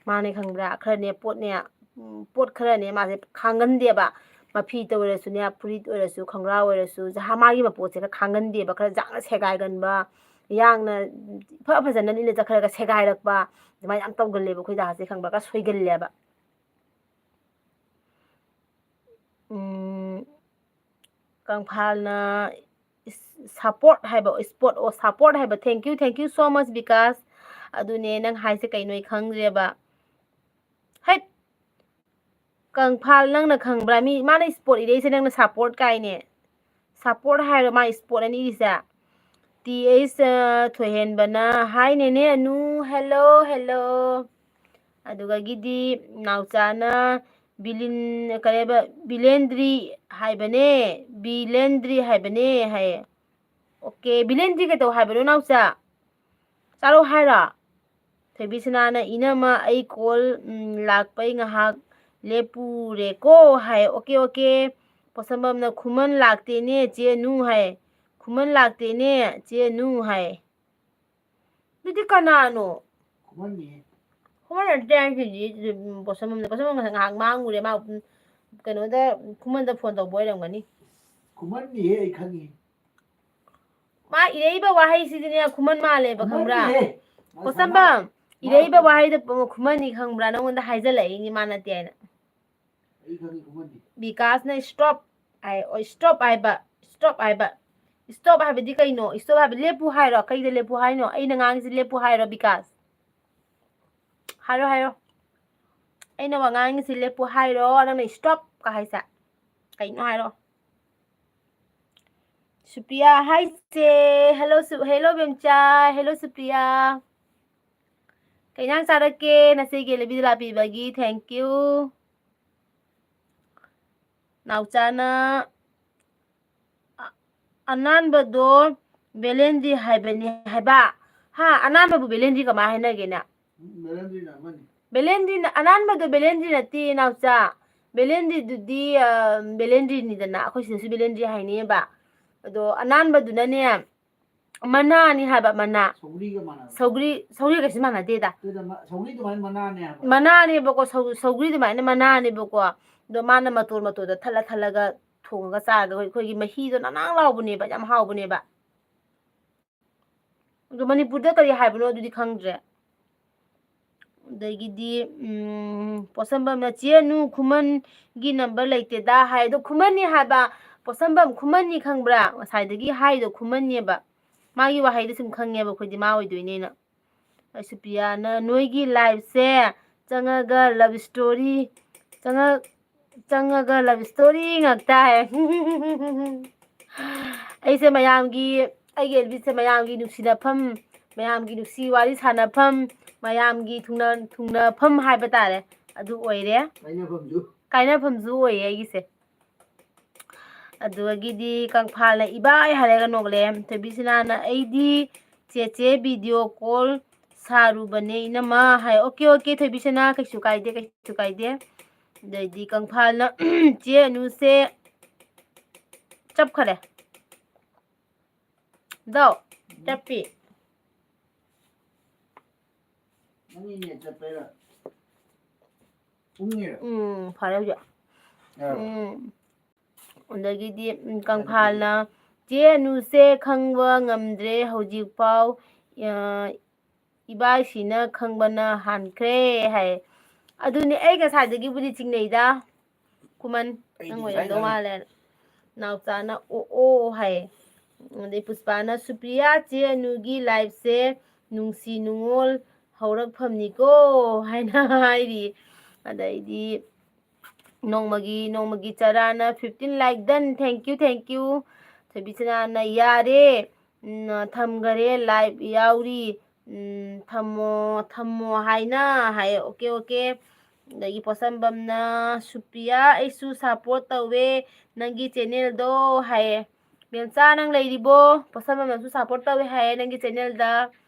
ꯃꯥꯅꯦ ꯈꯪꯕ꯭ꯔꯥ? ꯈꯔꯅꯦ, ꯄꯣꯠꯅꯦ, ꯎꯝ, ꯄꯣꯠ ꯈꯔꯅꯦ, ꯃꯥꯁꯦ ꯈꯥꯡꯒꯟꯗꯦꯕ꯫ ꯃꯐꯤꯇ ꯑꯣꯏꯔꯁꯨꯅꯦ, ꯐꯨꯔꯤꯠ ꯑꯣꯏꯔꯁꯨ, ꯈꯣꯡꯒ꯭ꯔꯥꯎ ꯑꯣꯏꯔꯁꯨ, ꯖꯍꯥ-, ꯃꯥꯒꯤ ꯃꯄꯣꯠꯁꯦ ꯈꯔ ꯈꯥꯡꯒꯟꯗꯦꯕ, ꯈꯔ ꯌꯥꯡꯅ ꯁꯦꯒꯥꯏꯒꯟꯕ, ꯌꯥꯡꯅ ꯏꯐ ꯐꯖꯅ ꯂꯤꯠꯂ ꯆꯠꯈ꯭ꯔꯒ ꯁꯦꯒꯥꯏꯔꯛꯄ, ꯑꯗꯨꯃꯥꯏꯅ ꯌꯥꯝ ꯇꯧꯒꯜꯂꯦꯕ ꯑꯩꯈꯣꯏ ꯗꯥꯁꯦ, ꯈꯪꯕ꯭ꯔꯥ? ꯈꯔ ꯁꯣꯏꯒꯜꯂꯦꯕ꯫ ꯎꯝ, ꯀꯪꯐꯥꯜꯅ ꯏꯁ-, ꯁꯞꯄꯣꯔꯠ ꯍꯥꯏꯕ, ꯏꯁꯄꯣꯔꯠ, ꯑꯣ, ꯁꯞꯄꯣꯔꯠ ꯍꯥꯏꯕ, "Thank you, thank you so much, Bikash". ꯑꯗꯨꯅꯦ ꯅꯪ ꯍꯥꯏꯁꯦ ꯀꯩꯅꯣ ꯑꯩ ꯈꯪꯗ꯭ꯔꯦꯕ꯫ ꯍꯩꯠ! ꯀꯪꯐꯥꯜ, ꯅꯪꯅ ꯈꯪꯕ꯭ꯔꯥ? ꯃꯤ, ꯃꯥꯅ ꯏꯁꯄꯣꯔꯠ ꯏꯔꯛꯏꯁꯦ, ꯅꯪꯅ ꯁꯞꯄꯣꯔꯠ ꯀꯥꯏꯅꯦ꯫ ꯁꯞꯄꯣꯔꯠ ꯍꯥꯏꯔꯣ ꯃꯥ ꯏꯁꯄꯣꯔꯠ ꯑꯅꯤ ꯏꯔꯤꯁꯦ? ꯇꯤ ꯑꯩꯆ ꯊꯣꯏꯍꯦꯟꯕꯅ, "Hi, ꯅꯦꯅꯦ ꯑꯅꯨ, hello, hello"꯫ ꯑꯗꯨꯗꯒꯤꯗꯤ ꯅꯥꯎꯆꯥꯅ, "ꯕꯤꯂꯤꯟ-, ꯀꯔꯤꯕ? ꯕꯤꯂꯦꯟꯗ꯭ꯔꯤ ꯍꯥꯏꯕꯅꯦ, ꯕꯤꯂꯦꯟꯗ꯭ꯔꯤ ꯍꯥꯏꯕꯅꯦ" ꯍꯥꯏꯌꯦ꯫ ꯑꯣꯀꯦ, ꯕꯤꯂꯦꯟꯗ꯭ꯔꯤ ꯀꯩꯗꯧ ꯍꯥꯏꯕꯅꯣ, ꯅꯥꯎꯆꯥ? ꯆꯥꯔꯧ ꯍꯥꯏꯔꯣ? ꯊꯣꯏꯕꯤꯁꯅꯥꯅ, "ꯏꯅꯝꯃ, ꯑꯩ ꯀꯣꯜ, ꯎꯝ, ꯂꯥꯛꯄꯩ ꯉꯥꯏꯍꯥꯛ ꯂꯦꯞꯄꯨꯔꯦꯀꯣ" ꯍꯥꯏ꯫ Okay, okay. ꯄꯣꯠꯁꯝꯕꯝꯅ, "ꯈꯨꯃꯟ ꯂꯥꯛꯇꯦꯅꯦ ꯆꯦ ꯑꯅꯨ" ꯍꯥꯏ꯫ "ꯈꯨꯃꯟ ꯂꯥꯛꯇꯦꯅꯦ ꯆꯦ ꯑꯅꯨ" ꯍꯥꯏ꯫ ꯑꯗꯨꯗꯤ ꯀꯅꯥꯅꯣ? ꯈꯨꯃꯟꯅꯤꯍꯦ꯫ ꯈꯨꯃꯟ ꯅꯠꯇꯦ ꯍꯥꯏꯁꯤꯗꯤ, ꯎꯝ, ꯄꯣꯠꯁꯝꯕꯝꯅ, ꯄꯣꯠꯁꯝꯕꯝ ꯉꯁꯥꯏ ꯉꯥꯏꯍꯥꯛ ꯃꯥꯡꯉꯨꯔꯦ꯫ ꯃꯥ, ꯎꯝ, ꯀꯩꯅꯣꯗ, ꯈꯨꯃꯟꯗ ꯐꯣꯟ ꯇꯧꯕ ꯑꯣꯏꯔꯝꯒꯅꯤ꯫ ꯈꯨꯃꯟꯅꯤꯍꯦ, ꯑꯩ ꯈꯪꯉꯤ꯫ ꯃꯥ ꯏꯔꯛꯏꯕ ꯋꯥꯍꯩꯁꯤꯗꯤꯅꯦ, ꯈꯨꯃꯟ ꯃꯥꯜꯂꯦꯕ, ꯈꯪꯕ꯭ꯔꯥ? ꯈꯨꯃꯟꯅꯤꯍꯦ꯫ ꯉꯁꯥꯏ ꯄꯣꯠꯁꯝꯕꯝ, ꯃꯥ, ꯃꯥ ꯏꯔꯛꯏꯕ ꯐꯣꯟ ꯋꯥꯍꯩꯗꯣ ꯈꯨꯃꯟꯅꯤ ꯈꯪꯕ꯭ꯔꯥ? ꯅꯉꯣꯟꯗ ꯍꯥꯏꯖꯜꯂꯛꯏꯅꯤ, ꯃꯥ ꯅꯠꯇꯦ ꯍꯥꯏꯅ꯫ ꯑꯩ ꯈꯪꯉꯤ, ꯈꯨꯃꯟꯅꯤ꯫ ꯕꯤꯀꯥꯁꯅ stop ꯍꯥꯏ, ꯑꯣ, stop ꯍꯥꯏꯕ, stop ꯍꯥꯏꯕ꯫ Stop ꯍꯥꯏꯕꯗꯤ ꯀꯩꯅꯣ? Stop ꯍꯥꯏꯕ ꯂꯦꯞꯄꯨ ꯍꯥꯏꯔꯣ? ꯀꯩꯗ ꯂꯦꯞꯄꯨ ꯍꯥꯏꯅꯣ? ꯑꯩꯅ ꯉꯥꯡꯉꯤꯁꯤ ꯂꯦꯞꯄꯨ ꯍꯥꯏꯔꯣ, ꯕꯤꯀꯥꯁ? ꯍꯥꯏꯔꯣ, ꯍꯥꯏꯔꯣ꯫ ꯑꯩꯅ ꯋꯥ ꯉꯥꯡꯉꯤꯁꯤ ꯂꯦꯞꯄꯨ ꯍꯥꯏꯔꯣ, ꯅꯪꯅ stop ꯀ ꯍꯥꯏꯁꯦ? ꯀꯩꯅꯣ ꯍꯥꯏꯔꯣ꯫ ꯁꯨꯄ꯭ꯔꯤꯌꯥ ꯍꯥꯏꯁꯦ, hello ꯁꯨ-, hello ꯕꯦꯝꯆꯥ, hello ꯁꯨꯄ꯭ꯔꯤꯌꯥ꯫ ꯀꯩ ꯏꯟꯖꯥꯡ ꯆꯥꯔꯛꯀꯦ? ꯅꯆꯦꯒꯤ ꯂꯩꯕꯤꯗ ꯂꯥꯛꯄꯤꯕꯒꯤ thank you꯫ ꯅꯥꯎꯆꯥꯅ, ꯑ-, ꯑꯅꯥꯟꯕꯗꯣ ꯕꯦꯂꯦꯟꯗ꯭ꯔꯤ ꯍꯥꯏꯕꯅꯤ ꯍꯥꯏꯕ꯫ ꯍꯥ, ꯑꯅꯥꯟꯕꯕꯨ ꯕꯦꯂꯦꯟꯗ꯭ꯔꯤ ꯀꯃꯥꯏ ꯍꯥꯏꯅꯒꯦꯅꯦ? ꯎꯝ, ꯕꯦꯂꯦꯟꯗ꯭ꯔꯤꯅ ꯑꯃꯅꯤ꯫ ꯕꯦꯂꯦꯟꯗ꯭ꯔꯤꯅ, ꯑꯅꯥꯟꯕꯗꯣ ꯕꯦꯂꯦꯟꯗ꯭ꯔꯤ ꯅꯠꯇꯦ, ꯏꯅꯥꯎꯆꯥ꯫ ꯕꯦꯂꯦꯟꯗ꯭ꯔꯤꯗꯨꯗꯤ, ꯑ, ꯕꯦꯂꯦꯟꯗ꯭ꯔꯤꯅꯤꯗꯅ, ꯑꯩꯈꯣꯏ ꯁꯤꯗꯁꯨ ꯕꯦꯂꯦꯟꯗ꯭ꯔꯤ ꯍꯥꯏꯅꯩꯌꯦꯕ꯫ ꯑꯗꯣ ꯑꯅꯥꯟꯕꯗꯨꯅꯅꯦ, ꯃꯅꯥꯅꯤ ꯍꯥꯏꯕ, ꯃꯅꯥ꯫ ꯁꯧꯒ꯭ꯔꯤꯒ ꯃꯥꯟꯅꯕ꯫ ꯁꯧꯒ꯭ꯔꯤ, ꯁꯧꯒ꯭ꯔꯤꯒ ꯀꯩꯁꯨ ꯃꯥꯟꯅꯗꯦꯗ꯫ ꯑꯗꯨꯗ ꯃ-, ꯁꯧꯒ꯭ꯔꯤ ꯑꯗꯨꯃꯥꯏꯅ ꯃꯅꯥꯅꯦ ꯍꯥꯏꯕ꯫ ꯃꯅꯥꯅꯦꯕꯀꯣ, ꯁꯧ-, ꯁꯧꯒ꯭ꯔꯤ ꯑꯗꯨꯃꯥꯏꯅ ꯃꯅꯥꯅꯦꯕꯀꯣ꯫ ꯑꯗꯣ ꯃꯥꯅ ꯃꯇꯣꯟ ꯃꯇꯣꯟꯗ ꯊꯠꯂ ꯊꯠꯂꯒ ꯊꯣꯡꯉꯒ ꯆꯥꯔꯒ ꯑꯩꯈꯣꯏ-, ꯑꯩꯈꯣꯏꯒꯤ ꯃꯍꯤꯗꯣ ꯅꯪ ꯅꯪ ꯂꯥꯎꯕꯅꯦꯕ, ꯌꯥꯝ ꯍꯥꯎꯕꯅꯦꯕ꯫ ꯑꯗꯣ ꯃꯅꯤꯄꯨꯔꯗ ꯀꯔꯤ ꯍꯥꯏꯕꯅꯣ ꯑꯗꯨꯗꯤ ꯈꯪꯗ꯭ꯔꯦ꯫ ꯑꯗꯒꯤꯗꯤ, ꯎꯝ, ꯄꯣꯠꯁꯝꯕꯝꯅ, "ꯆꯦ ꯑꯅꯨ, ꯈꯨꯃꯟꯒꯤ number ꯂꯩꯇꯦꯗ" ꯍꯥꯏ꯫ ꯑꯗꯣ ꯈꯨꯃꯟꯅꯤ ꯍꯥꯏꯕ, ꯄꯣꯠꯁꯝꯕꯝ ꯈꯨꯃꯟꯅꯤ ꯈꯪꯕ꯭ꯔꯥ? ꯉꯁꯥꯏꯗꯒꯤ ꯍꯥꯏꯗꯣ ꯈꯨꯃꯟꯅꯦꯕ꯫ ꯃꯥꯒꯤ ꯋꯥꯍꯩꯗꯣ ꯁꯨꯝ ꯈꯪꯉꯦꯕ ꯑꯩꯈꯣꯏꯗꯤ ꯃꯥ ꯑꯣꯏꯗꯣꯏꯅꯦꯅ꯫ ꯑꯩ ꯁꯨꯄ꯭ꯔꯤꯌꯥꯅ, "ꯅꯣꯏꯒꯤ liveꯁꯦ ꯆꯪꯉꯒ love story, ꯆꯪꯉ-, ꯆꯪꯉꯒ love story ꯉꯥꯛꯇ" ꯍꯥꯏ꯫ ꯑꯩꯁꯦ ꯃꯌꯥꯝꯒꯤ, ꯑꯩꯒꯤ ꯑꯦꯜꯕꯤꯁꯦ ꯃꯌꯥꯝꯒꯤ ꯅꯨꯡꯁꯤꯅꯐꯝ, ꯃꯌꯥꯝꯒꯤ ꯅꯨꯡꯁꯤ ꯋꯥꯔꯤ ꯁꯥꯟꯅꯐꯝ, ꯃꯌꯥꯝꯒꯤ ꯊꯨꯡꯅ-, ꯊꯨꯡꯅꯐꯝ ꯍꯥꯏꯕ ꯇꯥꯔꯦ, ꯑꯗꯨ ꯑꯣꯏꯔꯦ꯫ ꯀꯥꯏꯅꯐꯝꯁꯨ꯫ ꯀꯥꯏꯅꯐꯝꯁꯨ ꯑꯣꯏꯌꯦ ꯑꯩꯒꯤꯁꯦ꯫ ꯑꯗꯨꯗꯒꯤꯗꯤ ꯀꯪꯐꯥꯜꯅ "ꯏꯕꯥꯏ" ꯍꯥꯏꯔꯒ ꯅꯣꯛꯂꯛꯑꯦ꯫ ꯊꯣꯏꯕꯤꯁꯅꯥꯅ, "ꯑꯩꯗꯤ ꯆꯦꯆꯦ video call ꯁꯥꯔꯨꯕꯅꯦ ꯏꯅꯝꯃ" ꯍꯥꯏ꯫ Okay, okay, ꯊꯣꯏꯕꯤꯁꯅꯥ, ꯀꯩꯁꯨ ꯀꯥꯏꯗꯦ, ꯀꯩꯁꯨ ꯀꯥꯏꯗꯦ꯫ ꯑꯗꯩꯗꯤ ꯀꯪꯐꯥꯜꯅ, "ꯆꯦ ꯑꯅꯨꯁꯦ ꯆꯞꯈꯔꯦ"꯫ ꯗꯣ, ꯆꯞꯄꯤ꯫ ꯅꯪꯒꯤ ꯅꯦꯠ ꯆꯠꯄꯩꯔꯥ? ꯎꯪꯉꯤꯔꯣ? ꯎꯝ, ꯐꯔꯦ ꯍꯧꯖꯤꯛ꯫ ꯌꯥꯔꯕ? ꯎꯝ꯫ ꯑꯗꯒꯤꯗꯤ, ꯎꯝ, ꯀꯪꯐꯥꯜꯅ, "ꯆꯦ ꯑꯅꯨꯁꯦ ꯈꯪꯕ ꯉꯝꯗ꯭ꯔꯦ ꯍꯧꯖꯤꯛꯐꯥꯎ, ꯑ, ꯏꯕꯥꯏꯁꯤꯅ ꯈꯪꯕꯅ ꯍꯥꯟꯈ꯭ꯔꯦ" ꯍꯥꯏ꯫ ꯑꯗꯨꯅꯦ, ꯑꯩ ꯉꯁꯥꯏꯗꯒꯤꯕꯨꯗꯤ ꯆꯤꯡꯅꯩꯗ꯫ ꯈꯨꯃꯟ, ꯑꯩꯗꯤ ꯅꯪ ꯑꯣꯏꯔꯝꯗꯧ ꯉꯁꯥꯏ ꯃꯥꯜꯂꯦ꯫ ꯅꯥꯎꯆꯥꯅ "ꯑꯣ ꯑꯣ" ꯍꯥꯏ꯫ ꯑꯗꯩ ꯄꯨꯁꯄꯥꯅ, "ꯁꯨꯄ꯭ꯔꯤꯌꯥ, ꯆꯦ ꯑꯅꯨꯒꯤ ꯂꯥꯏꯐꯁꯦ ꯅꯨꯡꯁꯤ ꯅꯨꯡꯉꯣꯜ ꯍꯧꯔꯛꯐꯝꯅꯤꯀꯣ" ꯍꯥꯏꯅ ꯍꯥꯏꯔꯤ꯫ ꯑꯗꯩꯗꯤ ꯅꯣꯡꯃꯒꯤ, ꯅꯣꯡꯃꯒꯤ ꯆꯔꯥꯅ fifteen like done, thank you, thank you꯫ ꯊꯣꯏꯕꯤꯁꯅꯥꯅ, "ꯌꯥꯔꯦ, ꯎꯝ, ꯊꯝꯈꯔꯦ, ꯂꯥꯏꯚ ꯌꯥꯎꯔꯤ, ꯎꯝ, ꯊꯝꯃꯣ, ꯊꯝꯃꯣ ꯍꯥꯏꯅ" ꯍꯥꯏ, "ꯑꯣꯀꯦ, ꯑꯣꯀꯦ"꯫ ꯑꯗꯒꯤ ꯄꯣꯠꯁꯝꯕꯝꯅ, "ꯁꯨꯄ꯭ꯔꯤꯌꯥ, ꯑꯩꯁꯨ ꯁꯞꯄꯣꯔꯠ ꯇꯧꯋꯦ ꯅꯪꯒꯤ ꯆꯦꯅꯦꯜꯗꯣ" ꯍꯥꯏꯌꯦ꯫ "ꯃꯦꯝꯆꯥ, ꯅꯪ ꯂꯩꯔꯤꯕꯣ? ꯄꯣꯠꯁꯝꯕꯝꯅꯁꯨ ꯁꯞꯄꯣꯔꯠ ꯇꯧꯋꯦ ꯍꯥꯏꯌꯦ ꯅꯪꯒꯤ ꯆꯦꯅꯦꯜꯗ꯫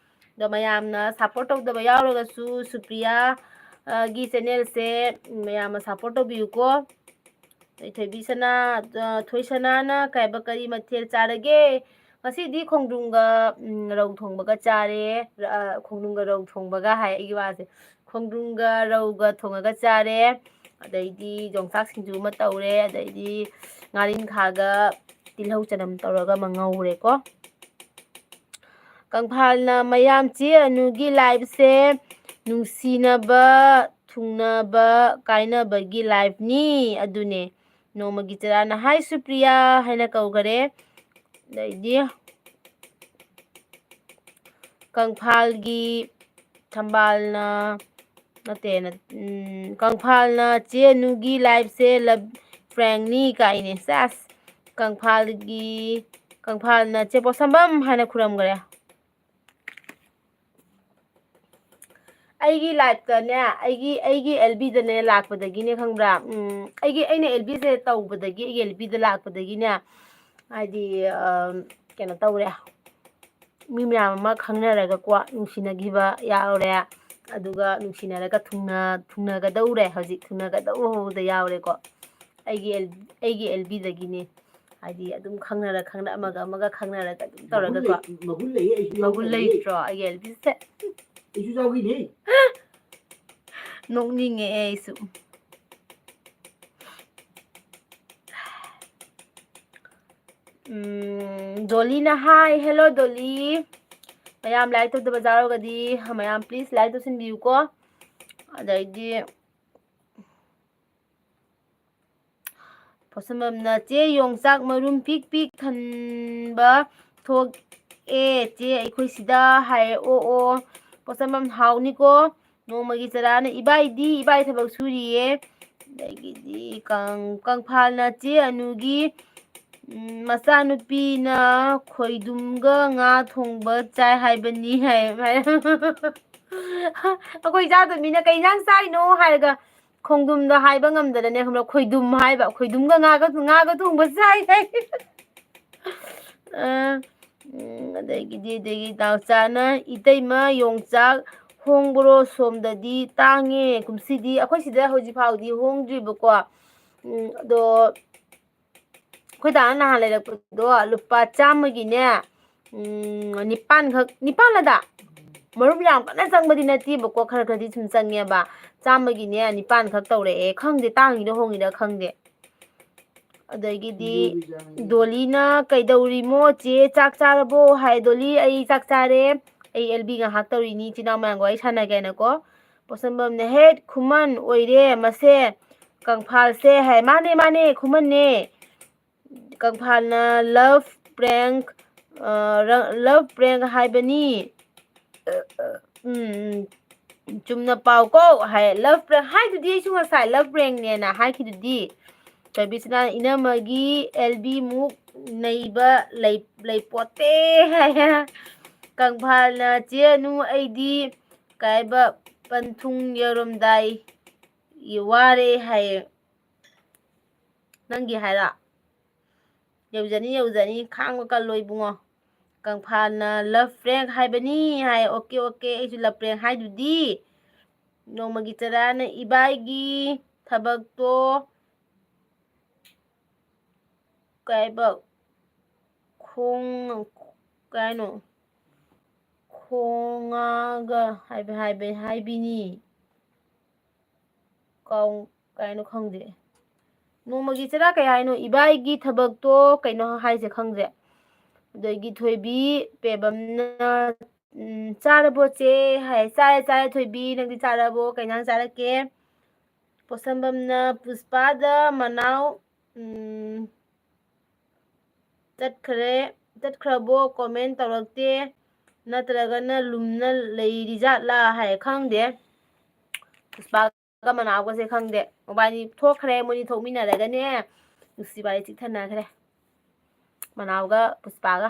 ꯑꯗꯣ ꯃꯌꯥꯝꯅ ꯁꯞꯄꯣꯔꯠ ꯇꯧꯗꯕ ꯌꯥꯎꯔꯒꯁꯨ ꯁꯨꯄ꯭ꯔꯤꯌꯥ, ꯑ, ꯒꯤ ꯆꯦꯅꯦꯜꯁꯦ ꯃꯌꯥꯝꯅ ꯁꯞꯄꯣꯔꯠ ꯇꯧꯕꯤꯌꯨꯀꯣ"꯫ ꯑꯗꯩ ꯊꯣꯏꯕꯤꯁꯅꯥ, ꯑ, ꯊꯣꯏꯁꯅꯥꯅ ꯀꯩ ꯍꯥꯏꯕ, "ꯀꯔꯤ ꯃꯊꯦꯜ ꯆꯥꯔꯒꯦ?" "ꯉꯁꯤꯗꯤ ꯈꯣꯡꯗ꯭ꯔꯨꯝꯒ, ꯎꯝ, ꯔꯧ ꯊꯣꯡꯕꯒ ꯆꯥꯔꯦ"꯫ ꯑ, "ꯈꯣꯡꯗ꯭ꯔꯨꯝꯒ ꯔꯧ ꯊꯣꯡꯕꯒ" ꯍꯥꯏ ꯑꯩꯒꯤ ꯋꯥꯁꯦ꯫ "ꯈꯣꯡꯗ꯭ꯔꯨꯝꯒ ꯔꯧꯒ ꯊꯣꯡꯉꯒ ꯆꯥꯔꯦ꯫ ꯑꯗꯩꯗꯤ ꯌꯣꯡꯆꯥꯛ ꯁꯤꯡꯖꯨ ꯑꯃ ꯇꯧꯔꯦ꯫ ꯑꯗꯩꯗꯤ ꯉꯥꯔꯤꯡꯈꯥꯒ ꯇꯤꯜꯍꯧ ꯆꯅꯝ ꯇꯧꯔꯒ ꯑꯃ ꯉꯧꯔꯦꯀꯣ"꯫ ꯀꯪꯐꯥꯜꯅ, "ꯃꯌꯥꯝ ꯆꯦ ꯑꯅꯨꯒꯤ ꯂꯥꯏꯐꯁꯦ ꯅꯨꯡꯁꯤꯅꯕ, ꯊꯨꯡꯅꯕ, ꯀꯥꯏꯅꯕꯒꯤ ꯂꯥꯏꯐꯅꯤ"꯫ ꯑꯗꯨꯅꯦ꯫ ꯅꯣꯡꯃꯒꯤ ꯆꯔꯥꯅ, "ꯍꯥꯏ ꯁꯨꯄ꯭ꯔꯤꯌꯥ" ꯍꯥꯏꯅ ꯀꯧꯈꯔꯦ꯫ ꯑꯗꯩꯗꯤ ꯀꯪꯐꯥꯜꯒꯤ, ꯊꯝꯕꯥꯜꯅ, ꯅꯠꯇꯦ, ꯅꯠ-, ꯎꯝ, ꯀꯪꯐꯥꯜꯅ, "ꯆꯦ ꯑꯅꯨꯒꯤ ꯂꯥꯏꯐꯁꯦ ꯂꯞ ꯄ꯭ꯔꯦꯡꯅꯤ" ꯀꯥꯏꯅꯦ꯫ ꯁꯦꯁ! ꯀꯪꯐꯥꯜꯒꯤ, ꯀꯪꯐꯥꯜꯅ ꯆꯦ ꯄꯣꯠꯁꯝꯕꯝ ꯍꯥꯏꯅ ꯈꯨꯔꯝꯈꯔꯦ꯫ ꯑꯩꯒꯤ ꯂꯥꯏꯐꯇꯅꯦ, ꯑꯩꯒꯤ, ꯑꯩꯒꯤ ꯑꯦꯜ ꯕꯤꯗꯅꯦ ꯂꯥꯛꯄꯗꯒꯤꯅꯦ, ꯈꯪꯕ꯭ꯔꯥ? ꯎꯝ, ꯑꯩꯒꯤ, ꯑꯩꯅ ꯑꯦꯜ ꯕꯤꯁꯦ ꯇꯧꯕꯗꯒꯤ, ꯑꯩꯒꯤ ꯑꯦꯜ ꯕꯤꯗ ꯂꯥꯛꯄꯗꯒꯤꯅꯦ, ꯍꯥꯏꯗꯤ, ꯑꯝ, ꯀꯩꯅꯣ ꯇꯧꯔꯦ, ꯃꯤ ꯃꯌꯥꯝ ꯑꯃ ꯈꯪꯅꯔꯒꯀꯣ, ꯅꯨꯡꯁꯤꯅꯈꯤꯕ ꯌꯥꯎꯔꯦ, ꯑꯗꯨꯒ ꯅꯨꯡꯁꯤꯅꯔꯒ ꯊꯨꯡꯅ-, ꯊꯨꯡꯅꯒꯗꯧꯔꯦ, ꯍꯧꯖꯤꯛ ꯊꯨꯡꯅꯒꯗꯧꯕꯗ ꯌꯥꯎꯔꯦꯀꯣ꯫ ꯑꯩꯒꯤ ꯑꯦꯜ-, ꯑꯩꯒꯤ ꯑꯦꯜ ꯕꯤꯗꯒꯤꯅꯦ꯫ ꯍꯥꯏꯗꯤ ꯑꯗꯨꯝ ꯈꯪꯅꯔ ꯈꯪꯅ ꯑꯃꯒ ꯑꯃꯒ ꯈꯪꯅꯔꯒ ꯑꯗꯨꯝ ꯃꯒꯨꯟ ꯇꯧꯔꯒꯀꯣ꯫ ꯂꯩ-, ꯃꯒꯨꯟ ꯂꯩꯌꯦ, ꯑꯩꯁꯨ ꯃꯒꯨꯟ ꯌꯥꯎꯖꯔꯤꯌꯦ꯫ ꯂꯩꯇ꯭ꯔꯣ ꯑꯩꯒꯤ ꯑꯦꯜ ꯕꯤꯁꯦ? ꯑꯩꯁꯨ ꯌꯥꯎꯈꯤꯅꯦ꯫ ꯅꯣꯛꯅꯤꯡꯉꯦ ꯑꯩꯁꯨ꯫ ꯎꯝ, ꯗꯣꯂꯤꯅ ꯍꯥꯏ, "Hello ꯗꯣꯂꯤ꯫ ꯃꯌꯥꯝ like ꯇꯧꯗꯕ ꯌꯥꯎꯔꯒꯗꯤ ꯃꯌꯥꯝ please like ꯇꯧꯁꯤꯟꯕꯤꯌꯨꯀꯣ"꯫ ꯑꯗꯩꯗꯤ ꯄꯣꯠꯁꯝꯕꯝꯅ, "ꯆꯦ ꯌꯣꯡꯆꯥꯛ ꯃꯔꯨꯝ ꯄꯤꯛ ꯄꯤꯛ ꯊꯟꯕ ꯊꯣꯛꯑꯦ ꯆꯦ ꯑꯩꯈꯣꯏ ꯁꯤꯗ" ꯍꯥꯏꯔꯦ꯫ ꯑꯣ ꯑꯣ, ꯄꯣꯠꯁꯝꯕꯝ ꯍꯥꯎꯅꯤꯀꯣ꯫ ꯅꯣꯡꯃꯒꯤ ꯆꯔꯥꯅ ꯏꯕꯥꯏꯗꯤ, ꯏꯕꯥꯏ ꯊꯕꯛ ꯁꯨꯔꯤꯌꯦ꯫ ꯑꯗꯒꯤꯗꯤ ꯀꯪ-, ꯀꯪꯐꯥꯜꯅ ꯆꯦ ꯑꯅꯨꯒꯤ, ꯎꯝ, ꯃꯆꯥꯅꯨꯄꯤꯅ ꯈꯣꯏꯗꯨꯝꯒ ꯉꯥ ꯊꯣꯡꯕ ꯆꯥꯏ ꯍꯥꯏꯕꯅꯤ ꯍꯥꯏ꯫ ꯑꯩꯈꯣꯏ ꯆꯥꯗꯕ ꯃꯤꯅ "ꯀꯩ ꯏꯟꯖꯥꯡ ꯆꯥꯏꯅꯣ?" ꯍꯥꯏꯔꯒ ꯈꯣꯡꯗꯨꯝꯗꯣ ꯍꯥꯏꯕ ꯉꯝꯗꯅꯅꯦ, ꯈꯪꯕ꯭ꯔꯥ? ꯈꯣꯏꯗꯨꯝ ꯍꯥꯏꯕ, "ꯈꯣꯏꯗꯨꯝꯒ ꯉꯥꯒ, ꯉꯥꯒ ꯊꯣꯡꯕ ꯆꯥꯏ" ꯍꯥꯏ꯫ ꯑ, ꯎꯝ, ꯑꯗꯒꯤꯗꯤ, ꯑꯗꯒꯤ ꯅꯥꯎꯆꯥꯅ, "ꯏꯇꯩꯃ ꯌꯣꯡꯆꯥꯛ ꯍꯣꯡꯕ꯭ꯔꯣ? ꯁꯣꯝꯗꯗꯤ ꯇꯥꯡꯉꯦ ꯀꯨꯝꯁꯤꯗꯤ"꯫ ꯑꯩꯈꯣꯏ ꯁꯤꯗ ꯍꯧꯖꯤꯛ ꯐꯥꯎꯗꯤ ꯍꯣꯡꯗ꯭ꯔꯤꯕꯀꯣ꯫ ꯎꯝ, ꯑꯗꯣ ꯑꯩꯈꯣꯏ ꯗꯥꯅ ꯅꯍꯥꯟ ꯂꯩꯔꯛꯄꯗꯣ ꯂꯨꯄꯥ ꯆꯥꯝꯃꯒꯤꯅꯦ, ꯎꯝ, ꯅꯤꯄꯥꯟꯈꯛ, ꯅꯤꯄꯥꯟ ꯑꯗ ꯃꯔꯨꯝ ꯌꯥꯝ ꯀꯟꯅ ꯆꯪꯕꯗꯤ ꯅꯠꯇꯦꯕꯀꯣ, ꯈꯔ ꯈꯔꯗꯤ ꯁꯨꯝ ꯆꯪꯉꯦꯕ꯫ ꯆꯥꯝꯃꯒꯤꯅꯦ ꯅꯤꯄꯥꯟꯈꯛ ꯇꯧꯔꯛꯑꯦ꯫ ꯈꯪꯗꯦ, ꯇꯥꯡꯉꯤꯔ ꯍꯣꯡꯉꯤꯔ ꯈꯪꯗꯦ꯫ ꯑꯗꯒꯤꯗꯤ ꯗꯣꯂꯤꯅ, "ꯀꯩꯗꯧꯔꯤꯃꯣ ꯆꯦ, ꯆꯥꯛ ꯆꯥꯔꯕꯣ?" ꯍꯥꯏ꯫ "ꯗꯣꯂꯤ, ꯑꯩ ꯆꯥꯛ ꯆꯥꯔꯦ꯫ ꯑꯩ ꯑꯦꯜ ꯕꯤ ꯉꯥꯏꯍꯥꯛ ꯇꯧꯔꯤꯅꯤ, ꯏꯆꯤꯟ ꯏꯅꯥꯎ ꯃꯌꯥꯝꯒ ꯋꯥꯔꯤ ꯁꯥꯟꯅꯒꯦꯅꯀꯣ"꯫ ꯄꯣꯠꯁꯝꯕꯝꯅ, "ꯍꯦꯠ ꯈꯨꯃꯟ ꯑꯣꯏꯔꯦ ꯃꯁꯦ ꯀꯪꯐꯥꯜꯁꯦ" ꯍꯥꯏ꯫ "ꯃꯥꯅꯦ, ꯃꯥꯅꯦ, ꯈꯨꯃꯟꯅꯦ"꯫ ꯀꯪꯐꯥꯜꯅ, "Love prank, ꯑ, ꯔ-, love prank ꯍꯥꯏꯕꯅꯤ꯫ ꯎꯝ, ꯎꯝ, ꯆꯨꯝꯅ ꯄꯥꯎ ꯀꯣ" ꯍꯥꯏ꯫ "Love prank ꯍꯥꯏꯗꯨꯗꯤ ꯑꯩꯁꯨ ꯉꯁꯥꯏ love prankꯅꯦꯅ ꯍꯥꯏꯈꯤꯗꯨꯗꯤ"꯫ ꯀꯕꯤꯁꯅꯥ, "ꯏꯅꯝꯃꯒꯤ ꯑꯦꯜ ꯕꯤ ꯃꯨꯛ ꯅꯩꯕ ꯂꯩ-, ꯂꯩꯄꯣꯠꯇꯦ" ꯍꯥꯏ꯫ ꯀꯪꯐꯥꯜꯅ, "ꯆꯦ ꯑꯅꯨ, ꯑꯩꯗꯤ ꯀꯥꯏꯕ ꯄꯟꯊꯨꯡ ꯌꯧꯔꯝꯗꯥꯏ ꯋꯥꯔꯦ" ꯍꯥꯏꯌꯦ꯫ ꯅꯪꯒꯤ ꯍꯥꯏꯔꯣ? ꯌꯧꯖꯅꯤ, ꯌꯧꯖꯅꯤ, ꯈꯥꯡꯕ ꯀꯜꯂꯣ ꯏꯕꯨꯡꯉꯣ꯫ ꯀꯪꯐꯥꯜꯅ, "Love prank ꯍꯥꯏꯕꯅꯤ" ꯍꯥꯏ꯫ "ꯑꯣꯀꯦ, ꯑꯣꯀꯦ, ꯑꯩꯁꯨ love prank ꯍꯥꯏꯗꯨꯗꯤ"꯫ ꯅꯣꯡꯃꯒꯤ ꯆꯔꯥꯅ, "ꯏꯕꯥꯏꯒꯤ ꯊꯕꯛꯇꯣ ꯀꯩꯕ ꯈꯣꯡ-, ꯀꯩ ꯍꯥꯏꯅꯣ? ꯄꯣꯉꯥꯒ ꯍꯥꯏꯕ, ꯍꯥꯏꯕ, ꯍꯥꯏꯕꯤꯅꯤ꯫ ꯀꯥꯎ-, ꯀꯩꯅꯣ ꯈꯪꯗꯦ꯫ ꯅꯣꯡꯃꯒꯤ ꯆꯔꯥ ꯀꯩ ꯍꯥꯏꯅꯣ? ꯏꯕꯥꯏꯒꯤ ꯊꯕꯛꯇꯣ ꯀꯩꯅꯣ ꯍꯥꯏꯁꯦ ꯈꯪꯗ꯭ꯔꯦ꯫ ꯑꯗꯒꯤ ꯊꯣꯏꯕꯤ ꯄꯦꯕꯝꯅ, ꯎꯝ, "ꯆꯥꯔꯕꯣ ꯆꯦ?" ꯍꯥꯏ꯫ "ꯆꯥꯔꯦ, ꯆꯥꯔꯦ ꯊꯣꯏꯕꯤ, ꯅꯪꯗꯤ ꯆꯥꯔꯕꯣ? ꯀꯩ ꯏꯟꯖꯥꯡ ꯆꯥꯔꯛꯀꯦ?" ꯄꯣꯠꯁꯝꯕꯝꯅ ꯄꯨꯁꯄꯥꯗ ꯃꯅꯥꯎ, ꯎꯝ, ꯆꯠꯈ꯭ꯔꯦ, ꯆꯠꯈ꯭ꯔꯕꯣ? Comment ꯇꯧꯔꯛꯇꯦ, ꯅꯠꯇ꯭ꯔꯒꯅ ꯂꯨꯝꯅ ꯂꯩꯔꯤꯖꯥꯠꯂꯥ ꯍꯥꯏ, ꯈꯪꯗꯦ꯫ ꯄꯨꯁꯄꯥꯒ ꯃꯅꯥꯎꯒꯁꯦ ꯈꯪꯗꯦ, ꯃꯕꯥꯅꯤ ꯊꯣꯛꯈ꯭ꯔꯦ, ꯃꯣꯏꯅꯤ ꯊꯣꯛꯃꯤꯟꯅꯔꯒꯅꯦ ꯅꯨꯡꯁꯤ ꯋꯥꯔꯤ ꯆꯤꯛꯊꯅꯈ꯭ꯔꯦ, ꯃꯅꯥꯎꯒ ꯄꯨꯁꯄꯥꯒ꯫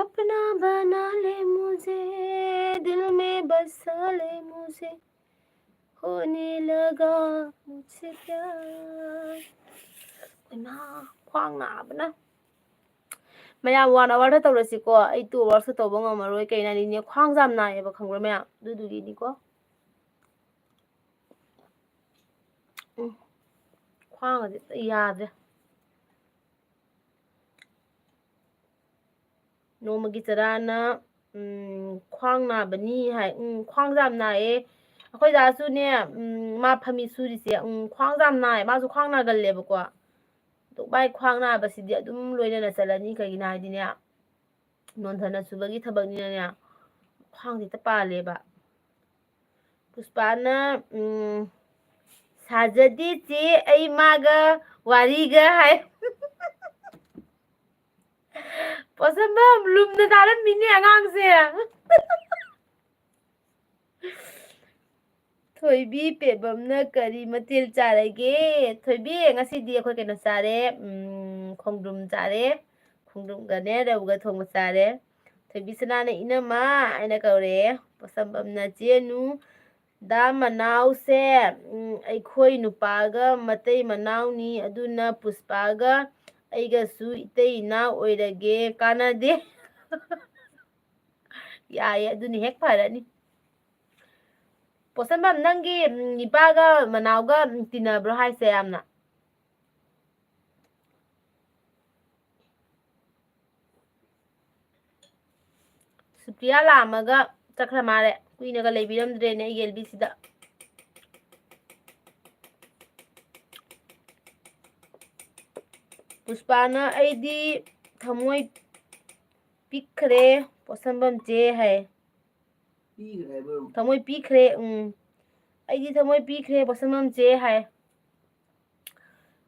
अपना बना ले मुझे, दिल में बसा ले मुझे, होने लगा मुझसे प्यार. ꯏꯃꯥ, ꯈ꯭ꯋꯥꯡ ꯅꯥꯕꯅ꯫ ꯃꯌꯥꯝ one hourꯗ ꯇꯧꯔꯁꯤꯀꯣ, ꯑꯩ two hoursꯇ ꯇꯧꯕ ꯉꯝꯃꯔꯣꯏ꯫ ꯀꯩꯅꯣ ꯍꯥꯏꯗꯤꯅꯦ, ꯈ꯭ꯋꯥꯡꯁꯦ ꯌꯥꯝ ꯅꯥꯏꯌꯦꯕ, ꯈꯪꯕ꯭ꯔꯥ ꯃꯌꯥꯝ? ꯑꯗꯨꯗꯨꯒꯤꯅꯤꯀꯣ꯫ ꯎꯝ, ꯈ꯭ꯋꯥꯡꯒꯁꯦ ꯑꯝꯇ ꯌꯥꯗ꯭ꯔꯦ꯫ ꯅꯣꯡꯃꯒꯤ ꯆꯔꯥꯅ, ꯎꯝ, ꯈ꯭ꯋꯥꯡ ꯅꯥꯕꯅꯤ ꯍꯥꯏ꯫ ꯎꯝ, ꯈ꯭ꯋꯥꯡꯁꯦ ꯌꯥꯝ ꯅꯥꯏꯌꯦ꯫ ꯑꯩꯈꯣꯏ ꯗꯥꯁꯨꯅꯦ, ꯎꯝ, ꯃꯥ ꯐꯝꯃꯤ ꯁꯨꯔꯤꯁꯦ, ꯎꯝ, ꯈ꯭ꯋꯥꯡꯁꯦ ꯌꯥꯝ ꯅꯥꯏꯌꯦ꯫ ꯃꯥꯁꯨ ꯈ꯭ꯋꯥꯡ ꯅꯥꯒꯜꯂꯦꯕꯀꯣ꯫ ꯑꯗꯣ ꯃꯥꯏ ꯈ꯭ꯋꯥꯡ ꯅꯥꯕꯁꯤꯗꯤ ꯑꯗꯨꯝ ꯂꯣꯏꯅꯅ ꯆꯠꯂꯅꯤ꯫ ꯀꯩꯒꯤꯅꯣ ꯍꯥꯏꯗꯤꯅꯦ, ꯅꯣꯟꯊꯅ ꯁꯨꯕꯒꯤ ꯊꯕꯛꯅꯤꯅꯅꯦ, ꯈ꯭ꯋꯥꯡꯁꯦ ꯍꯦꯛꯇ ꯄꯥꯜꯂꯦꯕ꯫ ꯄꯨꯁꯄꯥꯅ, ꯎꯝ, "ꯁꯥꯖꯗꯦ ꯆꯦ, ꯑꯩ ꯃꯥꯒ ꯋꯥꯔꯤꯒ" ꯍꯥꯏ꯫ ꯄꯣꯠꯁꯝꯕꯝ ꯂꯨꯝꯅ ꯇꯥꯔꯝꯃꯤꯅꯦ ꯑꯉꯥꯡꯁꯦ꯫ ꯊꯣꯏꯕꯤ ꯄꯦꯕꯝꯅ ꯀꯔꯤ ꯃꯊꯦꯜ ꯆꯥꯔꯒꯦ? ꯊꯣꯏꯕꯤ, ꯉꯁꯤꯗꯤ ꯑꯩꯈꯣꯏ ꯀꯩꯅꯣ ꯆꯥꯔꯦ, ꯎꯝ, ꯈꯣꯡꯗ꯭ꯔꯨꯝ ꯆꯥꯔꯦ꯫ ꯈꯣꯡꯗ꯭ꯔꯨꯝꯒꯅꯦ ꯔꯧꯒ ꯊꯣꯡꯕ ꯆꯥꯔꯦ꯫ ꯊꯣꯏꯕꯤ ꯁꯅꯥꯅ "ꯏꯅꯝꯃ" ꯍꯥꯏꯅ ꯀꯧꯔꯛꯑꯦ꯫ ꯄꯣꯠꯁꯝꯕꯝꯅ "ꯆꯦꯅꯨ, ꯗꯥ ꯃꯅꯥꯎꯁꯦ, ꯎꯝ, ꯑꯩꯈꯣꯏ ꯅꯨꯄꯥꯒ ꯃꯇꯩ ꯃꯅꯥꯎꯅꯤ, ꯑꯗꯨꯅ ꯄꯨꯁꯄꯥꯒ ꯑꯩꯒꯁꯨ ꯏꯇꯩ ꯏꯅꯥꯎ ꯑꯣꯏꯔꯒꯦ, ꯀꯥꯟꯅꯗꯦ"꯫ ꯌꯥꯏꯌꯦ, ꯑꯗꯨꯅ ꯍꯦꯛ ꯐꯔꯅꯤ꯫ ꯄꯣꯠꯁꯝꯕꯝ, ꯅꯪꯒꯤ, ꯎꯝ, ꯅꯤꯄꯥꯒ ꯃꯅꯥꯎꯒ, ꯎꯝ, ꯇꯤꯟꯅꯕ꯭ꯔꯣ ꯍꯥꯏꯁꯦ ꯌꯥꯝꯅ? ꯁꯨꯄ꯭ꯔꯤꯌꯥ ꯂꯥꯛꯑꯝꯃꯒ ꯆꯠꯈ꯭ꯔ ꯃꯥꯜꯂꯦ꯫ ꯀꯨꯏꯅꯒ ꯂꯩꯕꯤꯔꯝꯗ꯭ꯔꯦꯅꯦ ꯑꯩꯒꯤ ꯑꯦꯜ ꯕꯤꯁꯤꯗ꯫ ꯄꯨꯁꯄꯥꯅ "ꯑꯩꯗꯤ ꯊꯃꯣꯏ ꯄꯤꯛꯈ꯭ꯔꯦ ꯄꯣꯠꯁꯝꯕꯝ ꯆꯦ" ꯍꯥꯏ꯫ ꯄꯤꯈ꯭ꯔꯦ ꯍꯥꯏꯕ꯭ꯔꯣ? "ꯊꯃꯣꯏ ꯄꯤꯈ꯭ꯔꯦ", ꯎꯝ꯫ "ꯑꯩꯗꯤ ꯊꯃꯣꯏ ꯄꯤꯈ꯭ꯔꯦ ꯄꯣꯠꯁꯝꯕꯝ ꯆꯦ" ꯍꯥꯏ꯫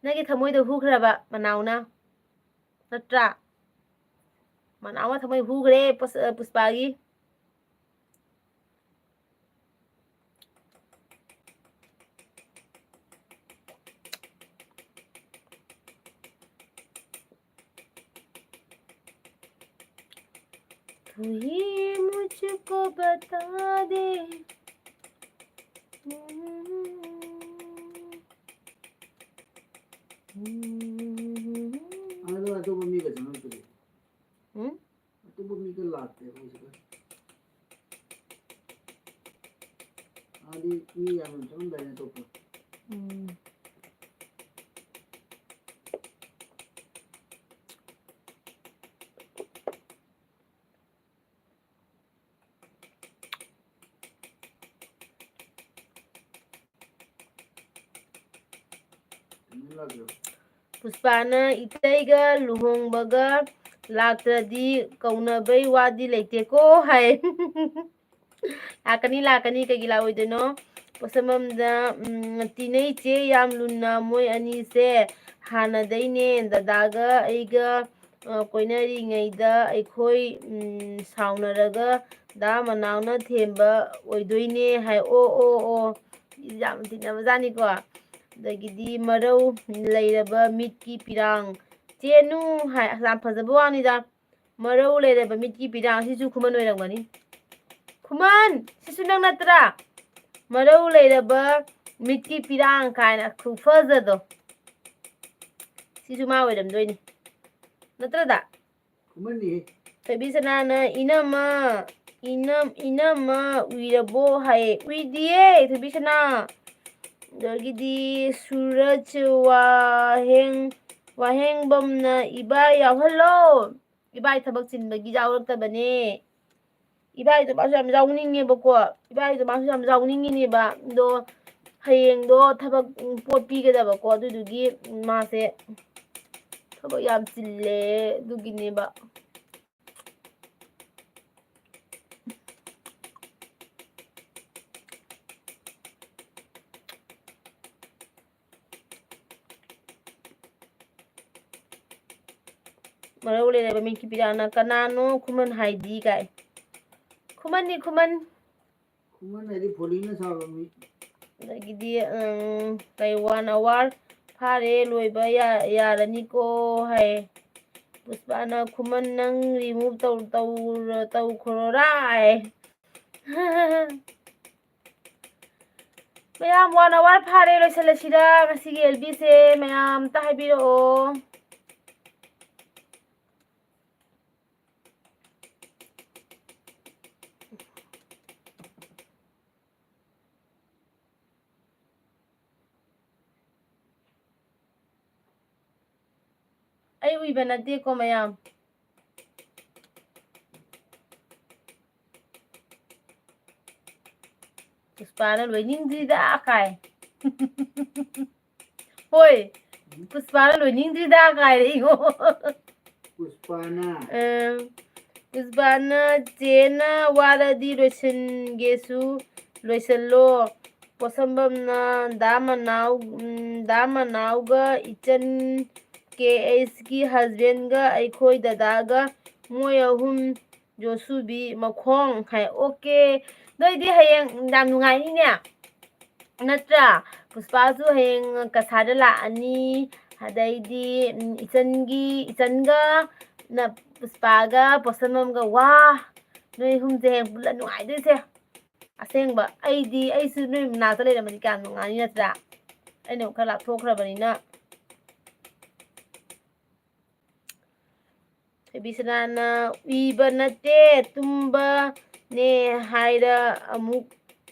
ꯅꯪꯒꯤ ꯊꯃꯣꯏꯗꯣ ꯍꯨꯈ꯭ꯔꯕ ꯃꯅꯥꯎꯅ? ꯅꯠꯇ꯭ꯔꯥ? ꯃꯅꯥꯎꯅ ꯊꯃꯣꯏ ꯍꯨꯈ꯭ꯔꯦ ꯄꯨꯁ-, ꯑ, ꯄꯨꯁꯄꯥꯒꯤ꯫ तू ही मुझको बता दे। ꯑꯗꯣ ꯑꯇꯣꯞꯄ ꯃꯤꯒ ꯆꯪꯉꯛꯇ꯭ꯔꯤ꯫ ꯎꯝ? ꯑꯇꯣꯞꯄ ꯃꯤꯒ ꯂꯥꯛꯇꯦ ꯑꯩꯈꯣꯏ ꯁꯤꯗ꯫ ꯑꯗꯤ ꯃꯤ ꯌꯥꯝꯅ ꯆꯪꯉꯝꯗꯥꯏꯅꯦ ꯑꯇꯣꯞꯄ꯫ ꯎꯝ꯫ ꯄꯨꯁꯄꯥꯅ "ꯏꯇꯩꯒ ꯂꯨꯍꯣꯡꯕꯒ ꯂꯥꯛꯇ꯭ꯔꯗꯤ ꯀꯧꯅꯕꯩ ꯋꯥꯗꯤ ꯂꯩꯇꯦꯀꯣ" ꯍꯥꯏ꯫ ꯂꯥꯛꯀꯅꯤ, ꯂꯥꯛꯀꯅꯤ, ꯀꯩꯒꯤ ꯂꯥꯛꯑꯣꯏꯗꯣꯏꯅꯣ? ꯄꯣꯠꯁꯝꯕꯝꯗ, ꯎꯝ, "ꯇꯤꯟꯅꯩ ꯆꯦ ꯌꯥꯝ ꯂꯨꯅ ꯃꯣꯏ ꯑꯅꯤꯁꯦ ꯍꯥꯟꯅꯗꯩꯅꯦ꯫ ꯗꯗꯥꯒ ꯑꯩꯒ, ꯑ, ꯀꯣꯏꯅꯔꯤꯉꯩꯗ ꯑꯩꯈꯣꯏ, ꯎꯝ, ꯁꯥꯎꯅꯔꯒ ꯗꯥ ꯃꯅꯥꯎꯅ ꯊꯦꯝꯕ ꯑꯣꯏꯗꯣꯏꯅꯦ" ꯍꯥꯏ꯫ ꯑꯣ, ꯑꯣ, ꯑꯣ꯫ ꯌꯥꯝ ꯇꯤꯟꯅꯕꯖꯥꯠꯅꯤꯀꯣ꯫ ꯑꯗꯒꯤꯗꯤ "ꯃꯔꯧ ꯂꯩꯔꯕ ꯃꯤꯠꯀꯤ ꯄꯤꯔꯥꯡ ꯆꯦꯅꯨ" ꯍꯥꯏ꯫ ꯑꯁ, ꯌꯥꯝ ꯐꯖꯕ ꯋꯥꯅꯤꯗ꯫ "ꯃꯔꯧ ꯂꯩꯔꯕ ꯃꯤꯠꯀꯤ ꯄꯤꯔꯥꯡ", ꯁꯤꯁꯨ ꯈꯨꯃꯟ ꯑꯣꯏꯔꯝꯒꯅꯤ꯫ ꯈꯨꯃꯟ, ꯁꯤꯁꯨ ꯅꯪ ꯅꯠꯇ꯭ꯔꯥ? "ꯃꯔꯧ ꯂꯩꯔꯕ ꯃꯤꯠꯀꯤ ꯄꯤꯔꯥꯡ" ꯀꯥꯏꯅ ꯈꯨꯐꯖꯗꯣ꯫ ꯁꯤꯁꯨ ꯃꯥ ꯑꯣꯏꯔꯝꯗꯣꯏꯅꯤ꯫ ꯅꯠꯇ꯭ꯔꯗ? ꯈꯨꯃꯟꯅꯤ꯫ ꯊꯣꯏꯕꯤ ꯁꯅꯥꯅ "ꯏꯅꯝꯃ, ꯏꯅꯝ-, ꯏꯅꯝꯃ ꯎꯏꯔꯕꯣ?" ꯍꯥꯏꯌꯦ꯫ ꯎꯏꯗꯤꯌꯦ, ꯊꯣꯏꯕꯤ ꯁꯅꯥ꯫ ꯑꯗꯒꯤꯗꯤ ꯁꯨꯔꯖ ꯋꯥꯍꯦꯡ-, ꯋꯥꯍꯦꯡꯕꯝꯅ "ꯏꯕꯥꯏ ꯌꯥꯎꯍꯜꯂꯣ꯫ ꯏꯕꯥꯏ ꯊꯕꯛ ꯆꯤꯟꯕꯒꯤ ꯌꯥꯎꯔꯛꯇꯕꯅꯦ꯫ ꯏꯕꯥꯏꯗꯣ ꯃꯥꯁꯨ ꯌꯥꯝ ꯌꯥꯎꯅꯤꯡꯉꯦꯕꯀꯣ꯫ ꯏꯕꯥꯏꯗꯣ ꯃꯥꯁꯨ ꯌꯥꯝ ꯌꯥꯎꯅꯤꯡꯉꯤꯅꯦꯕ꯫ ꯑꯗꯣ ꯍꯌꯦꯡꯗꯣ ꯊꯕꯛ, ꯎꯝ, ꯄꯣꯠ ꯄꯤꯒꯗꯕꯀꯣ꯫ ꯑꯗꯨꯗꯨꯒꯤ ꯃꯥꯁꯦ ꯊꯕꯛ ꯌꯥꯝ ꯆꯤꯜꯂꯦ꯫ ꯑꯗꯨꯒꯤꯅꯦꯕ꯫ ꯃꯔꯧ ꯂꯩꯔꯕ ꯃꯤꯒꯤ ꯄꯤꯔꯥꯅ "ꯀꯅꯥꯅꯣ ꯈꯨꯃꯟ ꯍꯥꯏꯗꯤ?" ꯀꯥꯏ꯫ ꯈꯨꯃꯟꯅꯤ, ꯈꯨꯃꯟ꯫ ꯈꯨꯃꯟ ꯍꯥꯏꯗꯤ ꯐꯣꯂꯤꯡꯅ ꯁꯥꯕ ꯃꯤ꯫ ꯑꯗꯒꯤꯗꯤ, ꯎꯝ, ꯀꯩ, "One hour ꯐꯥꯔꯦ, ꯂꯣꯏꯕ ꯌꯥ-, ꯌꯥꯔꯅꯤꯀꯣ" ꯍꯥꯏ꯫ ꯄꯨꯁꯄꯥꯅ, "ꯈꯨꯃꯟ, ꯅꯪ remove ꯇꯧ-, ꯇꯧꯔ-, ꯇꯧꯈ꯭ꯔꯣꯔꯥꯏ?" ꯃꯌꯥꯝ, one hour ꯐꯥꯔꯦ, ꯂꯣꯏꯁꯤꯜꯂꯁꯤꯔ ꯉꯁꯤꯒꯤ ꯑꯦꯜ ꯕꯤꯁꯦ? ꯃꯌꯥꯝ ꯑꯝꯇ ꯍꯥꯏꯕꯤꯔꯛꯑꯣ꯫ ꯑꯩ ꯎꯏꯕ ꯅꯠꯇꯦꯀꯣ, ꯃꯌꯥꯝ꯫ ꯄꯨꯁꯄꯥꯅ "ꯂꯣꯏꯅꯤꯡꯗ꯭ꯔꯤꯗ" ꯀꯥꯏ꯫ ꯍꯣꯏ, ꯄꯨꯁꯄꯥꯅ "ꯂꯣꯏꯅꯤꯡꯗ꯭ꯔꯤꯗ" ꯀꯥꯏꯔꯛꯏꯉꯣ꯫ ꯄꯨꯁꯄꯥꯅ? ꯑ, ꯄꯨꯁꯄꯥꯅ, "ꯆꯦꯅ ꯋꯥꯔꯗꯤ ꯂꯣꯏꯁꯤꯟꯒꯦꯁꯨ ꯂꯣꯏꯁꯤꯜꯂꯣ"꯫ ꯄꯣꯠꯁꯝꯕꯝꯅ, "ꯗꯥ ꯃꯅꯥꯎ, ꯎꯝ, ꯗꯥ ꯃꯅꯥꯎꯒ ꯏꯆꯟ ꯀꯦ ꯑꯩꯆꯀꯤ husbandꯒ ꯑꯩꯈꯣꯏ ꯗꯗꯥꯒ ꯃꯣꯏ ꯑꯍꯨꯝ ꯌꯣꯁꯨꯕꯤ ꯃꯈꯣꯡ" ꯍꯥꯏ꯫ ꯑꯣꯀꯦ, ꯅꯣꯏꯗꯤ ꯍꯌꯦꯡ ꯌꯥꯝ ꯅꯨꯡꯉꯥꯏꯅꯤꯅꯦ, ꯅꯠꯇ꯭ꯔꯥ? ꯄꯨꯁꯄꯥꯁꯨ ꯍꯌꯦꯡ ꯀꯁꯥꯔꯗ ꯂꯥꯛꯑꯅꯤ꯫ ꯑꯗꯩꯗꯤ, ꯎꯝ, ꯏꯆꯟꯒꯤ, ꯏꯆꯟꯒ ꯅ-, ꯄꯨꯁꯄꯥꯒ ꯄꯣꯠꯁꯝꯕꯝꯒ, ꯋꯥ, ꯅꯣꯏ ꯑꯍꯨꯝꯁꯦ ꯍꯌꯦꯡ ꯄꯨꯜꯂ ꯅꯨꯡꯉꯥꯏꯗꯣꯏꯁꯦ꯫ ꯑꯁꯦꯡꯕ, ꯑꯩꯗꯤ, ꯑꯩꯁꯨ ꯅꯣꯏ ꯃꯅꯥꯛꯇ ꯂꯩꯔꯝꯃꯗꯤ ꯀꯌꯥꯝ ꯅꯨꯡꯉꯥꯏꯅꯤ, ꯅꯠꯇ꯭ꯔꯥ? ꯑꯩꯅ ꯑꯃꯨꯛ ꯈꯔ ꯂꯥꯞꯊꯣꯛꯈ꯭ꯔꯕꯅꯤꯅ꯫ ꯊꯣꯏꯕꯤꯁꯅꯥꯅ, "ꯎꯏꯕ ꯅꯠꯇꯦ, ꯇꯨꯝꯕꯅꯦ ꯍꯥꯏꯔ ꯑꯃꯨꯛ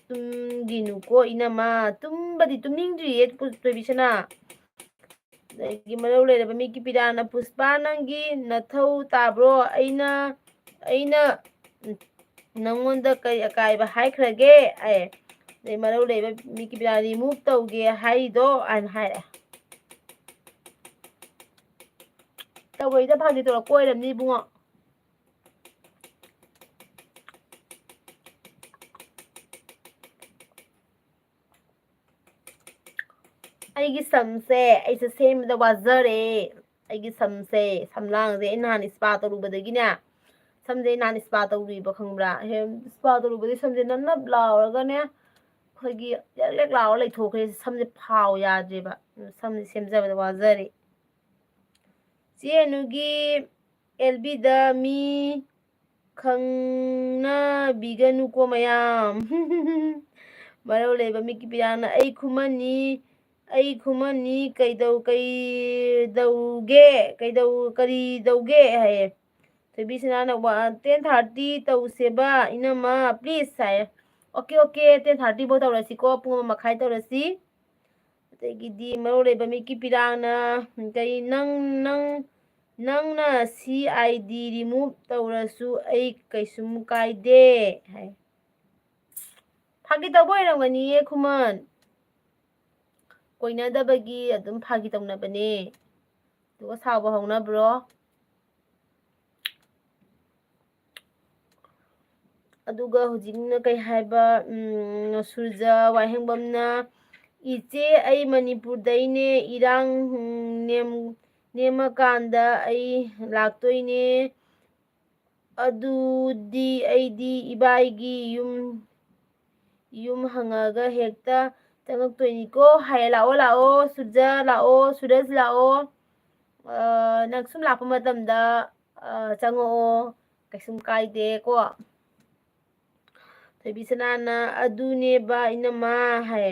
ꯇꯨꯝꯒꯤꯅꯨꯀꯣ ꯏꯅꯝꯃ"꯫ ꯇꯨꯝꯕꯗꯤ ꯇꯨꯝꯅꯤꯡꯗ꯭ꯔꯤꯌꯦ, ꯄꯨ-, ꯊꯣꯏꯕꯤꯁꯅꯥ꯫ ꯑꯗꯒꯤ ꯃꯔꯧ ꯂꯩꯔꯕ ꯃꯤꯒꯤ ꯄꯤꯔꯥꯅ, "ꯄꯨꯁꯄꯥ, ꯅꯪꯒꯤ ꯅꯊꯧ ꯇꯥꯕ꯭ꯔꯣ? ꯑꯩꯅ, ꯑꯩꯅ, ꯎꯝ, ꯅꯪꯉꯣꯟꯗ ꯀꯔꯤ ꯑꯀꯥꯏꯕ ꯍꯥꯏꯈ꯭ꯔꯒꯦ? ꯑꯦ, ꯑꯗꯩ ꯃꯔꯧ ꯂꯩꯕ ꯃꯤꯀꯤ ꯄꯤꯔꯥ ꯔꯤꯃꯨꯚ ꯇꯧꯒꯦ ꯍꯥꯏꯔꯤꯗꯣ ꯍꯥꯏꯅ ꯍꯥꯏꯔꯦ꯫ ꯇꯧꯕꯩꯗ ꯐꯥꯒꯤ ꯇꯧꯔꯛꯄ ꯑꯣꯏꯔꯝꯅꯤ ꯏꯕꯨꯡꯉꯣ꯫ ꯑꯩꯒꯤ ꯁꯝꯁꯦ ꯑꯩꯁꯦ ꯁꯦꯝꯕꯗ ꯋꯥꯖꯔꯦ꯫ ꯑꯩꯒꯤ ꯁꯝꯁꯦ, ꯁꯝꯂꯥꯡꯁꯦ ꯑꯩ ꯅꯍꯥꯟ ꯏꯁꯄꯥ ꯇꯧꯔꯨꯕꯗꯒꯤꯅꯦ, ꯁꯝꯁꯦ ꯑꯩ ꯅꯍꯥꯟ ꯏꯁꯄꯥ ꯇꯧꯔꯨꯏꯕ, ꯈꯪꯕ꯭ꯔꯥ? ꯏꯁꯄꯥ ꯇꯧꯔꯨꯕꯗꯒꯤ ꯁꯝꯁꯦ ꯅꯞ ꯅꯞ ꯂꯥꯎꯔꯒꯅꯦ, ꯑꯩꯈꯣꯏꯒꯤ ꯂꯦꯛ ꯂꯦꯛ ꯂꯥꯎꯔ ꯂꯩꯊꯣꯛꯈ꯭ꯔꯦ꯫ ꯁꯝꯁꯦ ꯐꯥꯎ ꯌꯥꯗ꯭ꯔꯦꯕ꯫ ꯁꯝꯁꯦ ꯁꯦꯝꯖꯕꯗ ꯋꯥꯖꯔꯦ꯫ ꯆꯦ ꯑꯅꯨꯒꯤ ꯑꯦꯜ ꯕꯤꯗ ꯃꯤ ꯈꯪꯅꯕꯤꯒꯅꯨꯀꯣ ꯃꯌꯥꯝ꯫ ꯃꯔꯧ ꯂꯩꯕ ꯃꯤꯀꯤ ꯄꯤꯔꯥꯡꯅ ꯑꯩ ꯈꯨꯃꯟꯅꯤ, ꯑꯩ ꯈꯨꯃꯟꯅꯤ, ꯀꯩꯗꯧ-, ꯀꯩꯗꯧꯒꯦ, ꯀꯩꯗꯧ-, ꯀꯔꯤ ꯇꯧꯒꯦ ꯍꯥꯏꯌꯦ꯫ ꯊꯣꯏꯕꯤꯁꯅꯥꯅ ꯋꯥ-, ten thirty ꯇꯧꯁꯦꯕ, ꯏꯅꯝꯃ, please ꯍꯥꯏꯌꯦ꯫ Okay, okay, ten thirty ꯐꯥꯎ ꯇꯧꯔꯁꯤꯀꯣ, ꯄꯨꯡ ꯑꯃ ꯃꯈꯥꯏ ꯇꯧꯔꯁꯤ꯫ ꯑꯗꯒꯤꯗꯤ ꯃꯔꯧ ꯂꯩꯕ ꯃꯤꯀꯤ ꯄꯤꯔꯥꯡꯅ ꯀꯩ, ꯅꯪ, ꯅꯪ, ꯅꯪꯅ ꯁꯤ ꯑꯥꯏ ꯗꯤ ꯔꯤꯃꯨꯚ ꯇꯧꯔꯁꯨ ꯑꯩ ꯀꯩꯁꯨꯝ ꯀꯥꯏꯗꯦ ꯍꯥꯏ꯫ ꯐꯥꯒꯤ ꯇꯧꯕ ꯑꯣꯏꯔꯝꯒꯅꯤꯌꯦ ꯈꯨꯃꯟ꯫ ꯀꯣꯏꯅꯗꯕꯒꯤ ꯑꯗꯨꯝ ꯐꯥꯒꯤ ꯇꯧꯅꯕꯅꯦ꯫ ꯑꯗꯨꯒ ꯁꯥꯎꯕ ꯍꯧꯅꯕ꯭ꯔꯣ? ꯑꯗꯨꯒ ꯍꯧꯖꯤꯛꯅ ꯀꯩ ꯍꯥꯏꯕ, ꯎꯝ, ꯁꯨꯔꯖ ꯋꯥꯍꯦꯡꯕꯝꯅ, "ꯏꯆꯦ, ꯑꯩ ꯃꯅꯤꯄꯨꯔꯗꯩꯅꯦ, ꯏꯔꯥꯡ, ꯎꯝ, ꯅꯦꯝ-, ꯅꯦꯝꯃꯀꯥꯟꯗ ꯑꯩ ꯂꯥꯛꯇꯣꯏꯅꯦ꯫ ꯑꯗꯨꯗꯤ ꯑꯩꯗꯤ ꯏꯕꯥꯏꯒꯤ ꯌꯨꯝ, ꯌꯨꯝ ꯍꯪꯉꯒ ꯍꯦꯛꯇ ꯆꯪꯉꯛꯇꯣꯏꯅꯤꯀꯣ" ꯍꯥꯏꯌꯦ꯫ ꯂꯥꯛꯑꯣ, ꯂꯥꯛꯑꯣ, ꯁꯨꯔꯖ ꯂꯥꯛꯑꯣ, ꯁꯨꯔꯖ ꯂꯥꯛꯑꯣ꯫ ꯑ, ꯅꯪ ꯁꯨꯝ ꯂꯥꯛꯄ ꯃꯇꯝꯗ, ꯑ, ꯆꯪꯉꯛꯑꯣ, ꯀꯩꯁꯨꯝ ꯀꯥꯏꯗꯦꯀꯣ꯫ ꯊꯣꯏꯕꯤꯁꯅꯥꯅ, "ꯑꯗꯨꯅꯦꯕ ꯏꯅꯝꯃ" ꯍꯥꯏ꯫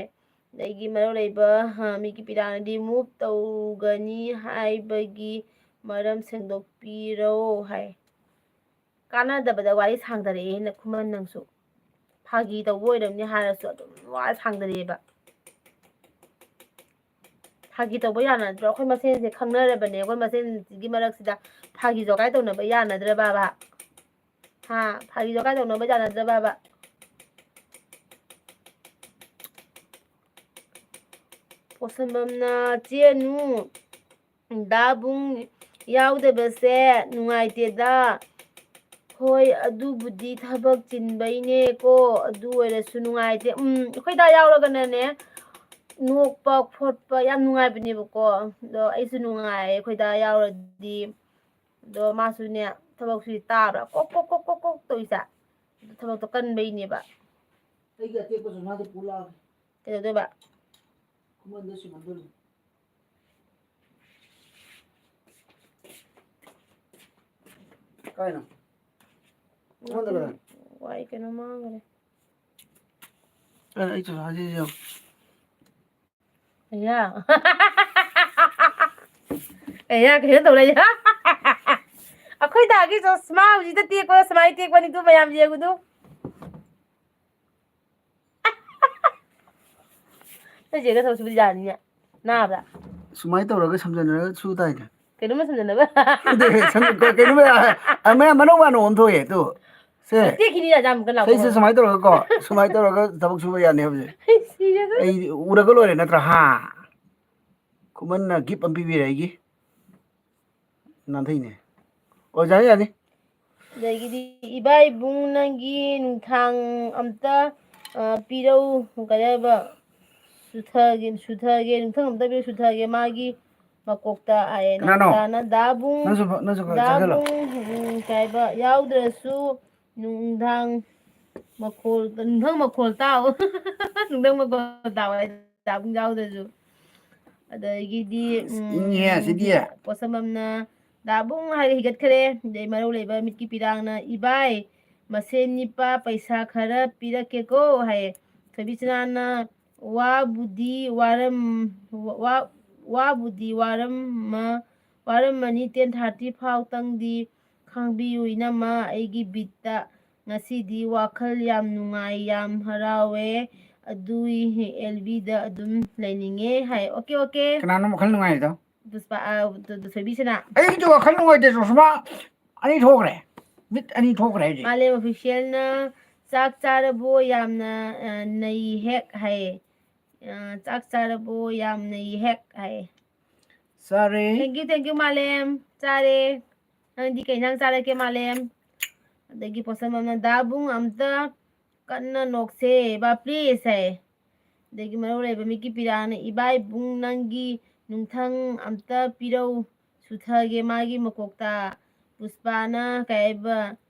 ꯑꯗꯒꯤ ꯃꯔꯧ ꯂꯩꯕ, ꯍ, ꯃꯤꯀꯤ ꯄꯤꯔꯥꯡꯅ ꯔꯤꯃꯨꯚ ꯇꯧꯒꯅꯤ ꯍꯥꯏꯕꯒꯤ ꯃꯔꯝ ꯁꯦꯡꯗꯣꯛꯄꯤꯔꯣ ꯍꯥꯏ꯫ ꯀꯥꯟꯅꯗꯕꯗ ꯋꯥꯔꯤ ꯁꯥꯡꯊꯔꯛꯑꯦꯅ ꯈꯨꯃꯟ ꯅꯪꯁꯨ꯫ ꯐꯥꯒꯤ ꯇꯧꯕ ꯑꯣꯏꯔꯝꯅꯤ ꯍꯥꯏꯔꯁꯨ ꯑꯗꯨꯝ ꯋꯥ ꯁꯥꯡꯊꯔꯛꯑꯦꯕ꯫ ꯐꯥꯒꯤ ꯇꯧꯕ ꯌꯥꯅꯗ꯭ꯔꯣ? ꯑꯩꯈꯣꯏ ꯃꯁꯦꯟꯁꯦ ꯈꯪꯅꯔꯕꯅꯦ, ꯑꯩꯈꯣꯏ ꯃꯁꯦꯟꯁꯤꯒꯤ ꯃꯔꯛꯁꯤꯗ ꯐꯥꯒꯤ ꯖꯣꯒꯥꯏ ꯇꯧꯅꯕ ꯌꯥꯅꯗ꯭ꯔꯕꯕ? ꯍꯥ? ꯐꯥꯒꯤꯗꯣ ꯀꯥꯏ ꯇꯧꯅꯕ ꯌꯥꯅꯗ꯭ꯔꯕꯕ? ꯄꯣꯠꯁꯝꯕꯝꯅ, "ꯆꯦꯅꯨ, ꯗꯥ ꯕꯨꯡ ꯌꯥꯎꯗꯕꯁꯦ ꯅꯨꯡꯉꯥꯏꯇꯦꯗ"꯫ ꯍꯣꯏ, ꯑꯗꯨꯕꯨꯗꯤ ꯊꯕꯛ ꯆꯤꯟꯕꯩꯅꯦꯀꯣ꯫ ꯑꯗꯨ ꯑꯣꯏꯔꯁꯨ ꯅꯨꯡꯉꯥꯏꯇꯦ꯫ ꯎꯝ, ꯑꯩꯈꯣꯏ ꯗꯥ ꯌꯥꯎꯔꯒꯅꯅꯦ, ꯅꯣꯛꯄ ꯈꯣꯠꯄ ꯌꯥꯝ ꯅꯨꯡꯉꯥꯏꯕꯅꯦꯕꯀꯣ꯫ ꯑꯗꯣ ꯑꯩꯁꯨ ꯅꯨꯡꯉꯥꯏꯌꯦ ꯑꯩꯈꯣꯏ ꯗꯥ ꯌꯥꯎꯔꯗꯤ꯫ ꯑꯗꯣ ꯃꯥꯁꯨꯅꯦ, ꯊꯕꯛꯁꯨ ꯇꯥꯕ꯭ꯔꯥ? ꯀꯣꯛ, ꯀꯣꯛ, ꯀꯣꯛ, ꯀꯣꯛ, ꯀꯣꯛ ꯇꯧꯔꯤꯁꯦ꯫ ꯊꯕꯛꯇꯣ ꯀꯟꯕꯩꯅꯦꯕ꯫ ꯑꯩꯒꯤ ꯑꯇꯦꯛꯄꯁꯨ ꯃꯥꯗꯤ ꯄꯨ ꯂꯥꯛꯑꯒꯦ꯫ ꯀꯩꯗꯧꯗꯣꯏꯕ? ꯈꯨꯃꯟꯗ ꯁꯤꯃꯟꯗꯣꯔꯤ꯫ ꯀꯥꯏꯅꯣ? ꯈꯨꯃꯟꯗ ꯀꯗꯥꯏ? ꯋꯥꯏ ꯀꯩꯅꯣ ꯃꯥꯡꯈ꯭ꯔꯦ꯫ ꯑꯦ, ꯑꯩ ꯆꯨꯖꯥꯛ ꯍꯥꯏꯁꯦ ꯌꯦꯡꯉꯨ꯫ ꯑꯌꯥ꯫ ꯑꯌꯥ, ꯀꯩꯅꯣ ꯇꯧ ꯂꯩ꯫ ꯑꯩꯈꯣꯏ ꯗꯥꯒꯤ ꯆꯁꯃꯥ ꯍꯧꯖꯤꯛꯇ ꯇꯦꯛꯄ, ꯁꯨꯃꯥꯏꯅ ꯇꯦꯛꯄꯅꯤ, ꯑꯗꯨ ꯃꯌꯥꯝ ꯌꯦꯡꯉꯨꯗꯨ꯫ ꯅꯣꯏ ꯆꯦꯒ ꯊꯕꯛ ꯁꯨꯕꯗꯤ ꯌꯥꯅꯤꯅꯦ꯫ ꯅꯥꯕ꯭ꯔꯥ? ꯁꯨꯃꯥꯏꯅ ꯇꯧꯔꯒ ꯁꯝꯖꯟꯅꯔꯒ ꯁꯨ ꯇꯥꯏꯅꯦ꯫ ꯀꯩꯅꯣꯝꯃ ꯁꯝꯖꯟꯅꯕ? ꯅꯠꯇꯦ, ꯁꯝ-, ꯀ-, ꯀꯩꯅꯣꯝꯃ, ꯑ, ꯃꯌꯥꯝ ꯃꯅꯧ ꯃꯥꯅ ꯑꯣꯟꯊꯣꯛꯑꯦ, ꯇꯨ꯫ ꯁꯦ꯫ ꯇꯦꯛꯈꯤꯅꯤ ꯌꯥꯝ ꯀꯟꯅ ꯂꯥꯎꯕ꯫ ꯁꯤꯁꯦ ꯁꯨꯃꯥꯏꯅ ꯇꯧꯔꯒꯀꯣ, ꯁꯨꯃꯥꯏꯅ ꯇꯧꯔꯒ ꯊꯕꯛ ꯁꯨꯕ ꯌꯥꯅꯤ ꯍꯧꯖꯤꯛ꯫ ꯑꯩ ꯁꯤꯔꯦꯗ꯫ ꯑꯩ ꯎꯔꯒ ꯂꯣꯏꯔꯦ ꯅꯠꯇ꯭ꯔꯥ? ꯍꯥ? ꯈꯨꯃꯟꯅ gift ꯑꯃ ꯄꯤꯕꯤꯔꯦ ꯑꯩꯒꯤ꯫ ꯅꯥꯟꯊꯩꯅꯦ꯫ ꯑꯣ, ꯌꯥꯅꯤ, ꯌꯥꯅꯤ꯫ ꯑꯗꯒꯤꯗꯤ, "ꯏꯕꯥꯏꯕꯨꯡ, ꯅꯪꯒꯤ ꯅꯨꯡꯊꯥꯡ ꯑꯝꯇ, ꯑ, ꯄꯤꯔꯧ", ꯀꯔꯤ ꯍꯥꯏꯕ? "ꯁꯨꯊꯒꯦ, ꯁꯨꯊꯒꯦ, ꯅꯨꯡꯊꯪ ꯑꯝꯇ ꯄꯤꯔꯧ, ꯁꯨꯊꯒꯦ ꯃꯥꯒꯤ ꯃꯀꯣꯛꯇ" ꯍꯥꯏꯌꯦ꯫ ꯀꯅꯥꯅꯣ? ꯅꯥꯎꯆꯥꯅ, "ꯗꯥꯕꯨꯡ, ꯅꯪꯁꯨ ꯐ-, ꯅꯪꯁꯨ ꯈꯔ ꯆꯪꯁꯤꯜꯂꯣ꯫ ꯗꯥꯕꯨꯡ", ꯎꯝ, ꯀꯩ ꯍꯥꯏꯕ, ꯌꯥꯎꯗ꯭ꯔꯁꯨ ꯅꯨꯡꯗꯥꯡ ꯃꯈꯣꯜ, ꯅꯨꯡꯊꯪ ꯃꯈꯣꯜ ꯇꯥꯎ꯫ ꯅꯨꯡꯊꯪ ꯃꯈꯣꯜ ꯇꯥꯎ ꯍꯥꯏ, ꯗꯥꯕꯨꯡ ꯌꯥꯎꯗ꯭ꯔꯁꯨ꯫ ꯑꯗꯒꯤꯗꯤ, ꯑꯁ, ꯎꯝ, ꯏꯪꯉꯤꯍꯦ ꯑꯁꯤꯗꯤ꯫ ꯄꯣꯠꯁꯝꯕꯝꯅ, "ꯗꯥꯕꯨꯡ" ꯍꯥꯏꯔ ꯍꯤꯒꯠꯈ꯭ꯔꯦ꯫ ꯑꯗꯩ ꯃꯔꯧ ꯂꯩꯕ ꯃꯤꯠꯀꯤ ꯄꯤꯔꯥꯡꯅ, "ꯏꯕꯥꯏ, ꯃꯁꯦꯟ ꯅꯤꯄꯥ ꯄꯩꯁꯥ ꯈꯔ ꯄꯤꯔꯛꯀꯦꯀꯣ" ꯍꯥꯏꯌꯦ꯫ ꯊꯣꯏꯕꯤꯁꯅꯥꯅ, "ꯋꯥꯕꯨꯗꯤ ꯋꯥꯔꯝ-, ꯋꯥ-, ꯋꯥꯕꯨꯗꯤ ꯋꯥꯔꯝꯃ-, ꯋꯥꯔꯝꯃꯅꯤ, ten thirty ꯐꯥꯎꯇꯪꯗꯤ ꯈꯥꯡꯕꯤꯌꯨ ꯏꯅꯝꯃ, ꯑꯩꯒꯤ ꯕꯤꯠꯇ꯫ ꯉꯁꯤꯗꯤ ꯋꯥꯈꯜ ꯌꯥꯝ ꯅꯨꯡꯉꯥꯏ, ꯌꯥꯝ ꯍꯔꯥꯎꯋꯦ꯫ ꯑꯗꯨꯏ ꯑꯦꯜ ꯕꯤꯗ ꯑꯗꯨꯝ ꯂꯩꯅꯤꯡꯉꯦ" ꯍꯥꯏ꯫ Okay, okay. ꯀꯅꯥꯅꯣ ꯋꯥꯈꯜ ꯅꯨꯡꯉꯥꯏꯔꯤꯗꯣ? ꯄꯨꯁꯄꯥ, ꯑ, ꯊꯣꯏꯕꯤꯁꯅꯥ꯫ ꯑꯩꯒꯤꯗꯤ ꯋꯥꯈꯜ ꯅꯨꯡꯉꯥꯏꯇꯦ, ꯁꯨꯁꯃꯥ꯫ ꯑꯅꯤ ꯊꯣꯛꯈ꯭ꯔꯦ꯫ ꯃꯤꯠ ꯑꯅꯤ ꯊꯣꯛꯈ꯭ꯔꯦ ꯍꯧꯖꯤꯛ꯫ ꯃꯥꯂꯦꯝ ꯑꯣꯐꯤꯁꯤꯌꯦꯜꯅ ꯆꯥꯛ ꯆꯥꯔꯕꯣ? ꯌꯥꯝꯅ, ꯑ, ꯅꯩ ꯍꯦꯛ ꯍꯥꯏꯌꯦ꯫ ꯑ, ꯆꯥꯛ ꯆꯥꯔꯕꯣ? ꯌꯥꯝ ꯅꯩ ꯍꯦꯛ ꯍꯥꯏꯌꯦ꯫ ꯆꯥꯔꯦ꯫ Thank you, thank you, ꯃꯥꯂꯦꯝ꯫ ꯆꯥꯔꯦ꯫ ꯅꯪꯗꯤ ꯀꯩ ꯏꯟꯁꯥꯡ ꯆꯥꯔꯛꯀꯦ, ꯃꯥꯂꯦꯝ? ꯑꯗꯒꯤ ꯄꯣꯠꯁꯝ ꯑꯃꯅ, "ꯗꯥ ꯕꯨꯡ, ꯑꯝꯇ ꯀꯟꯅ ꯅꯣꯛꯁꯦ ꯕꯥ, please" ꯍꯥꯏꯌꯦ꯫ ꯑꯗꯒꯤ ꯃꯔꯧ ꯂꯩꯕ ꯃꯤꯀꯤ ꯄꯤꯔꯥꯅ, "ꯏꯕꯥꯏ ꯕꯨꯡ, ꯅꯪꯒꯤ ꯅꯨꯡꯊꯪ ꯑꯝꯇ ꯄꯤꯔꯧ, ꯁꯨꯊꯒꯦ ꯃꯥꯒꯤ ꯃꯀꯣꯛꯇ"꯫ ꯄꯨꯁꯄꯥꯅ ꯀꯩ ꯍꯥꯏꯕ,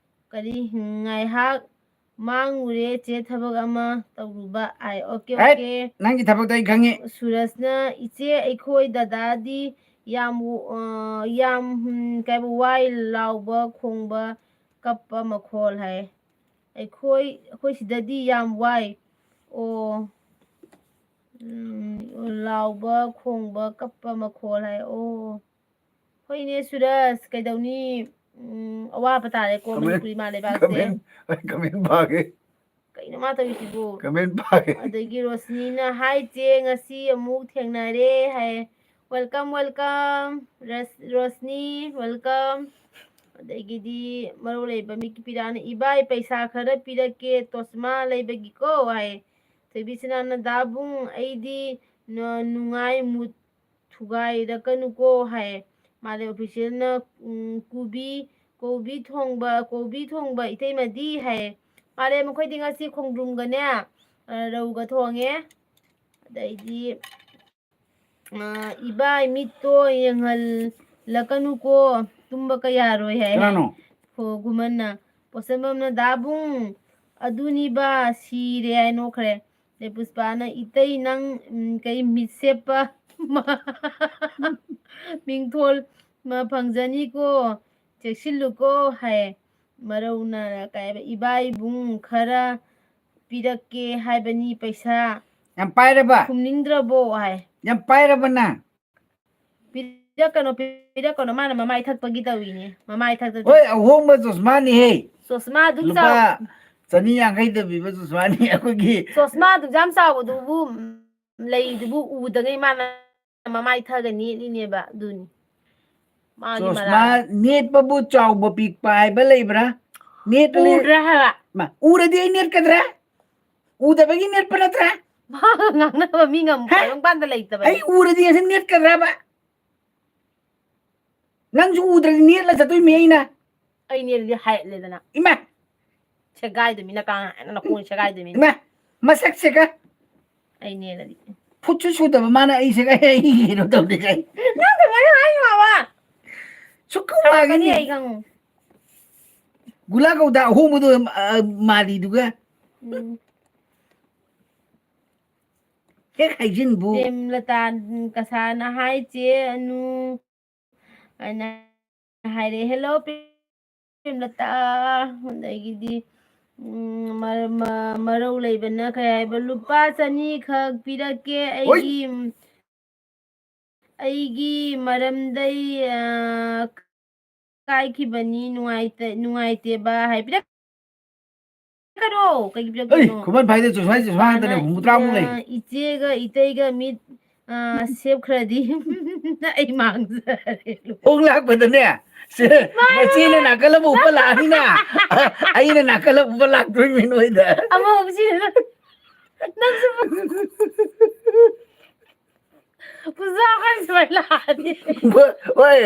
ꯀꯔꯤ, "ꯉꯥꯏꯍꯥꯛ ꯃꯥꯡꯉꯨꯔꯦ ꯆꯦ, ꯊꯕꯛ ꯑꯃ ꯇꯧꯔꯨꯕ" ꯍꯥꯏ꯫ ꯑꯣꯀꯦ, ꯍꯦꯠ! ꯑꯣꯀꯦ꯫ ꯅꯪꯒꯤ ꯊꯕꯛꯇꯣ ꯑꯩ ꯈꯪꯉꯤ꯫ ꯁꯨꯔꯖꯅ, "ꯏꯆꯦ, ꯑꯩꯈꯣꯏ ꯗꯗꯥꯗꯤ ꯌꯥꯝ, ꯑ, ꯌꯥꯝ, ꯎꯝ, ꯀꯩ ꯍꯥꯏꯕ, ꯋꯥꯏ ꯂꯥꯎꯕ, ꯈꯣꯡꯕ, ꯀꯞꯄ ꯃꯈꯣꯜ" ꯍꯥꯏ꯫ "ꯑꯩꯈꯣꯏ, ꯑꯩꯈꯣꯏ ꯁꯤꯗꯗꯤ ꯌꯥꯝ ꯋꯥꯏ"꯫ ꯑꯣ꯫ ꯎꯝ, "ꯂꯥꯎꯕ, ꯈꯣꯡꯕ, ꯀꯞꯄ ꯃꯈꯣꯜ" ꯍꯥꯏ꯫ ꯑꯣ꯫ ꯍꯣꯏꯅꯦ ꯁꯨꯔꯖ, ꯀꯩꯗꯧꯅꯤ? ꯎꯝ, ꯑꯋꯥꯕ ꯇꯥꯔꯦꯀꯣ Comment, ꯃꯅꯤꯄꯨꯔꯤ ꯏꯃꯥ ꯂꯩꯕꯥꯛꯁꯦ꯫ comment, ꯑꯩ comment ꯄꯥꯒꯦ꯫ ꯀꯩꯅꯣ ꯃꯥ ꯇꯧꯔꯤꯁꯤꯕꯨ? Comment ꯄꯥꯒꯦ꯫ ꯑꯗꯒꯤ ꯔꯣꯁꯅꯤꯅ, "ꯍꯥꯏ ꯆꯦ, ꯉꯁꯤ ꯑꯃꯨꯛ ꯊꯦꯡꯅꯔꯦ" ꯍꯥꯏ꯫ Welcome, welcome, ꯔꯁ-, ꯔꯣꯁꯅꯤ, welcome꯫ ꯑꯗꯒꯤꯗꯤ ꯃꯔꯧ ꯂꯩꯕ ꯃꯤꯀꯤ ꯄꯤꯔꯥꯅ, "ꯏꯕꯥꯏ, ꯄꯩꯁꯥ ꯈꯔ ꯄꯤꯔꯛꯀꯦ, ꯇꯣꯁꯃꯥ ꯂꯩꯕꯒꯤꯀꯣ" ꯍꯥꯏ꯫ ꯊꯣꯏꯕꯤꯁꯅꯥꯅ, "ꯗꯥꯕꯨꯡ, ꯑꯩꯗꯤ ꯅ-, ꯅꯨꯡꯉꯥꯏ ꯃꯨꯠ ꯊꯨꯒꯥꯏꯔꯛꯀꯅꯨꯀꯣ" ꯍꯥꯏ꯫ ꯃꯥꯂꯦꯝ ꯑꯣꯐꯤꯁꯤꯌꯦꯜꯅ, ꯎꯝ, "ꯀꯣꯕꯤ, ꯀꯣꯕꯤ ꯊꯣꯡꯕ, ꯀꯣꯕꯤ ꯊꯣꯡꯕ ꯏꯇꯩꯃꯗꯤ" ꯍꯥꯏ꯫ ꯃꯥꯂꯦꯝ, ꯑꯩꯈꯣꯏꯗꯤ ꯉꯁꯤ ꯈꯣꯡꯗ꯭ꯔꯨꯝꯒꯅꯦ, ꯑ, ꯔꯧꯒ ꯊꯣꯡꯉꯦ꯫ ꯑꯗꯩꯗꯤ, ꯑ, "ꯏꯕꯥꯏ, ꯃꯤꯠꯇꯣ ꯌꯦꯡꯍꯜꯂꯛꯀꯅꯨꯀꯣ, ꯇꯨꯝꯕ ꯀꯌꯥꯔꯣꯏ" ꯍꯥꯏ꯫ ꯀꯅꯥꯅꯣ? ꯈꯣ-, ꯈꯨꯃꯟꯅ꯫ ꯄꯣꯠꯁꯝꯕꯝꯅ, "ꯗꯥꯕꯨꯡ, ꯑꯗꯨꯅꯤꯕ, ꯁꯤꯔꯦ" ꯍꯥꯏ ꯅꯣꯛꯈ꯭ꯔꯦ꯫ ꯑꯗꯩ ꯄꯨꯁꯄꯥꯅ, "ꯏꯇꯩ, ꯅꯪ, ꯎꯝ, ꯀꯩ ꯃꯤꯠꯁꯦꯞꯄ ꯃꯤꯡꯊꯣꯜ ꯃ ꯐꯪꯖꯅꯤꯀꯣ, ꯆꯦꯛꯁꯤꯜꯂꯨꯀꯣ" ꯍꯥꯏ꯫ ꯃꯔꯧꯅ ꯀꯩ ꯍꯥꯏꯕ, "ꯏꯕꯥꯏꯕꯨꯡ, ꯈꯔ ꯄꯤꯔꯛꯀꯦ ꯍꯥꯏꯕꯅꯤ ꯄꯩꯁꯥ꯫ ꯌꯥꯝ ꯄꯥꯏꯔꯕ? ꯈꯨꯝꯅꯤꯡꯗ꯭ꯔꯕꯣ?" ꯍꯥꯏ꯫ ꯌꯥꯝ ꯄꯥꯏꯔꯕ ꯅꯪ? ꯄꯤꯔꯛꯀꯅꯣ, ꯄꯤꯔꯛꯀꯅꯣ, ꯃꯥꯅ ꯃꯃꯥꯏ ꯊꯛꯄꯒꯤ ꯇꯧꯔꯤꯅꯦ, ꯃꯃꯥꯏ ꯊꯛꯇ꯫ ꯍꯣꯏ, ꯑꯍꯣꯡꯕ ꯆꯣꯁꯃꯥꯅꯤꯍꯦ꯫ ꯆꯣꯁꯃꯥ ꯑꯗꯨꯛ ꯂꯨꯄꯥ ꯆꯥꯎ-, ꯆꯅꯤ ꯌꯥꯡꯈꯩꯗ ꯄꯤꯕ ꯆꯣꯁꯃꯥꯅꯤ ꯑꯩꯈꯣꯏꯒꯤ꯫ ꯆꯣꯁꯃꯥ ꯑꯗꯨꯛ ꯌꯥꯝ ꯆꯥꯎꯕꯗꯨꯕꯨ, ꯂꯩꯗꯨꯕꯨ ꯎꯗꯉꯩ ꯃꯥꯅ ꯃꯃꯥꯏ ꯊꯛꯑꯒ ꯅꯦꯠꯂꯤꯅꯦꯕ, ꯑꯗꯨꯅꯤ꯫ ꯃꯥꯒꯤ ꯆꯣꯁꯃꯥ ꯃꯔꯥꯜ꯫ ꯅꯦꯠꯄꯕꯨ ꯆꯥꯎꯕ ꯄꯤꯛꯄ ꯍꯥꯏꯕ ꯂꯩꯕ꯭ꯔꯥ? ꯅꯦꯠꯄ ꯂꯩ-, ꯎꯗ꯭ꯔꯥ ꯍꯥꯏꯕ? ꯃꯥ, ꯎꯔꯗꯤ ꯑꯩ ꯅꯦꯠꯀꯗ꯭ꯔꯥ? ꯎꯗꯕꯒꯤ ꯅꯦꯠꯄ ꯅꯠꯇ꯭ꯔꯥ? ꯃꯥꯒ ꯉꯥꯡꯅꯕ ꯃꯤ ꯉꯝ-, ꯍꯥ? ꯇꯥꯏꯕꯪꯄꯥꯟꯗ ꯂꯩꯇꯕꯅꯤ꯫ ꯑꯩ ꯎꯔꯗꯤ ꯑꯁꯤ ꯅꯦꯠꯀꯗ꯭ꯔꯕ? ꯅꯪꯁꯨ ꯎꯗ꯭ꯔꯗꯤ ꯅꯦꯠꯂ ꯆꯠꯇꯣꯏꯃꯤ ꯑꯩꯅ꯫ ꯑꯩ ꯅꯦꯠꯂꯗꯤ ꯍꯥꯏꯠꯂꯦꯗꯅ꯫ ꯏꯃꯥ! ꯁꯦꯒꯥꯏꯗꯣꯏꯃꯤ, ꯅꯀꯥꯡ ꯍꯥꯏꯅ ꯅꯈꯣꯡ ꯁꯦꯒꯥꯏꯗꯣꯏꯃꯤ꯫ ꯏꯃꯥ! ꯃꯁꯛꯁꯤꯒ꯫ ꯑꯩ ꯅꯦꯠꯂꯗꯤ꯫ ꯐꯨꯠꯁꯨ ꯁꯨꯗꯕ ꯃꯥꯅ ꯑꯩꯁꯦ ꯑꯩ ꯀꯩꯅꯣ ꯇꯧꯗꯦ ꯀꯥꯏ꯫ ꯅꯪ ꯀꯃꯥꯏꯅ ꯍꯥꯏꯅꯣ ꯍꯥꯏꯕ? ꯁꯨꯛꯀꯧ ꯁꯥꯎꯔꯛꯀꯅꯤ ꯃꯥꯒꯤꯅꯤ꯫ ꯑꯩ ꯈꯪꯉꯨ꯫ ꯒꯨꯂꯥ ꯀꯧꯇꯥ ꯑꯍꯣꯡꯕꯗꯣ, ꯑ, ꯃꯥꯜꯂꯤꯗꯨꯒ꯫ ꯎꯝ꯫ ꯍꯦꯛ ꯍꯥꯏꯖꯤꯟꯕꯨ꯫ ꯄ꯭ꯔꯦꯝꯂꯇꯥ ꯀꯁꯥꯅ ꯍꯥꯏ, "ꯆꯦ ꯑꯅꯨ" ꯍꯥꯏꯅ ꯍꯥꯏꯔꯦ꯫ "Hello, ꯄ꯭ꯔꯦꯝꯂꯇꯥ"꯫ ꯑꯗꯒꯤꯗꯤ, ꯎꯝ, ꯃ-, ꯃ-, ꯃꯔꯧ ꯂꯩꯕꯅ ꯀꯩ ꯍꯥꯏꯕ, "ꯂꯨꯄꯥ ꯆꯅꯤ ꯈꯛ ꯄꯤꯔꯛꯀꯦ, ꯍꯣꯏ꯫ ꯑꯩꯒꯤ, ꯑꯩꯒꯤ ꯃꯔꯝꯗꯩ, ꯑ, ꯀꯥꯏꯈꯤꯕꯅꯤ, ꯅꯨꯡꯉꯥꯏꯇ-, ꯅꯨꯡꯉꯥꯏꯇꯦꯕ" ꯍꯥꯏ꯫ ꯄꯤꯔꯛ-, ꯄꯤꯔꯛꯀꯅꯣ꯫ ꯀꯩꯒꯤ ꯑꯩ, ꯄꯤꯔꯛꯇꯣꯏꯅꯣ? ꯈꯨꯃꯟ ꯐꯥꯏꯗ ꯆꯨꯁꯃꯥꯏ ꯆꯨꯁꯃꯥ ꯉꯥꯛꯇꯅꯦ, ꯃꯥꯅ, ꯍꯨꯝꯐꯨꯇꯔꯥꯃꯨꯛ ꯂꯩ꯫ ꯑ, ꯏꯆꯦꯒ ꯏꯇꯩꯒ ꯃꯤꯠ, ꯑ, ꯁꯦꯞꯈ꯭ꯔꯗꯤ ꯑꯩ ꯃꯥꯡꯖꯔꯦ꯫ ꯑꯣꯛ ꯂꯥꯛꯄꯗꯅꯦ, ꯁꯦ, ꯃꯥꯅꯦ, ꯃꯆꯦꯅ ꯃꯥꯅꯦ꯫ ꯅꯥꯀꯜ ꯑꯃ ꯎꯞꯄ ꯂꯥꯛꯑꯅꯤꯅ, ꯑꯩꯅ ꯅꯥꯀꯜ ꯑꯃ ꯎꯞꯄ ꯂꯥꯛꯇꯣꯏꯅꯤ ꯅꯣꯏꯗ꯫ ꯑꯃꯨꯛ ꯁꯤ-, ꯅꯪꯁꯨ ꯄꯨꯖꯥ ꯑꯩꯈꯣꯏ ꯁꯨꯃꯥꯏꯅ ꯂꯥꯛꯑꯗꯤ꯫ ꯍꯣꯏ,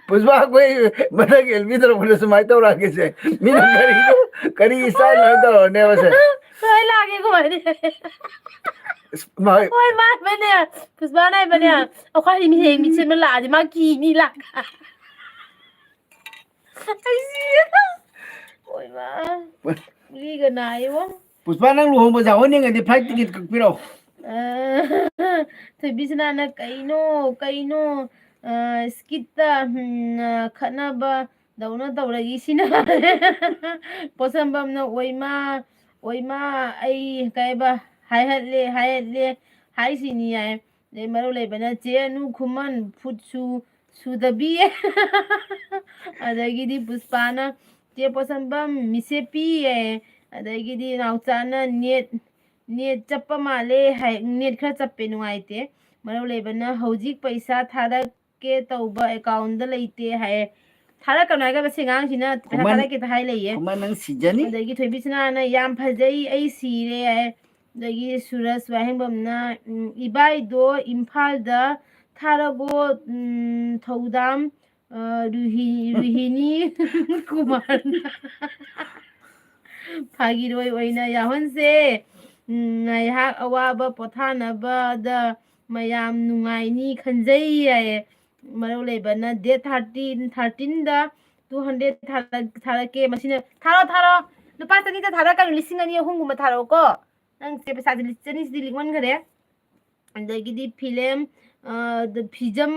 ꯄꯨꯁꯄꯥ, ꯑꯩꯈꯣꯏ ꯃꯊꯪ ꯑꯦꯜꯕꯤ ꯇꯧꯔꯛꯄꯗ ꯁꯨꯃꯥꯏꯅ ꯇꯧꯔꯛꯑꯒꯦꯁꯦ꯫ ꯃꯤꯅ ꯀꯔꯤꯅꯣ, ꯀꯔꯤ style ꯅꯣ ꯇꯧꯔꯛꯑꯅꯦꯕꯁꯦ꯫ ꯁꯨꯃꯥꯏꯅ ꯂꯥꯛꯑꯒꯦꯀꯣ ꯍꯥꯏꯗꯤ꯫ ꯑꯁ, ꯃꯥ-, ꯍꯣꯏ, ꯃꯥ ꯍꯥꯏꯕꯅꯦ꯫ ꯄꯨꯁꯄꯥꯅ ꯍꯥꯏꯕꯅꯦ꯫ ꯑꯩꯈꯣꯏ ꯃꯤ ꯍꯌꯦꯡ ꯃꯤꯠꯁꯦ ꯂꯥꯛꯑꯗꯤ ꯃꯥ ꯀꯤꯅꯤ ꯂꯥꯛ-, ꯑꯩ ꯁꯤꯔꯦ꯫ ꯍꯣꯏ, ꯃꯥ꯫ ꯍꯣꯏ꯫ ꯒꯨꯂꯤꯒ ꯅꯥꯏꯌꯦꯕꯣ꯫ ꯄꯨꯁꯄꯥ, ꯅꯪ ꯂꯨꯍꯣꯡꯕ ꯌꯥꯎꯍꯟꯅꯤꯡꯉꯗꯤ flight ticket ꯀꯛꯄꯤꯔꯛꯑꯣ꯫ ꯑ, ꯊꯣꯏꯕꯤꯁꯅꯥꯅ ꯀꯩꯅꯣ, ꯀꯩꯅꯣ, ꯑ, skit ꯇ, ꯎꯝ, ꯑ, ꯈꯠꯅꯕ ꯗꯧꯅ ꯇꯧꯔꯒꯤ ꯁꯤꯅ꯫ ꯄꯣꯠꯁꯝꯕꯝꯅ ꯑꯣꯏꯃꯥ, ꯑꯣꯏꯃꯥ, ꯑꯩ ꯀꯩꯕ ꯍꯥꯏꯍꯠꯂꯦ, ꯍꯥꯏꯍꯠꯂꯦ ꯍꯥꯏꯁꯤꯅꯤ ꯍꯥꯏ꯫ ꯑꯗꯩ ꯃꯔꯨ ꯂꯩꯕꯅ ꯆꯦ ꯑꯅꯨ ꯈꯨꯃꯟ ꯐꯨꯠꯁꯨ ꯁꯨꯗꯕꯤ꯫ ꯑꯗꯒꯤꯗꯤ ꯄꯨꯁꯄꯥꯅ ꯆꯦ ꯄꯣꯠꯁꯝꯕꯝ ꯃꯤꯁꯦ ꯄꯤꯌꯦ꯫ ꯑꯗꯒꯤꯗꯤ ꯅꯥꯎꯆꯥꯅ ꯅꯦꯠ, ꯅꯦꯠ ꯆꯞꯄ ꯃꯥꯜꯂꯦ ꯍꯥꯏ, ꯅꯦꯠ ꯈꯔ ꯆꯞꯄꯦ, ꯅꯨꯡꯉꯥꯏꯇꯦ꯫ ꯃꯔꯨ ꯂꯩꯕꯅ ꯍꯧꯖꯤꯛ ꯄꯩꯁꯥ ꯊꯥꯔꯛ-, ꯊꯥꯔꯛꯀꯦ ꯇꯧꯕ ꯑꯦꯀꯥꯎꯟꯗ ꯂꯩꯇꯦ ꯍꯥꯏꯌꯦ꯫ ꯊꯥꯔꯛꯀꯅꯨ ꯍꯥꯏꯔꯒ ꯃꯁꯤ ꯑꯉꯥꯡꯁꯤꯅ ꯄꯩꯁꯥ ꯈꯨꯃꯟ-, ꯊꯥꯔꯛꯀꯦ ꯍꯥꯏ ꯂꯩꯌꯦ꯫ ꯈꯨꯃꯟ, ꯅꯪ ꯁꯤꯖꯅꯤ꯫ ꯑꯗꯒꯤ ꯊꯣꯏꯕꯤꯁꯅꯥꯅ "ꯌꯥꯝ ꯐꯖꯩ, ꯑꯩ ꯁꯤꯔꯦ" ꯍꯥꯏ꯫ ꯑꯗꯒꯤ ꯁꯨꯔꯖ ꯋꯥꯍꯦꯡꯕꯝꯅ, ꯎꯝ, "ꯏꯕꯥꯏꯗꯣ ꯏꯝꯐꯥꯜꯗ ꯊꯥꯔꯒꯣ, ꯎꯝ, ꯊꯧꯗꯥꯝ, ꯑ, ꯔꯨꯍꯤ-, ꯔꯨꯍꯤꯅꯤ ꯀꯨꯃꯥꯔꯅ ꯐꯥꯒꯤꯔꯣꯏ ꯑꯣꯏꯅ ꯌꯥꯎꯍꯟꯁꯦ꯫ ꯎꯝ, ꯉꯥꯏꯍꯥꯛ ꯑꯋꯥꯕ ꯄꯣꯊꯥꯅꯕꯗ ꯃꯌꯥꯝ ꯅꯨꯡꯉꯥꯏꯅꯤ ꯈꯟꯖꯩ" ꯍꯥꯏꯌꯦ꯫ ꯃꯔꯧ ꯂꯩꯕꯅ "ꯗꯦꯠ ꯊꯥꯔꯇꯤꯟ, ꯊꯥꯔꯇꯤꯟꯗ ꯇꯨ ꯍꯟꯗ꯭ꯔꯦꯠ ꯊꯥꯔꯛ-, ꯊꯥꯔꯛꯀꯦ꯫ ꯃꯁꯤꯅ" ꯊꯥꯔꯣ, ꯊꯥꯔꯣ꯫ ꯂꯨꯄꯥ ꯆꯅꯤꯗ ꯊꯥꯔꯛꯀꯅꯨ, ꯂꯤꯁꯤꯡ ꯑꯅꯤ ꯑꯍꯨꯝꯒꯨꯝꯕ ꯊꯥꯔꯛꯑꯣꯀꯣ꯫ ꯅꯪꯁꯦ ꯄꯩꯁꯥꯁꯦ ꯂꯤꯁꯤꯡ ꯑꯅꯤꯁꯤꯗꯤ ꯂꯤꯛꯃꯟꯈꯔꯦ꯫ ꯑꯗꯒꯤꯗꯤ ꯐꯤꯂꯦꯝ, ꯑ, ꯗ ꯐꯤꯖꯝ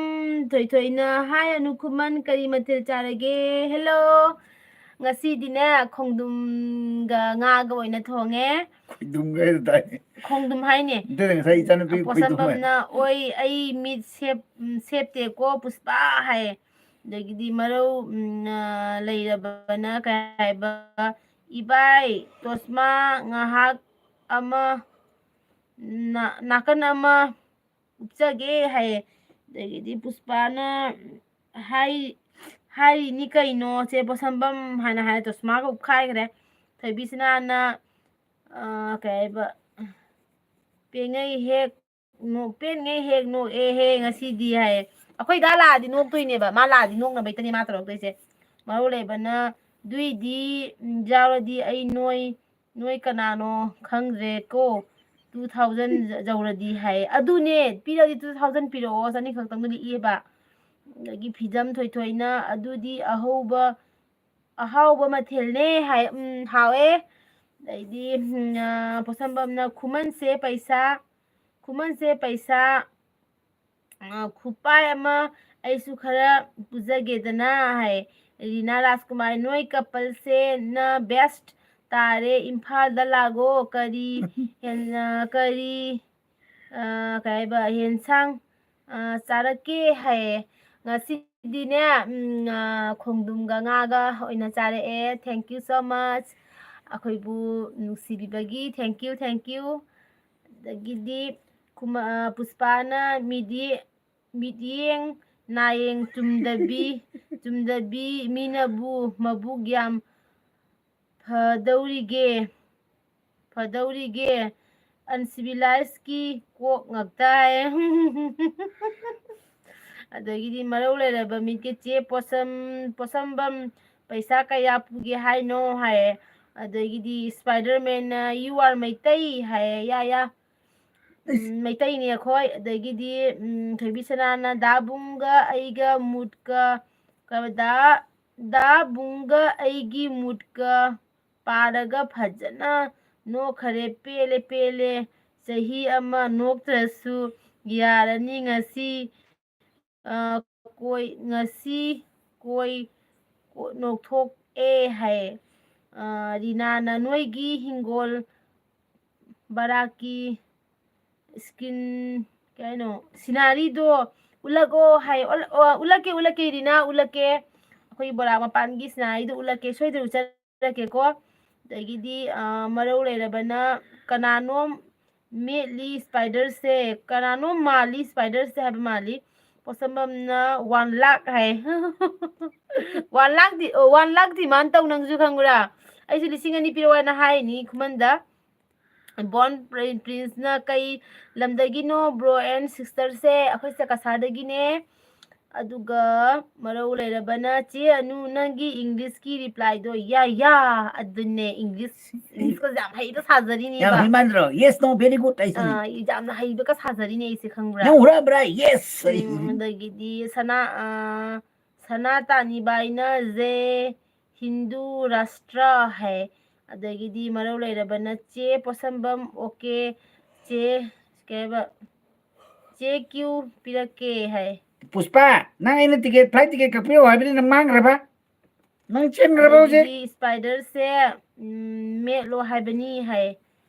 ꯊꯣꯏꯊꯣꯏꯅ, "ꯍꯥꯏ ꯑꯅꯨ ꯈꯨꯃꯟ, ꯀꯔꯤ ꯃꯊꯦꯜ ꯆꯥꯔꯒꯦ?" ꯍꯦꯜꯂꯣ꯫ ꯉꯁꯤꯗꯤꯅꯦ, ꯈꯣꯡꯗꯨꯝꯒ ꯉꯥꯒ ꯑꯣꯏꯅ ꯊꯣꯡꯉꯦ꯫ ꯈꯣꯏꯗꯨꯝꯒ ꯍꯥꯏꯗꯨ ꯇꯥꯏ꯫ ꯈꯣꯡꯗꯨꯝ ꯍꯥꯏꯅꯦ꯫ ꯑꯗꯨꯅ ꯉꯁꯥꯏ ꯏꯆꯥꯅꯨꯄꯤ ꯈꯣꯏꯗꯨꯝ ꯍꯥꯏ꯫ ꯄꯣꯁꯝꯕꯝꯅ, "ꯑꯣꯏ, ꯑꯩ ꯃꯤꯠ ꯁꯦꯞ-, ꯎꯝ, ꯁꯦꯞꯇꯦꯀꯣ ꯄꯨꯁꯄꯥ" ꯍꯥꯏꯌꯦ꯫ ꯑꯗꯒꯤꯗꯤ ꯃꯔꯧ, ꯎꯝ, ꯑ, ꯂꯩꯔꯕꯅ ꯀꯩ ꯍꯥꯏꯕ, "ꯏꯕꯥꯏ, ꯇꯣꯁꯃꯥ ꯉꯥꯏꯍꯥꯛ ꯑꯃ ꯅꯥ-, ꯅꯥꯀꯟ ꯑꯃ ꯎꯞꯆꯒꯦ" ꯍꯥꯏꯌꯦ꯫ ꯑꯗꯒꯤꯗꯤ ꯄꯨꯁꯄꯥꯅ ꯍꯥꯏ-, ꯍꯥꯏꯔꯤꯅꯤ ꯀꯩꯅꯣ, ꯆꯦ ꯄꯣꯁꯝꯕꯝ ꯍꯥꯏꯅ ꯍꯥꯏꯔꯦ, ꯇꯣꯁꯃꯥꯒ ꯎꯞꯈꯥꯏꯈ꯭ꯔꯦ꯫ ꯊꯣꯏꯕꯤꯁꯅꯥꯅ, ꯑ, ꯀꯩ ꯍꯥꯏꯕ, "ꯄꯦꯡꯉꯩ ꯍꯦꯛ ꯅꯣꯛ-, ꯄꯦꯟꯉꯩ ꯍꯦꯛ ꯅꯣꯛꯑꯦꯍꯦ ꯉꯁꯤꯗꯤ" ꯍꯥꯏꯌꯦ꯫ ꯑꯩꯈꯣꯏ ꯗꯥ ꯂꯥꯛꯑꯗꯤ ꯅꯣꯛꯇꯣꯏꯅꯦꯕ, ꯃꯥ ꯂꯥꯛꯑꯗꯤ ꯅꯣꯛꯅꯕꯩꯇꯅꯦ ꯃꯥ ꯇꯧꯔꯛꯇꯣꯏꯁꯦ꯫ ꯃꯔꯧ ꯂꯩꯕꯅ, "ꯑꯗꯨꯏꯗꯤ, ꯎꯝ, ꯌꯥꯎꯔꯗꯤ ꯑꯩ ꯅꯣꯏ, ꯅꯣꯏ ꯀꯅꯥꯅꯣ ꯈꯪꯗ꯭ꯔꯦꯀꯣ, ꯇꯨ ꯊꯥꯎꯖꯟ ꯌꯧꯔꯗꯤ" ꯍꯥꯏꯌꯦ꯫ ꯑꯗꯨꯅꯦ, ꯄꯤꯔꯗꯤ ꯇꯨ ꯊꯥꯎꯖꯟ ꯄꯤꯔꯛꯑꯣ, ꯆꯅꯤ ꯈꯛꯇꯪꯗꯣ ꯂꯤꯛꯑꯦꯕ꯫ ꯑꯗꯒꯤ ꯐꯤꯖꯝ ꯊꯣꯏꯊꯣꯏꯅ, "ꯑꯗꯨꯗꯤ ꯑꯍꯧꯕ, ꯑꯍꯥꯎꯕ ꯃꯊꯦꯜꯅꯦ" ꯍꯥꯏ꯫ ꯎꯝ, ꯍꯥꯎꯋꯦ꯫ ꯑꯗꯩꯗꯤ, ꯎꯝ, ꯑ, ꯄꯣꯁꯝꯕꯝꯅ, "ꯈꯨꯃꯟꯁꯦ ꯄꯩꯁꯥ, ꯈꯨꯃꯟꯁꯦ ꯄꯩꯁꯥ, ꯑ, ꯈꯨꯄꯥꯏ ꯑꯃ ꯑꯩꯁꯨ ꯈꯔ ꯄꯨꯖꯒꯦꯗꯅ" ꯍꯥꯏ꯫ ꯔꯤꯅꯥ ꯔꯥꯖꯀꯨꯃꯥꯔ, "ꯅꯣꯏ ꯀꯄꯜꯁꯦ ꯅ ꯕꯦꯁ ꯇꯥꯔꯦ, ꯏꯝꯐꯥꯜꯗ ꯂꯥꯛꯑꯣ, ꯀꯔꯤ ꯍꯦꯟ-, ꯑ, ꯀꯔꯤ, ꯑ, ꯀꯩ ꯍꯥꯏꯕ, ꯌꯦꯟꯁꯥꯡ, ꯑ, ꯆꯥꯔꯛꯀꯦ" ꯍꯥꯏꯌꯦ꯫ ꯉꯁꯤꯗꯤꯅꯦ, ꯎꯝ, ꯑ, ꯈꯣꯡꯗ꯭ꯔꯨꯝꯒ ꯉꯥꯒ ꯑꯣꯏꯅ ꯆꯥꯔꯛꯑꯦ꯫ Thank you so much꯫ ꯑꯩꯈꯣꯏꯕꯨ ꯅꯨꯡꯁꯤꯕꯤꯕꯒꯤ thank you, thank you꯫ ꯑꯗꯒꯤꯗꯤ ꯀꯨꯃ-, ꯑ, ꯄꯨꯁꯄꯥꯅ ꯃꯤꯗꯤ-, "ꯃꯤꯠꯌꯦꯡ ꯅꯥꯌꯦꯡ ꯆꯨꯝꯗꯕꯤ, ꯆꯨꯝꯗꯕꯤ ꯃꯤꯅꯕꯨ ꯃꯕꯨꯛ ꯌꯥꯝ ꯐꯗꯧꯔꯤꯒꯦ, ꯐꯗꯧꯔꯤꯒꯦ, uncivilized ꯀꯤ ꯀꯣꯛ ꯉꯥꯛꯇ ꯍꯥꯏ꯫ ꯑꯗꯒꯤꯗꯤ ꯃꯔꯧ ꯂꯩꯔꯕ ꯃꯤꯠꯀꯤ ꯆꯦ ꯄꯣꯠꯁꯝ, ꯄꯣꯠꯁꯝꯕꯝ ꯄꯩꯁꯥ ꯀꯌꯥ ꯄꯨꯒꯦ ꯍꯥꯏꯅꯣ ꯍꯥꯏꯌꯦ꯫ ꯑꯗꯒꯤꯗꯤ Spiderman ꯅ "You are ꯃꯩꯇꯩ" ꯍꯥꯏꯌꯦ꯫ ꯌꯥ, ꯌꯥ꯫ ꯎꯝ, ꯃꯩꯇꯩꯅꯦ ꯑꯩꯈꯣꯏ꯫ ꯑꯗꯒꯤꯗꯤ, ꯎꯝ, ꯊꯣꯏꯕꯤ ꯁꯅꯥꯅ "ꯗꯥ ꯕꯨꯡꯒ ꯑꯩꯒ ꯃꯨꯠꯀ", ꯀ-, "ꯗꯥ, ꯗꯥ ꯕꯨꯡꯒ ꯑꯩꯒꯤ ꯃꯨꯠꯀ ꯄꯥꯔꯒ ꯐꯖꯅ ꯅꯣꯛꯈꯔꯦ, ꯄꯦꯜꯂꯦ, ꯄꯦꯜꯂꯦ꯫ ꯆꯍꯤ ꯑꯃ ꯅꯣꯛꯇ꯭ꯔꯁꯨ ꯌꯥꯔꯅꯤ ꯉꯁꯤ꯫ ꯑ, ꯀꯣꯏ, ꯉꯁꯤ ꯀꯣꯏ, ꯀꯣ-, ꯅꯣꯛꯊꯣꯛꯑꯦ" ꯍꯥꯏ꯫ ꯑ, ꯔꯤꯅꯥꯅ "ꯅꯣꯏꯒꯤ ꯍꯤꯡꯒꯣꯜ ꯕꯔꯥꯛꯀꯤ scene, ꯀꯩ ꯍꯥꯏꯅꯣ, scenery ꯗꯣ ꯎꯠꯂꯛꯑꯣ" ꯍꯥꯏ꯫ "ꯑꯣ, ꯑꯣ, ꯎꯠꯂꯛꯀꯦ, ꯎꯠꯂꯛꯀꯦ ꯔꯤꯅꯥ, ꯎꯠꯂꯛꯀꯦ꯫ ꯑꯩꯈꯣꯏꯒꯤ ꯕꯣꯔꯥꯛ ꯃꯄꯥꯟꯒꯤ scenery ꯗꯣ ꯎꯠꯂꯛꯀꯦ, ꯁꯣꯏꯗꯅ ꯎꯠꯆꯔꯛꯀꯦꯀꯣ"꯫ ꯑꯗꯒꯤꯗꯤ, ꯑ, ꯃꯔꯧ ꯂꯩꯔꯕꯅ "ꯀꯅꯥꯅꯣꯝ ꯃꯦꯠꯂꯤ Spider ꯁꯦ, ꯀꯅꯥꯅꯣꯝ ꯃꯥꯜꯂꯤ Spider ꯁꯦ" ꯍꯥꯏꯕ ꯃꯥꯜꯂꯤ꯫ ꯄꯣꯠꯁꯝꯕꯝꯅ "One lakh" ꯍꯥꯏ꯫ One lakh ꯗꯤ, ꯑꯣ, "One lakh demand" ꯇꯧ ꯅꯪꯁꯨ ꯈꯪꯕ꯭ꯔꯥ? "ꯑꯩꯁꯨ ꯂꯤꯁꯤꯡ ꯑꯅꯤ ꯄꯤꯔꯛꯑꯣ" ꯍꯥꯏꯅ ꯍꯥꯏꯅꯤ ꯈꯨꯃꯟꯗ꯫ Born Pri-, Prince ꯅ "ꯀꯩ ꯂꯝꯗꯒꯤꯅꯣ bro and sister ꯁꯦ?" "ꯑꯩꯈꯣꯏꯁꯦ ꯀꯁꯥꯔꯗꯒꯤꯅꯦ"꯫ ꯑꯗꯨꯒ ꯃꯔꯧ ꯂꯩꯔꯕꯅ "ꯆꯦ ꯑꯅꯨ, ꯅꯪꯒꯤ English ꯀꯤ reply ꯗꯣ"꯫ ꯌꯥ, ꯌꯥ, ꯑꯗꯨꯅꯦ, English, English ꯀꯁꯦ ꯌꯥꯝ ꯍꯩꯕ ꯁꯥꯖꯔꯤꯅꯦꯕ꯫ ꯌꯥꯝ ꯍꯩꯃꯟꯗ꯭ꯔꯣ? Yes, no, very good ꯍꯥꯏꯁꯤꯅꯤ꯫ ꯑꯥ, ꯌꯥꯝꯅ ꯍꯩꯕꯒ ꯁꯥꯖꯔꯤꯅꯦ ꯑꯩꯁꯦ, ꯈꯪꯕ꯭ꯔꯥ? ꯅꯪ ꯍꯨꯔꯥꯟꯕ꯭ꯔꯥ? Yes ꯎꯝ, ꯍꯥꯏꯁꯤꯅꯤ꯫ ꯑꯗꯒꯤꯗꯤ ꯁꯅꯥ, ꯑꯥ, ꯁꯅꯥ ꯇꯥꯅꯤꯕꯥꯏꯅ "ꯖꯦ ꯍꯤꯟꯗꯨ ꯔꯥꯁꯇ꯭ꯔ" ꯍꯥꯏ꯫ ꯑꯗꯒꯤꯗꯤ ꯃꯔꯧ ꯂꯩꯔꯕꯅ "ꯆꯦ ꯄꯣꯠꯁꯝꯕꯝ, okay, ꯆꯦ", ꯀꯩ ꯍꯥꯏꯕ? "ꯆꯦ ꯀ꯭ꯌꯨ ꯄꯤꯔꯛꯀꯦ" ꯍꯥꯏ꯫ ꯄꯨꯁꯄꯥ, ꯅꯪ ꯑꯩꯅ ticket, flight ticket ꯀꯛꯄꯤꯔꯛꯑꯣ ꯍꯥꯏꯕꯅꯤ, ꯅꯪ ꯃꯥꯡꯈ꯭ꯔꯕ? ꯅꯪ ꯆꯦꯟꯈ꯭ꯔꯕ ꯍꯧꯖꯤꯛ? ꯑꯗꯒꯤꯗꯤ Spider ꯁꯦ, ꯎꯝ, ꯃꯦꯠꯂꯣ ꯍꯥꯏꯕꯅꯤ ꯍꯥꯏ꯫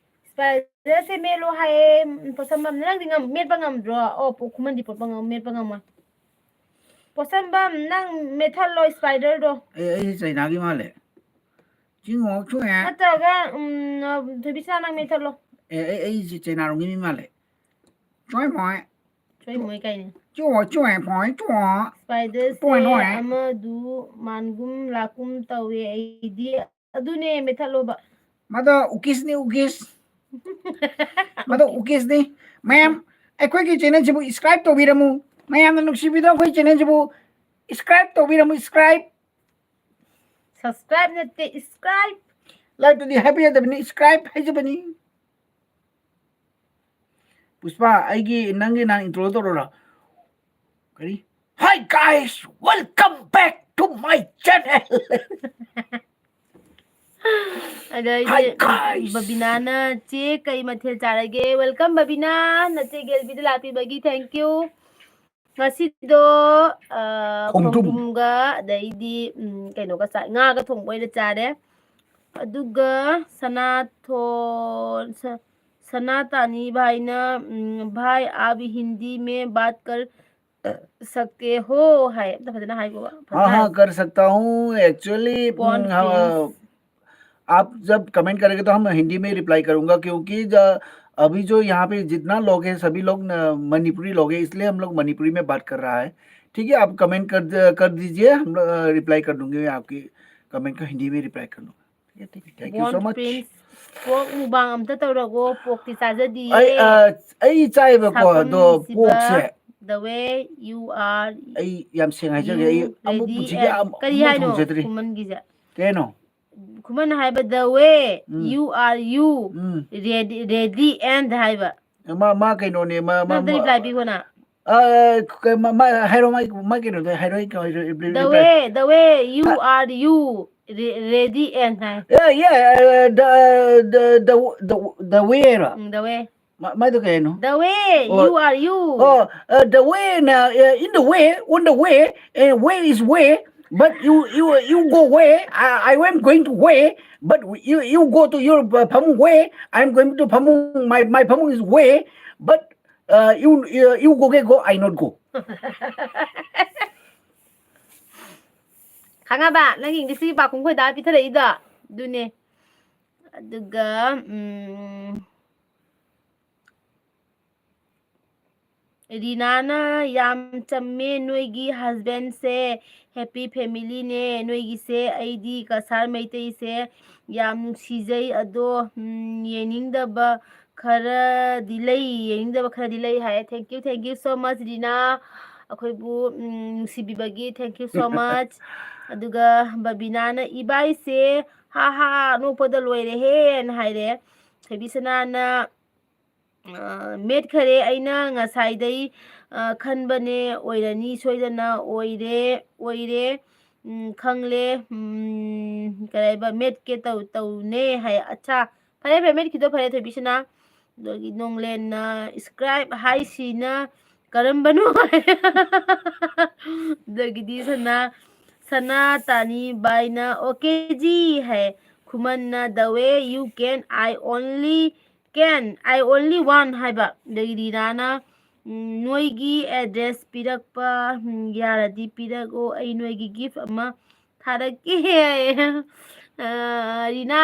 Spider ꯁꯦ ꯃꯦꯠꯂꯣ ꯍꯥꯏꯌꯦ, ꯎꯝ, ꯄꯣꯠꯁꯝꯕꯝꯅ꯫ ꯅꯪꯗꯤ ꯉꯝ-, ꯃꯦꯠꯄ ꯉꯝꯗ꯭ꯔꯣ? ꯑꯣ, ꯄꯨ-, ꯈꯨꯃꯟꯗꯤ ꯄꯣꯠꯄ ꯉꯝ-, ꯃꯦꯠꯄ ꯉꯝꯃꯣꯏ꯫ ꯄꯣꯠꯁꯝꯕꯝ, ꯅꯪ ꯃꯦꯠꯊꯠꯂꯣ Spider ꯗꯣ꯫ ꯑꯦ, ꯑꯩꯁꯦ ꯆꯩꯅꯥꯒꯤ ꯃꯥꯜꯂꯦ꯫ ꯆꯤꯡꯉꯣꯛ ꯆꯨꯡꯉꯦ꯫ ꯅꯠꯇ꯭ꯔꯒ, ꯎꯝ, ꯊꯣꯏꯕꯤꯆꯥ, ꯅꯪ ꯃꯦꯠꯊꯠꯂꯣ꯫ ꯑꯦ, ꯑꯩ, ꯑꯩꯁꯦ ꯆꯩꯅꯥꯔꯣꯝꯒꯤ ꯃꯤ ꯃꯥꯜꯂꯦ꯫ ꯆꯣꯏ ꯃꯣꯏ꯫ ꯂꯣꯏ ꯃꯣꯏ ꯀꯥꯏꯅꯤ꯫ ꯆꯨꯑꯣ ꯆꯨꯑꯣ ꯄꯣꯏ ꯆꯨꯑꯣ꯫ Spiderꯁꯦ ꯄꯣꯏ ꯅꯣꯏ꯫ ꯑꯃꯗꯨ ꯃꯥꯟꯒꯨꯝ ꯂꯥꯛꯀꯨꯝ ꯇꯧꯋꯦ ꯑꯩꯗꯤ꯫ ꯑꯗꯨꯅꯦ ꯃꯦꯊꯠꯂꯣꯕ꯫ ꯃꯗꯣ ꯎꯀꯤꯁꯅꯤ ꯎꯀꯤꯁ꯫ ꯃꯗꯣ ꯎꯀꯤꯁꯅꯤ꯫ ꯃꯌꯥꯝ ꯑꯩꯈꯣꯏꯒꯤ channelꯁꯤꯕꯨ subscribe ꯇꯧꯕꯤꯔꯝꯃꯨ꯫ ꯃꯌꯥꯝꯅ ꯅꯨꯡꯁꯤꯕꯤꯗꯣ ꯑꯩꯈꯣꯏ channelꯁꯤꯕꯨ subscribe ꯇꯧꯕꯤꯔꯝꯃꯨ, subscribe꯫ Subscribe ꯅꯠꯇꯦ, subscribe꯫ Likeꯇꯨꯗꯤ ꯍꯥꯏꯕ ꯌꯥꯗꯕꯅꯤ, subscribe ꯍꯥꯏꯖꯕꯅꯤ꯫ ꯄꯨꯁꯄꯥ, ꯑꯩꯒꯤ ꯅꯪꯒꯤ ꯅꯍꯥꯟ intro ꯇꯧꯔꯣꯔꯥ? ꯀꯔꯤ? Hi guys, welcome back to my channel. ꯑꯗꯩꯗꯤ Hi guys. ꯕꯕꯤꯅꯥꯅ "ꯆꯦ ꯀꯩ ꯃꯊꯦꯜ ꯆꯥꯔꯒꯦ?" Welcome ꯕꯕꯤꯅꯥ, ꯅꯆꯦ ꯒꯦꯜꯕꯤꯗ ꯂꯥꯛꯄꯤꯕꯒꯤ thank you꯫ ꯉꯁꯤꯗꯣ ꯑ, ꯈꯣꯡꯗ꯭ꯔꯨꯝ꯫ ꯈꯣꯡꯗ꯭ꯔꯨꯝꯒ ꯑꯗꯩꯗꯤ ꯎꯝ, ꯀꯩꯅꯣꯒ ꯆꯥꯏ, ꯉꯥꯒ ꯊꯣꯡꯕ ꯑꯣꯏꯅ ꯆꯥꯔꯦ꯫ ꯑꯗꯨꯒ ꯁꯅꯥꯊꯣꯟ ꯁ- ꯁꯅꯥꯇꯥꯅꯤ ꯚꯥꯏꯅ ꯎꯝ, "भाई आप हिंदी में बात कर सकते हो" ꯍꯥꯏ꯫ ꯑꯝꯇ ꯐꯖꯅ ꯍꯥꯏꯈꯣꯕ꯫ हाँ हाँ, कर सकता हूँ। Actually, कौन हम्म, हाँ, प्रिंस? आप जब comment करेंगे तो हम हिंदी में रिप्लाई करूंगा, क्योंकि ज- अभी जो यहाँ पे जितना लोग हैं, सभी लोग न- मणिपुरी लोग हैं, इसलिए हम लोग मणिपुरी में बात कर रहा है। ठीक है, आप कमेंट कर द- कर दीजिए, हम लोग रिप्लाई कर दूंगे, मैं आपकी कमेंट का हिंदी में रिप्लाई कर दूंगा। ठीक है, ठीक है, thank you so Born much. Prince, pork mukbang ꯑꯝꯇ ꯇꯧꯔꯒꯣ, porkꯇꯤ ꯆꯥꯖꯗꯤꯌꯦ꯫ ꯑꯩ ꯑ, ꯑꯩ ꯆꯥꯏꯕꯀꯣ ꯑꯗꯣ ꯁꯥꯐꯝꯁꯤꯕ ꯄꯣꯛꯁꯦ the way you are ꯑꯩ ꯌꯥꯝ ꯁꯦꯡꯅ ꯍꯥꯏꯖꯒꯦ, ꯑꯩ you ꯑꯃꯨꯛ ready ꯄꯨꯟꯁꯤꯒꯤ and ꯑꯃ- ꯀꯔꯤ ꯑꯃꯨꯛ ꯍꯥꯏꯅꯣ ꯊꯣꯡꯖꯗ꯭ꯔꯤ꯫ ꯈꯨꯃꯟꯒꯤꯁꯦ? ꯀꯩꯅꯣ? ꯈꯨꯃꯟ ꯍꯥꯏꯕ the way um. you are you um. ready, ready and ꯍꯥꯏꯕ꯫ ꯃꯥ ꯃꯥ ꯀꯩꯅꯣꯅꯦ, ꯃꯥ ꯃꯥ ꯅꯪ ꯑꯝꯇ reply ꯄꯤꯈꯣꯅ꯫ ꯑ, ꯀ- ꯃꯥ- ꯃꯥ ꯍꯥꯏꯔꯣ, ꯃꯥ ꯃꯥ ꯀꯩꯅꯣꯗꯣ ꯍꯥꯏꯔꯣ, ꯑꯩ ꯀꯩꯅꯣ ꯍꯥꯏꯔꯣ, reply- The reply. way, the way you ꯍꯥ? are you re- ready and high. Yeah, yeah, uh, the, the, the, the, the way ꯔꯣ? ꯎꯝ, the way. ꯃ- ꯃꯥꯏꯗꯣ ꯀꯩ ꯍꯥꯏꯅꯣ? The way Oh. you are you Oh, uh, the way now, uh, in the way, on the way, and way is way, but you you you go way. I, I am going to way, but you you go to your uh, Phamung way. I am going to Phamung. My my Phamung is way, but uh, you you you go get go. I not go. ꯈꯪꯉꯕ? ꯅꯪꯒꯤ Englishꯀꯤ ꯄꯥꯎꯈꯨꯝ ꯈꯣꯏꯗꯥ ꯄꯤꯊꯔꯛꯏꯗꯣ ꯑꯗꯨꯅꯦ꯫ ꯑꯗꯨꯒ ꯎꯝ, ꯔꯤꯅꯥꯅ ꯌꯥꯝ ꯆꯝꯃꯦ ꯅꯣꯏꯒꯤ husbandꯁꯦ, happy familyꯅꯦ ꯅꯣꯏꯒꯤꯁꯦ꯫ ꯑꯩꯗꯤ ꯀꯁꯥꯔ ꯃꯩꯇꯩꯁꯦ ꯌꯥꯝ ꯅꯨꯡꯁꯤꯖꯩ꯫ ꯑꯗꯣ ꯎꯝ, ꯌꯦꯡꯅꯤꯡꯗꯕ ꯈꯔꯗꯤ ꯂꯩ, ꯌꯦꯡꯅꯤꯡꯗꯕ ꯈꯔꯗꯤ ꯂꯩ ꯍꯥꯏ꯫ Thank you, thank you so much, ꯔꯤꯅꯥ꯫ ꯑꯩꯈꯣꯏꯕꯨ ꯎꯝ, ꯅꯨꯡꯁꯤꯕꯤꯕꯒꯤ thank you so much꯫ ꯑꯗꯨꯒ ꯕꯕꯤꯅꯥꯅ ꯏꯕꯥꯏꯁꯦ ꯍꯥ ꯍꯥ ꯅꯣꯛꯄꯗ ꯂꯣꯏꯔꯦꯍꯦꯅ ꯍꯥꯏꯔꯦ꯫ ꯊꯣꯏꯕꯤꯁꯅꯥꯅ ꯑ, ꯃꯦꯠꯈꯔꯦ꯫ ꯑꯩꯅ ꯉꯁꯥꯏꯗꯩ ꯑ, ꯈꯟꯕꯅꯦ, ꯑꯣꯏꯔꯅꯤ ꯁꯣꯏꯗꯅ꯫ ꯑꯣꯏꯔꯦ, ꯑꯣꯏꯔꯦ꯫ ꯎꯝ, ꯈꯪꯂꯦ꯫ ꯎꯝ, ꯀꯔꯤ ꯍꯥꯏꯕ, ꯃꯦꯠꯀꯦ ꯇꯧ ꯇꯧꯅꯦ ꯍꯥꯏ꯫ ꯑꯠꯁꯥ, ꯐꯔꯦ ꯐꯔꯦ, ꯃꯦꯠꯈꯤꯗꯣ ꯐꯔꯦ, ꯊꯣꯏꯕꯤꯁꯅꯥ꯫ ꯑꯗꯒꯤ ꯅꯣꯡꯂꯦꯟꯅ ꯁ꯭ꯀ꯭ꯔꯥꯏꯞ ꯍꯥꯏꯁꯤꯅ ꯀꯔꯝꯕꯅꯣ? ꯑꯗꯒꯤꯗꯤ ꯁꯅꯥ ꯁꯅꯥ ꯇꯥꯅꯤ ꯕꯥꯏꯅ ꯑꯣꯀꯦ ꯖꯤ ꯍꯥꯏ꯫ ꯈꯨꯃꯟꯅ the way you can, I only can, I only want ꯍꯥꯏꯕ꯫ ꯑꯗꯒꯤ ꯔꯤꯅꯥꯅ ꯎꯝ, ꯅꯣꯏꯒꯤ ꯑꯦꯗ꯭ꯔꯦꯁ ꯄꯤꯔꯛꯄ ꯎꯝ, ꯌꯥꯔꯗꯤ ꯄꯤꯔꯛꯑꯣ, ꯑꯩ ꯅꯣꯏꯒꯤ ꯒꯤꯐ ꯑꯃ ꯊꯥꯔꯛꯀꯦ꯫ ꯑ, ꯔꯤꯅꯥ,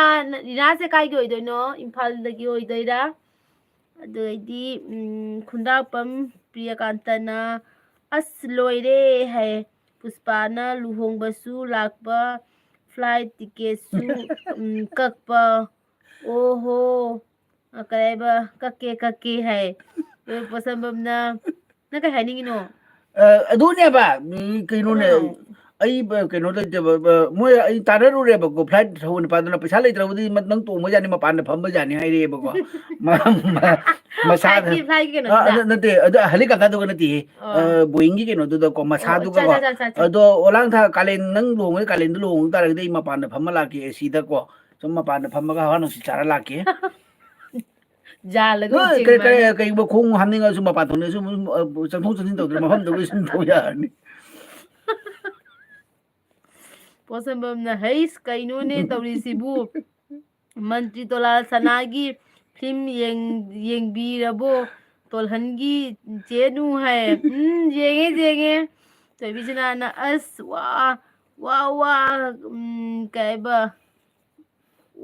ꯔꯤꯅꯥꯁꯦ ꯀꯥꯏꯒꯤ ꯑꯣꯏꯗꯣꯏꯅꯣ? ꯏꯝꯐꯥꯜꯗꯒꯤ ꯑꯣꯏꯗꯣꯏꯔꯥ? ꯑꯗꯨ ꯑꯣꯏꯗꯤ ꯎꯝ, ꯈꯨꯟꯗ꯭ꯔꯥꯛꯄꯝ ꯄ꯭ꯔꯤꯌꯀꯥꯟꯇꯅ ꯑꯁ ꯂꯣꯏꯔꯦ ꯍꯥꯏ꯫ ꯄꯨꯁꯄꯥꯅ ꯂꯨꯍꯣꯡꯕꯁꯨ ꯂꯥꯛꯄ, ꯐ꯭ꯂꯥꯏꯠ ꯇꯤꯀꯦꯠꯁꯨ ꯎꯝ, ꯀꯛꯄ꯫ ꯑꯣꯍꯣ, ꯑ, ꯀꯔꯤ ꯍꯥꯏꯕ, ꯀꯛꯀꯦ ꯀꯛꯀꯦ ꯍꯥꯏ꯫ ꯑꯗꯨ ꯄꯣꯠꯁꯝꯕꯝꯅ ꯅꯪ ꯀꯩ ꯍꯥꯏꯅꯤꯡꯉꯤꯅꯣ? ꯑ, ꯑꯗꯨꯅꯦꯕ ꯎꯝ, ꯀꯩꯅꯣꯅꯦ꯫ ꯀꯅꯥꯅꯣ? ꯑꯩ ꯕ- ꯀꯩꯅꯣ ꯂꯩꯇꯦꯕ ꯕ- ꯃꯣꯏ ꯑꯩ ꯇꯥꯟꯅꯔꯨꯔꯦꯕꯀꯣ, ꯐ꯭ꯂꯥꯏꯠ ꯊꯧꯕ ꯅꯨꯄꯥꯗꯨꯅ ꯄꯩꯁꯥ ꯂꯩꯇ꯭ꯔꯕꯨꯗꯤ ꯃ- ꯅꯪ ꯇꯣꯡꯕ ꯌꯥꯅꯤ, ꯃꯄꯥꯟꯗ ꯐꯝꯕ ꯌꯥꯅꯤ ꯍꯥꯏꯔꯛꯑꯦꯕꯀꯣ꯫ ꯃ- ꯃ- ꯃꯁꯥꯗ ꯐ꯭ꯂꯥꯏꯠꯀꯤ ꯐ꯭ꯂꯥꯏꯠꯀꯤ ꯑ, ꯀꯩꯅꯣꯗꯨꯗ? ꯑ, ꯅꯠꯇꯦ, ꯑꯗꯨ ꯍꯦꯂꯤꯀꯣꯞꯇꯔꯗꯨꯒ ꯅꯠꯇꯦ꯫ ꯑꯣ꯫ ꯑ, ꯕꯣꯏꯡꯒꯤ ꯀꯩꯅꯣꯗꯨꯗꯀꯣ, ꯑꯣ, ꯃꯁꯥꯗꯨꯒꯀꯣ꯫ ꯑꯠꯆꯥ, ꯑꯠꯆꯥ, ꯑꯠꯆꯥ, ꯑꯠꯆꯥ꯫ ꯑꯗꯣ ꯑꯣꯂꯥꯡꯊꯥ ꯀꯥꯂꯦꯟ ꯅꯪ ꯂꯨꯍꯣꯡꯉꯗꯤ, ꯀꯥꯂꯦꯟꯗ ꯂꯨꯍꯣꯡ ꯇꯥꯔꯒꯗꯤ ꯑꯩ ꯃꯄꯥꯟꯗ ꯐꯝꯃ ꯂꯥꯛꯀꯦ, ꯑꯦꯁꯤꯗꯀꯣ꯫ ꯁꯨꯝ ꯃꯄꯥꯟꯗ ꯐꯝꯃꯒ ꯍꯋꯥ ꯅꯨꯡꯁꯤꯠ ꯆꯥꯔ ꯂꯥꯛꯀꯦ꯫ ꯖꯥꯜꯂꯒ ꯅꯣꯏ ꯎꯆꯦꯛ ꯀꯔꯤ ꯀꯔꯤ ꯑꯗꯨꯃꯥꯏꯅ꯫ ꯀꯩꯒꯨꯝꯕ ꯈꯣꯡ ꯍꯥꯝꯅꯤꯡꯉꯁꯨ ꯃꯄꯥꯟ ꯊꯣꯛꯅꯤꯡꯉꯁꯨ ꯑꯗꯨꯝ, ꯑ, ꯆꯪꯊꯣꯛ ꯆꯪꯁꯤꯟ ꯇꯧꯗꯅ ꯃꯐꯝꯗꯨꯒ ꯁꯨꯝ ꯇꯧ ꯌꯥꯔꯅꯤ꯫ ꯄꯣꯠꯁꯝꯕꯝꯅ ꯍꯩꯁ ꯀꯩꯅꯣꯅꯦ ꯇꯧꯔꯤꯁꯤꯕꯨ? ꯃꯟꯇ꯭ꯔꯤ ꯇꯣꯂꯥꯜ ꯁꯅꯥꯒꯤ ꯐꯤꯂꯝ ꯌꯦꯡ- ꯌꯦꯡꯕꯤꯔꯕꯣ? ꯇꯣꯜꯍꯟꯒꯤ ꯆꯦꯅꯨ ꯍꯥꯏ꯫ ꯎꯝ, ꯌꯦꯡꯉꯦ, ꯌꯦꯡꯉꯦ꯫ ꯊꯣꯏꯕꯤꯁꯅꯥꯅ ꯑꯁ, ꯋꯥ, ꯋꯥ, ꯋꯥ, ꯎꯝ, ꯀꯩ ꯍꯥꯏꯕ?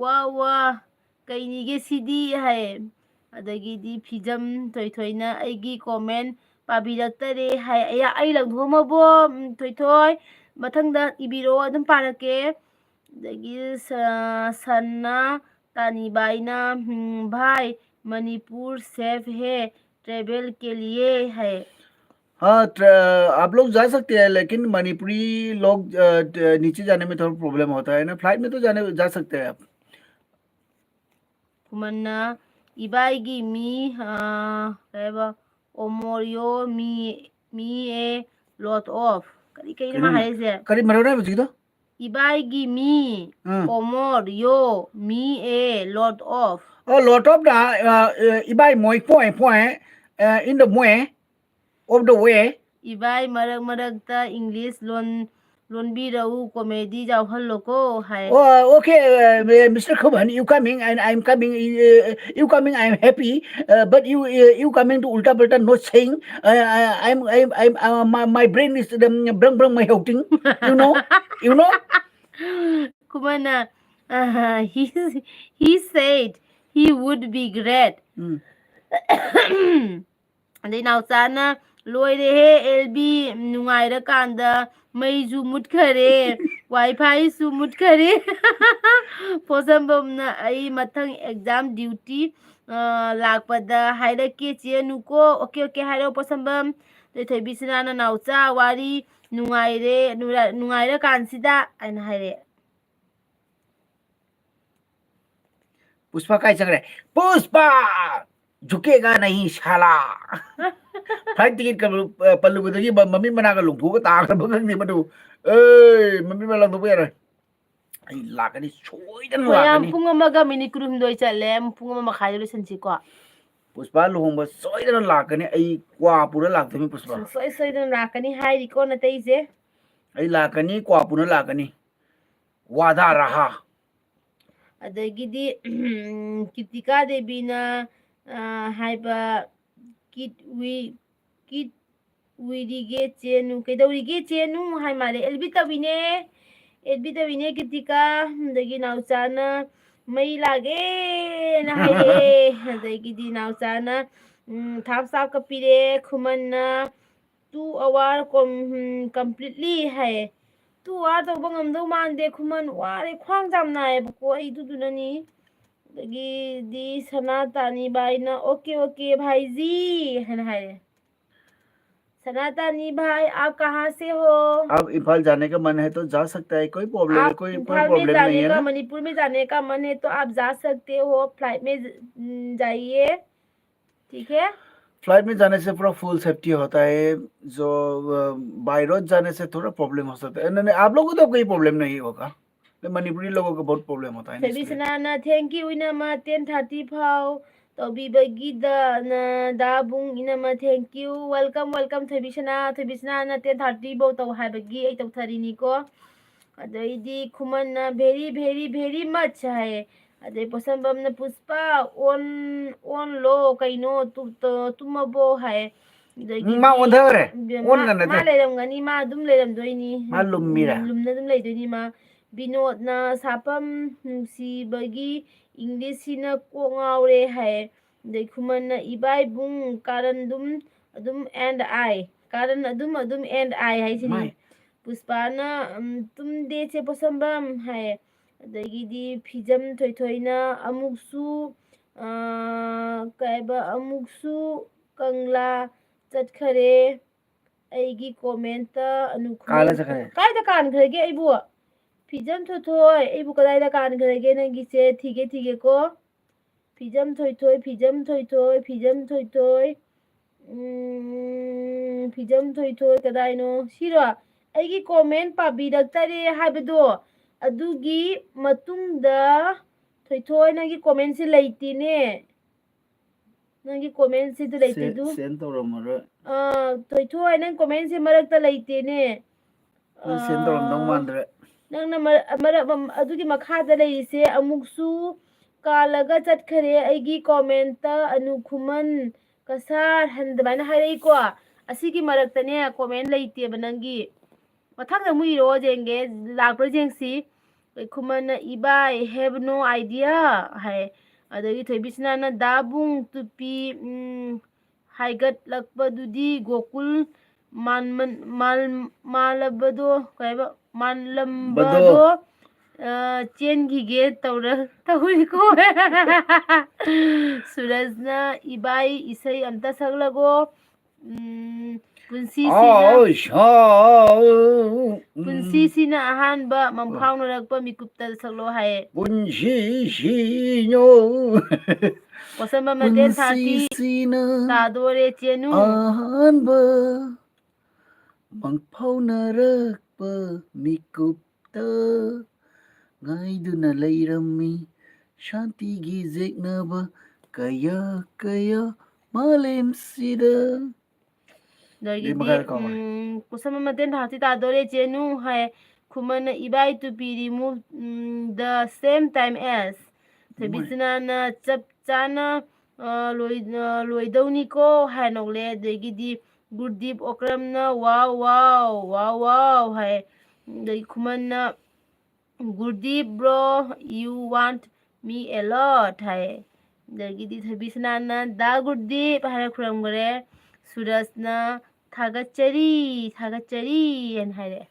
ꯋꯥ, ꯋꯥ, ꯀꯩꯅꯤꯒꯦ ꯁꯤꯗꯤ ꯍꯥꯏ꯫ ꯑꯗꯒꯤꯗꯤ ꯐꯤꯖꯝ ꯊꯣꯏꯊꯣꯏꯅ ꯑꯩꯒꯤ ꯀꯣꯃꯦꯟ ꯄꯥꯕꯤꯔꯛꯇꯔꯦ ꯍꯥꯏ꯫ ꯑꯩ, ꯑꯩ ꯂꯪꯊꯣꯛꯑꯝꯃꯕꯣ? ꯎꯝ, ꯊꯣꯏꯊꯣꯏ, ꯃꯊꯪꯗ ꯏꯕꯤꯔꯛꯑꯣ, ꯑꯗꯨꯝ ꯄꯥꯔꯛꯀꯦ꯫ ꯑꯗꯒꯤ ꯁ-, ꯁꯟꯅ ꯇꯥꯅꯤꯕꯥꯏꯅ, ꯎꯝ, "भाई, मणिपुर सेफ है, ट्रैवल के लिए है।" हाँ, ट्र-, आप लोग जा सकते हैं, लेकिन मणिपुरी लोग, अ, ट-, नीचे जाने में थोड़ा प्रॉब्लम होता है ना, फ्लाइट में तो जाने, जा सकते हैं आप। ꯈꯨꯃꯟꯅ, "ꯏꯕꯥꯏꯒꯤ ꯃꯤ, ꯑ, ꯀꯩ ꯍꯥꯏꯕ, ꯑꯣꯃꯣꯔꯤꯌꯣ ꯃꯤ, ꯃꯤ ꯑꯦ ꯂꯣꯠ ꯑꯣꯐ"꯫ ꯀꯔꯤ, ꯀꯩꯅꯣ ꯃꯥ ꯀꯩꯅꯣꯅꯦ? ꯍꯥꯏꯔꯤꯁꯦ? ꯀꯔꯤ ꯃꯔꯣꯟ ꯍꯥꯏꯕ ꯍꯧꯖꯤꯛꯀꯤꯗꯣ? "ꯏꯕꯥꯏꯒꯤ ꯃꯤ, ꯎꯝ꯫ ꯑꯣꯃꯣꯔꯤꯌꯣ me a lot of". Oh, lot of the, uh, uh, ꯏꯕꯥꯏ ꯃꯣꯏ ꯄꯣꯏ ꯄꯣꯏ, uh, in the way, of the way. ꯏꯕꯥꯏ, ꯃꯔꯛ ꯃꯔꯛꯇ English loan, ꯂꯣꯟꯕꯤꯔꯛꯎ, comedy ꯌꯥꯎꯍꯜꯂꯣꯀꯣ high. Oh, okay, uh, uh, Mister Khuman, you coming and I'm coming. Uh, you coming, I'm happy. Uh, but you, uh, you coming to ulta pulta, not saying. Uh, I, I'm, I'm, I'm, uh, my, my brain is um, brung brung my houting. You know, you know. ꯈꯨꯃꯟꯅ, uh, he, he said he would be great. Mm. ꯑꯗꯩ ꯅꯥꯎꯆꯥꯅ, "ꯂꯣꯏꯔꯦꯍꯦ L B, ꯅꯨꯡꯉꯥꯏꯔꯀꯥꯟꯗ ꯃꯩꯁꯨ ꯃꯨꯠꯈꯔꯦ, ꯋꯥꯏ ꯐꯥꯏꯁꯨ ꯃꯨꯠꯈꯔꯦ"꯫ ꯄꯣꯠꯁꯝꯕꯝꯅ, "ꯑꯩ ꯃꯊꯪ exam duty, ꯑ, ꯂꯥꯛꯄꯗ ꯍꯥꯏꯔꯛꯀꯦ, ꯆꯦꯅꯨꯀꯣ"꯫ Okay, okay, ꯍꯥꯏꯔꯛꯑꯣ ꯄꯣꯠꯁꯝꯕꯝ꯫ ꯑꯗꯩ ꯊꯣꯏꯕꯤꯁꯅꯥꯅ, "ꯅꯥꯎꯆꯥ, ꯋꯥꯔꯤ ꯅꯨꯡꯉꯥꯏꯔꯦ, ꯅꯨꯡꯉꯥꯏ-, ꯅꯨꯡꯉꯥꯏꯔꯀꯥꯟꯁꯤꯗ" ꯍꯥꯏꯅ ꯍꯥꯏꯔꯛꯑꯦ꯫ पुष्पा ꯀꯥꯏ ꯆꯠꯈ꯭ꯔꯦ? पुष्पा झुकेगा नहीं साला. ꯐ꯭ꯂꯥꯏꯠ ꯇꯤꯀꯦꯠꯀ ꯄꯜꯂꯨꯕꯗꯒꯤ ꯃ-, ꯃꯃꯤꯠ ꯃꯅꯥꯒ ꯂꯣꯡꯊꯣꯛꯑꯒ ꯇꯥꯈ꯭ꯔꯕ ꯈꯪꯗꯦ ꯃꯗꯨ꯫ ꯑꯦ, ꯃꯃꯤꯠ ꯃꯅꯥ ꯂꯪꯊꯣꯛꯄ ꯌꯥꯔꯣꯏ꯫ ꯑꯩ ꯂꯥꯛꯀꯅꯤ, ꯁꯣꯏꯗꯅ ꯃꯌꯥꯝ, ꯂꯥꯛꯀꯅꯤ꯫ ꯄꯨꯡ ꯑꯃꯒ ꯃꯤꯅꯤꯠ ꯀꯨꯟꯍꯨꯝꯗꯣꯏ ꯆꯠꯂꯦ, ꯄꯨꯡ ꯑꯃ ꯃꯈꯥꯏꯗ ꯂꯣꯏꯁꯟꯁꯤꯀꯣ꯫ ꯄꯨꯁꯄꯥ ꯂꯨꯍꯣꯡꯕ ꯁꯣꯏꯗꯅ ꯂꯥꯛꯀꯅꯤ꯫ ꯑꯩ ꯀ꯭ꯋꯥ ꯄꯨꯔ ꯂꯥꯛꯇꯣꯏꯅꯤ, ꯄꯨꯁꯄꯥ꯫ ꯁꯨꯡꯁꯣꯏ ꯁꯣꯏꯗꯅ ꯂꯥꯛꯀꯅꯤ ꯍꯥꯏꯔꯤꯀꯣ ꯅꯇꯩꯁꯦ꯫ ꯑꯩ ꯂꯥꯛꯀꯅꯤ, ꯀ꯭ꯋꯥ ꯄꯨꯔ ꯂꯥꯛꯀꯅꯤ꯫ ꯋꯥꯗꯥ ꯔꯍꯥ꯫ ꯑꯗꯒꯤꯗꯤ, ꯎꯝ, ꯀꯤꯇꯤꯀꯥ ꯗꯦꯕꯤꯅ, ꯑ, ꯍꯥꯏꯕ, "ꯀꯤꯠ ꯋꯤ-, ꯀꯤꯠ ꯎꯏꯔꯤꯒꯦ ꯆꯦꯅꯨ, ꯀꯩꯗꯧꯔꯤꯒꯦ ꯆꯦꯅꯨ?" ꯍꯥꯏ ꯃꯥꯜꯂꯦ꯫ ꯑꯦꯜꯕꯤ ꯇꯧꯏꯅꯦ, ꯑꯦꯜꯕꯤ ꯇꯧꯏꯅꯦ ꯀꯤꯇꯤꯀꯥ꯫ ꯑꯗꯒꯤ ꯅꯥꯎꯆꯥꯅ, "ꯃꯩ ꯂꯥꯛꯑꯦꯅ" ꯍꯥꯏꯔꯛꯑꯦ꯫ ꯑꯗꯒꯤꯗꯤ ꯅꯥꯎꯆꯥꯅ, ꯎꯝ, ꯊꯥꯞ ꯆꯥꯞꯀ ꯄꯤꯔꯦ꯫ ꯈꯨꯃꯟꯅ two hour com-, ꯎꯝ, completely ꯍꯥꯏꯌꯦ꯫ Two hour ꯇꯧꯕ ꯉꯝꯗꯧ ꯃꯥꯟꯗꯦ ꯈꯨꯃꯟ, ꯋꯥꯔꯦ, ꯈ꯭ꯋꯥꯡ ꯌꯥꯝ ꯅꯥꯏꯌꯦꯕꯀꯣ ꯑꯩ, ꯑꯗꯨꯗꯨꯅꯅꯤ꯫ ꯑꯗꯒꯤꯗꯤ ꯁꯅꯥ ꯇꯥꯅꯤ ꯚꯥꯏꯅ, "OK, OK, ꯚꯥꯏꯖꯤ" ꯍꯥꯏꯅ ꯍꯥꯏꯔꯦ꯫ "सनातनी भाई, आप कहाँ से हो? आप इम्फाल जाने का मन है तो जा सकता है, कोई प्रॉब्लम है, आप कोई, कोई इम्फाल में प्रॉब्लम जाने नहीं है का, ना?" मणिपुर में जाने का मन है तो आप जा सकते हो, फ्लाइट में ज-, न, जाइए, ठीक है?" फ्लाइट में जाने से पूरा फुल सेफ्टी होता है, जो, अ, बाई रोड जाने से थोड़ा प्रॉब्लम हो सकता है। नहीं, नहीं, आप लोगों को तो कोई प्रॉब्लम नहीं होगा। तो मणिपुरी लोगों को बहुत प्रॉब्लम होता है ना, इसलिए। ꯊꯣꯏꯕꯤꯁꯅꯥꯅ, "Thank you, ꯏꯅꯝꯃ, ten thirty ꯐꯥꯎ ꯇꯧꯕꯤꯕꯒꯤꯗ, ꯅ, ꯗꯥꯕꯨꯡ ꯏꯅꯝꯃ, thank you, welcome, welcome, ꯊꯣꯏꯕꯤꯁꯅꯥ, ꯊꯣꯏꯕꯤꯁꯅꯥꯅ ten thirty ꯐꯥꯎ ꯇꯧ ꯍꯥꯏꯕꯒꯤ ꯑꯩ ꯇꯧꯊꯔꯤꯅꯤꯀꯣ"꯫ ꯑꯗꯩꯗꯤ ꯈꯨꯃꯟꯅ, "Very, very, very much" ꯍꯥꯏꯌꯦ꯫ ꯑꯗꯩ ꯄꯣꯠꯁꯝꯕꯝꯅ, "ꯄꯨꯁꯄꯥ, ꯑꯣꯟ, ꯑꯣꯟꯂꯣ ꯀꯩꯅꯣ, ꯇꯨ-, ꯇꯨ-, ꯇꯨꯝꯃꯕꯣ?" ꯍꯥꯏꯌꯦ꯫ ꯑꯗꯒꯤꯗꯤ ꯎꯝ, ꯃꯥ ꯑꯣꯟꯊꯈ꯭ꯔꯦ꯫ ꯃꯥ, ꯑꯣꯟꯒ ꯅꯠꯇꯦ꯫ ꯃꯥ ꯂꯩꯔꯝꯒꯅꯤ, ꯃꯥ ꯑꯗꯨꯝ ꯂꯩꯔꯝꯗꯣꯏꯅꯤ꯫ ꯃꯥ ꯂꯨꯝꯃꯤꯔꯦ꯫ ꯎꯝ, ꯂꯨꯝꯅ ꯑꯗꯨꯝ ꯂꯩꯗꯣꯏꯅꯤ ꯃꯥ꯫ ꯕꯤꯅꯣꯗꯅ, "ꯁꯥꯄꯝ ꯅꯨꯡꯁꯤꯕꯒꯤ ꯏꯪꯂꯤꯁꯁꯤꯅ ꯀꯣꯛ ꯉꯥꯎꯔꯦ" ꯍꯥꯏꯌꯦ꯫ ꯑꯗꯩ ꯈꯨꯃꯟꯅ, "ꯏꯕꯥꯏꯕꯨꯡ, ꯀꯥꯔꯟ ꯑꯗꯨꯝ, ꯑꯗꯨꯝ and I, ꯀꯥꯔꯟ ꯑꯗꯨꯝ, ꯑꯗꯨꯝ and I" ꯍꯥꯏꯁꯤꯅꯤ꯫ ꯃꯥꯏ꯫ ꯄꯨꯁꯄꯥꯅ, ꯎꯝ, "ꯇꯨꯝꯗꯦ ꯆꯦ ꯄꯣꯠꯁꯝꯕꯝ" ꯍꯥꯏꯌꯦ꯫ ꯑꯗꯒꯤꯗꯤ ꯐꯤꯖꯝ ꯊꯣꯏꯊꯣꯏꯅ ꯑꯃꯨꯛꯁꯨ, ꯑꯥ, ꯀꯩ ꯍꯥꯏꯕ, "ꯑꯃꯨꯛꯁꯨ ꯀꯪꯂꯥ ꯆꯠꯈꯔꯦ, ꯑꯩꯒꯤ ꯀꯣꯃꯦꯟꯇ ꯑꯅꯨ ꯈꯨꯃꯟ" ꯀꯥꯂ ꯆꯠꯈ꯭ꯔꯦ꯫ ꯀꯥꯏꯗ ꯀꯥꯟꯈ꯭ꯔꯒꯦ ꯑꯩꯕꯨ? ꯐꯤꯖꯝ ꯊꯣꯏꯊꯣꯏ, ꯑꯩꯕꯨ ꯀꯗꯥꯏꯗ ꯀꯥꯟꯈ꯭ꯔꯒꯦ ꯅꯪꯒꯤꯁꯦ? ꯊꯤꯒꯦ, ꯊꯤꯒꯦꯀꯣ꯫ ꯐꯤꯖꯝ ꯊꯣꯏꯊꯣꯏ, ꯐꯤꯖꯝ ꯊꯣꯏꯊꯣꯏ, ꯐꯤꯖꯝ ꯊꯣꯏꯊꯣꯏ꯫ ꯎꯝ, ꯐꯤꯖꯝ ꯊꯣꯏꯊꯣꯏ ꯀꯗꯥꯏꯅꯣ? ꯁꯤꯔꯣ? ꯑꯩꯒꯤ ꯀꯣꯃꯦꯟ ꯄꯥꯕꯤꯔꯛꯇꯔꯦ ꯍꯥꯏꯕꯗꯣ, ꯑꯗꯨꯒꯤ ꯃꯇꯨꯡꯗ ꯊꯣꯏꯊꯣꯏ ꯅꯪꯒꯤ ꯀꯣꯃꯦꯟꯁꯦ ꯂꯩꯇꯦꯅꯦ꯫ ꯅꯪꯒꯤ ꯀꯣꯃꯦꯟꯁꯤꯗ ꯂꯩꯇꯦ ꯁꯦ-, ꯑꯗꯨ꯫ ꯁꯦꯟ ꯇꯧꯔꯝꯃꯔꯣꯏ꯫ ꯑꯥ, ꯊꯣꯏꯊꯣꯏ, ꯅꯪ ꯀꯣꯃꯦꯟꯁꯦ ꯃꯔꯛꯇ ꯂꯩꯇꯦꯅꯦ꯫ ꯅꯪ ꯁꯦꯟ ꯇꯧꯔꯝꯗꯧ ꯑꯥ, ꯃꯥꯟꯗ꯭ꯔꯦ꯫ ꯅꯪꯅ ꯃꯔ-, ꯃꯔꯛ ꯑꯃ, ꯑꯗꯨꯒꯤ ꯃꯈꯥꯗ ꯂꯩꯔꯤꯁꯦ, "ꯑꯃꯨꯛꯁꯨ ꯀꯥꯜꯂꯒ ꯆꯠꯈꯔꯦ ꯑꯩꯒꯤ ꯀꯣꯃꯦꯟꯇ ꯑꯅꯨ ꯈꯨꯃꯟ ꯀꯁꯥꯔ" ꯍꯥꯏꯅ ꯑꯗꯨꯃꯥꯏꯅ ꯍꯥꯏꯔꯛꯏꯀꯣ꯫ ꯑꯁꯤꯒꯤ ꯃꯔꯛꯇꯅꯦ ꯀꯣꯃꯦꯟ ꯂꯩꯇꯦꯕ ꯅꯪꯒꯤ꯫ ꯃꯊꯪꯗ ꯑꯃꯨꯛ ꯏꯔꯛꯑꯣ ꯌꯦꯡꯒꯦ, ꯂꯥꯛꯄ꯭ꯔꯥ ꯌꯦꯡꯁꯤ꯫ ꯈꯨꯃꯟꯅ, "ꯏꯕꯥꯏ, have no idea" ꯍꯥꯏ꯫ ꯑꯗꯒꯤ ꯊꯣꯏꯕꯤꯁꯅꯥꯅ ꯗꯥꯕꯨꯡ ꯇꯨꯄꯤ, ꯎꯝ, ꯍꯥꯏꯒꯠꯂꯛꯄꯗꯨꯗꯤ ꯒꯣꯀꯨꯜ ꯃꯥꯟꯃꯟ-, ꯃꯥꯜ-, ꯃꯥꯜꯂꯕꯗꯣ, ꯀꯩ ꯍꯥꯏꯕ? ꯃꯥꯜꯂꯝꯕꯗꯣ, ꯕꯗꯣ꯫ ꯑ, ꯆꯦꯟꯈꯤꯒꯦ ꯇꯧꯔ-, ꯇꯧꯏꯀꯣ꯫ ꯁꯨꯔꯖꯅ ꯏꯕꯥꯏ ꯏꯁꯩ ꯑꯝꯇ ꯁꯛꯂꯒꯣ꯫ ꯎꯝ, ꯄꯨꯟꯁꯤꯁꯤꯅ, ꯑꯥ, ꯁꯥ-, ꯎꯝ꯫ ꯄꯨꯟꯁꯤꯁꯤꯅ ꯑꯍꯥꯟꯕ ꯃꯪꯐꯥꯎꯅꯔꯛꯄ ꯃꯤꯀꯨꯞꯇ ꯁꯛꯂꯣ ꯍꯥꯏꯌꯦ꯫ ꯄꯨꯟꯁꯤꯁꯤꯅꯣ꯫ ꯄꯣꯁꯝꯕꯝꯅ ten thirty ꯄꯨꯟꯁꯤꯁꯤꯅ ꯇꯥꯗꯣꯔꯦ, ꯆꯦꯅꯨ꯫ ꯑꯍꯥꯟꯕ ꯃꯪꯐꯥꯎꯅꯔꯛꯄ ꯃꯤꯀꯨꯞꯇ ꯉꯥꯏꯗꯨꯅ ꯂꯩꯔꯝꯃꯤ ꯁꯥꯟꯇꯤꯒꯤ ꯌꯦꯛꯅꯕ ꯀꯌꯥ ꯀꯌꯥ ꯃꯥꯂꯦꯝꯁꯤꯗ꯫ ꯑꯗꯒꯤꯗꯤ, ꯂꯤꯃꯒꯥꯏ ꯀꯧꯋꯦ꯫ ꯎꯝ, ꯄꯣꯁꯝꯕꯝꯅ ten thirty ꯇꯥꯗꯣꯔꯦ, ꯆꯦꯅꯨ ꯍꯥꯏ꯫ ꯈꯨꯃꯟꯅ ꯏꯕꯥꯏ ꯇꯨꯄꯤ remove, um, the same time as꯫ ꯃꯣꯏ꯫ ꯊꯣꯏꯕꯤꯁꯅꯥꯅ ꯆꯞ ꯆꯥꯅ, ꯑ, ꯂꯣꯏ-, ꯑ, ꯂꯣꯏꯗꯧꯅꯤꯀꯣ ꯍꯥꯏ ꯅꯣꯛꯂꯦ꯫ ꯑꯗꯒꯤꯗꯤ ꯒꯨꯔꯗꯤꯞ ꯑꯣꯀ꯭ꯔꯝꯅ wow, wow, wow, wow ꯍꯥꯏ꯫ ꯑꯗꯒꯤ ꯈꯨꯃꯟꯅ, "Gurdeep bro, you want me a lot" ꯍꯥꯏ꯫ ꯑꯗꯒꯤꯗꯤ ꯊꯣꯏꯕꯤꯁꯅꯥꯅ "Da Gurdeep" ꯍꯥꯏꯔ ꯈꯨꯔꯝꯈꯔꯦ꯫ ꯁꯨꯔꯖꯅ "ꯊꯥꯒꯠꯆꯔꯤ, ꯊꯥꯒꯠꯆꯔꯤ" ꯍꯥꯏꯅ ꯍꯥꯏꯔꯛꯑꯦ꯫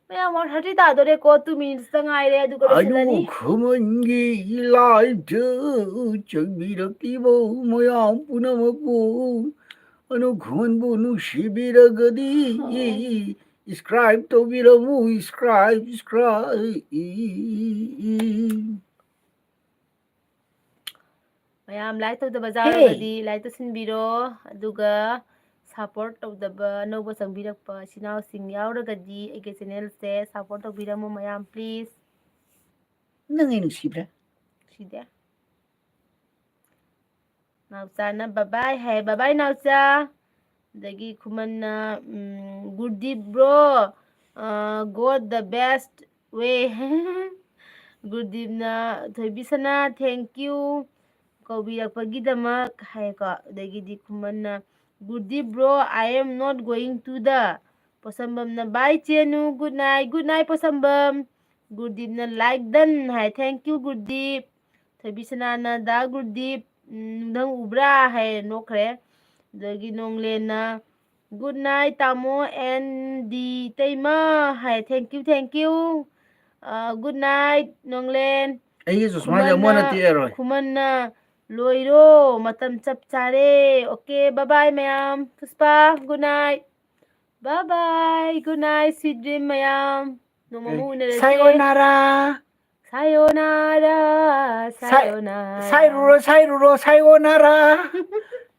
ꯃꯌꯥꯝ, one thirty ꯇꯥꯗꯣꯔꯦꯀꯣ, two minutes ꯇ ꯉꯥꯏꯔꯦ, ꯑꯗꯨꯒ ꯂꯣꯏꯁꯤꯜꯂꯅꯤ꯫ ꯑꯅꯨ ꯈꯨꯃꯟꯒꯤ live ꯇ ꯆꯪꯕꯤꯔꯛꯂꯤꯕ ꯃꯌꯥꯝ ꯄꯨꯝꯅꯃꯛꯄꯨ ꯑꯅꯨ ꯈꯨꯃꯟꯕꯨ ꯅꯨꯡꯁꯤꯕꯤꯔꯒꯗꯤ subscribe ꯇꯧꯕꯤꯔꯝꯃꯨ, subscribe, subscribe꯫ ꯃꯌꯥꯝ like ꯇꯧꯗꯕ ꯌꯥꯎꯔꯒꯗꯤ like ꯇꯧꯁꯤꯟꯕꯤꯔꯣ, ꯑꯗꯨꯒ support ꯇꯧꯗꯕ ꯑꯅꯧꯕ ꯆꯪꯕꯤꯔꯛꯄ ꯏꯆꯤꯟ ꯏꯅꯥꯎꯁꯤꯡ ꯌꯥꯎꯔꯒꯗꯤ ꯑꯩꯒꯤ channel ꯁꯦ support ꯇꯧꯕꯤꯔꯝꯃꯨ ꯃꯌꯥꯝ, please꯫ ꯅꯪ ꯑꯩ ꯅꯨꯡꯁꯤꯕ꯭ꯔꯥ? ꯅꯨꯡꯁꯤꯗꯦ꯫ ꯅꯥꯎꯆꯥꯅ bye bye ꯍꯥꯏ, bye bye ꯅꯥꯎꯆꯥ꯫ ꯑꯗꯒꯤ ꯈꯨꯃꯟꯅ, ꯎꯝ, "Gurdeep bro, ꯑ, got the best way" high. ꯒꯨꯔꯗꯤꯞꯅ "ꯊꯣꯏꯕꯤꯁꯅꯥ, thank you ꯀꯧꯕꯤꯔꯛꯄꯒꯤꯗꯃꯛ" ꯍꯥꯏꯀꯣ꯫ ꯑꯗꯒꯤꯗꯤ ꯈꯨꯃꯟꯅ "Gurdeep bro, I am not going to the" ꯄꯣꯁꯝꯕꯝꯅ "Bye ꯆꯦꯅꯨ, good night, good night ꯄꯣꯁꯝꯕꯝ"꯫ ꯒꯨꯔꯗꯤꯞꯅ "Like done" high, "Thank you ꯒꯨꯔꯗꯤꯞ"꯫ ꯁꯕꯤꯁꯅꯥꯅ, "ꯗꯥ ꯒꯨꯔꯗꯤꯞ, ꯎꯝ, ꯅꯪ ꯎꯕ꯭ꯔꯥ?" ꯍꯥꯏ, ꯅꯣꯛꯈ꯭ꯔꯦ꯫ ꯑꯗꯒꯤ ꯅꯣꯡꯂꯦꯟꯅ, "Good night, ꯇꯥꯃꯣ and D ꯇꯩꯃ" high. Thank you, thank you. ꯑ, good night, ꯅꯣꯡꯂꯦꯟ꯫ ꯑꯩꯒꯤ ꯆꯨꯁꯃꯥꯁꯦ ꯑꯃꯨꯛ ꯍꯟꯅ ꯈꯨꯃꯟꯅ, ꯇꯦꯛꯑꯔꯣꯏ꯫ ꯈꯨꯃꯟꯅ, "ꯂꯣꯏꯔꯣ, ꯃꯇꯝ ꯆꯞ ꯆꯥꯔꯦ꯫ Okay, bye bye, ꯃꯌꯥꯝ꯫ ꯄꯨꯁꯄꯥ, good night꯫ Bye bye, good night, sweet dream, ꯃꯌꯥꯝ꯫ ꯅꯣꯡꯃ ꯑꯃꯨꯛ ꯎꯅꯔꯁꯦ꯫ ꯁꯥꯌꯣꯅꯥꯔꯥ꯫ ꯁꯥꯌꯣꯅꯥꯔꯥ, ꯁꯥꯏ-, ꯁꯥꯌꯣꯅꯥꯔꯥ꯫ ꯁꯥꯏꯔꯨꯔꯣ, ꯁꯥꯏꯔꯨꯔꯣ, ꯁꯥꯌꯣꯅꯥꯔꯥ꯫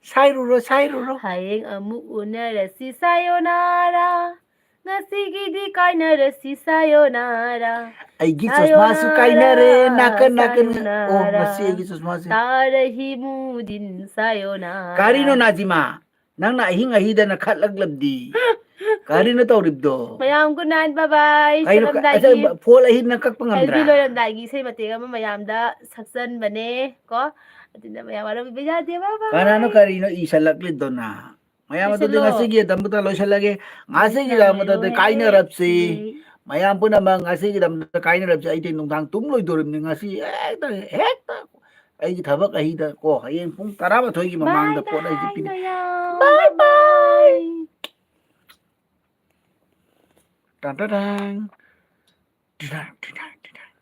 ꯁꯥꯏꯔꯨꯔꯣ, ꯁꯥꯏꯔꯨꯔꯣ꯫ ꯍꯌꯦꯡ ꯑꯃꯨꯛ ꯎꯅꯔꯁꯤ, ꯁꯥꯌꯣꯅꯥꯔꯥ꯫ ꯉꯁꯤꯒꯤꯗꯤ ꯀꯥꯏꯅꯔꯁꯤ, ꯁꯥꯌꯣꯅꯥꯔꯥ꯫ ꯑꯩꯒꯤ ꯆꯨꯁꯃꯥꯁꯨ ꯁꯥꯌꯣꯅꯥꯔꯥ, ꯀꯥꯏꯅꯔꯦ, ꯅꯥꯀꯟ, ꯅꯥꯀꯟ꯫ ꯑꯣ, ꯁꯥꯌꯣꯅꯥꯔꯥ꯫ ꯉꯁꯤ ꯑꯩꯒꯤ ꯆꯨꯁꯃꯥꯁꯦ꯫ ꯇꯥꯔꯍꯤ ꯃꯨꯗꯤꯟ, ꯁꯥꯌꯣꯅꯥꯔꯥ꯫ ꯀꯔꯤꯅꯣ, ꯅꯥꯖꯤꯃꯥ? ꯅꯪꯅ ꯑꯍꯤꯡ ꯑꯍꯤꯗꯅ ꯈꯠꯂꯛꯂꯕꯗꯤ? ꯀꯔꯤꯅꯣ ꯇꯧꯔꯤꯕꯗꯣ? ꯃꯌꯥꯝ, good night, bye bye꯫ ꯀꯩꯅꯣ, ꯁꯦꯝꯂꯝꯗꯥꯏꯒꯤ ꯑꯁꯦꯡꯕ, ꯐꯣꯜ ꯑꯍꯤꯗꯅ ꯀꯛꯄ ꯉꯝꯗ꯭ꯔꯥ? ꯑꯦꯜꯕꯤ ꯂꯣꯏꯔꯝꯗꯥꯏꯒꯤ ꯏꯁꯩ ꯃꯇꯦꯛ ꯑꯃ ꯃꯌꯥꯝꯗ ꯁꯛꯆꯟꯕꯅꯦ ꯀꯣ꯫ ꯑꯗꯨꯅ ꯃꯌꯥꯝ ꯋꯥꯔꯧꯕꯤꯕ ꯌꯥꯗꯦ, bye bye꯫ ꯀꯅꯥꯅꯣ ꯀꯔꯤꯅꯣ ꯏꯁꯜꯂꯛꯂꯤꯗꯣ ꯅꯪ? ꯃꯌꯥꯝ, ꯑꯗꯨꯗꯤ ꯂꯣꯏꯁꯤꯜꯂꯣ꯫ ꯉꯁꯤꯒꯤ ꯑꯗꯨꯝꯕꯗ ꯂꯣꯏꯁꯤꯜꯂꯒꯦ꯫ ꯉꯁꯤꯒꯤ ꯂꯣꯏꯁꯤꯜꯂꯣ꯫ ꯑꯗꯨꯝꯕꯗ ꯀꯥꯏꯅꯔꯞꯁꯤ꯫ ꯃꯌꯥꯝ ꯄꯨꯝꯅꯃꯛ ꯉꯁꯤꯒꯤ ꯑꯗꯨꯝꯕꯗ ꯀꯥꯏꯅꯔꯞꯁꯤ꯫ ꯑꯩꯗꯤ ꯅꯨꯡꯗꯥꯡ ꯇꯨꯝ ꯂꯣꯏꯗꯣꯔꯤꯕꯅꯤ ꯉꯁꯤ꯫ ꯍꯦꯛꯇ, ꯍꯦꯛꯇ ꯑꯩꯒꯤ ꯊꯕꯛ ꯑꯍꯤꯗ ꯀꯣ, ꯍꯌꯦꯡ ꯄꯨꯡ ꯇꯔꯥꯃꯥꯊꯣꯏꯒꯤ ꯃꯃꯥꯡꯗ bye ꯄꯣꯠ ꯑꯩꯁꯤ bye ꯄꯤꯔꯤ-, ꯃꯌꯥꯝ꯫ Bye bye꯫ ꯇꯥꯡ ꯇꯥꯡ ꯇꯥꯡ꯫ ꯇꯤꯗꯥꯡ, ꯇꯤꯗꯥꯡ, ꯇꯤꯗꯥꯡ꯫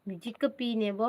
Musicꯀ ꯄꯤꯅꯦꯕꯣ꯫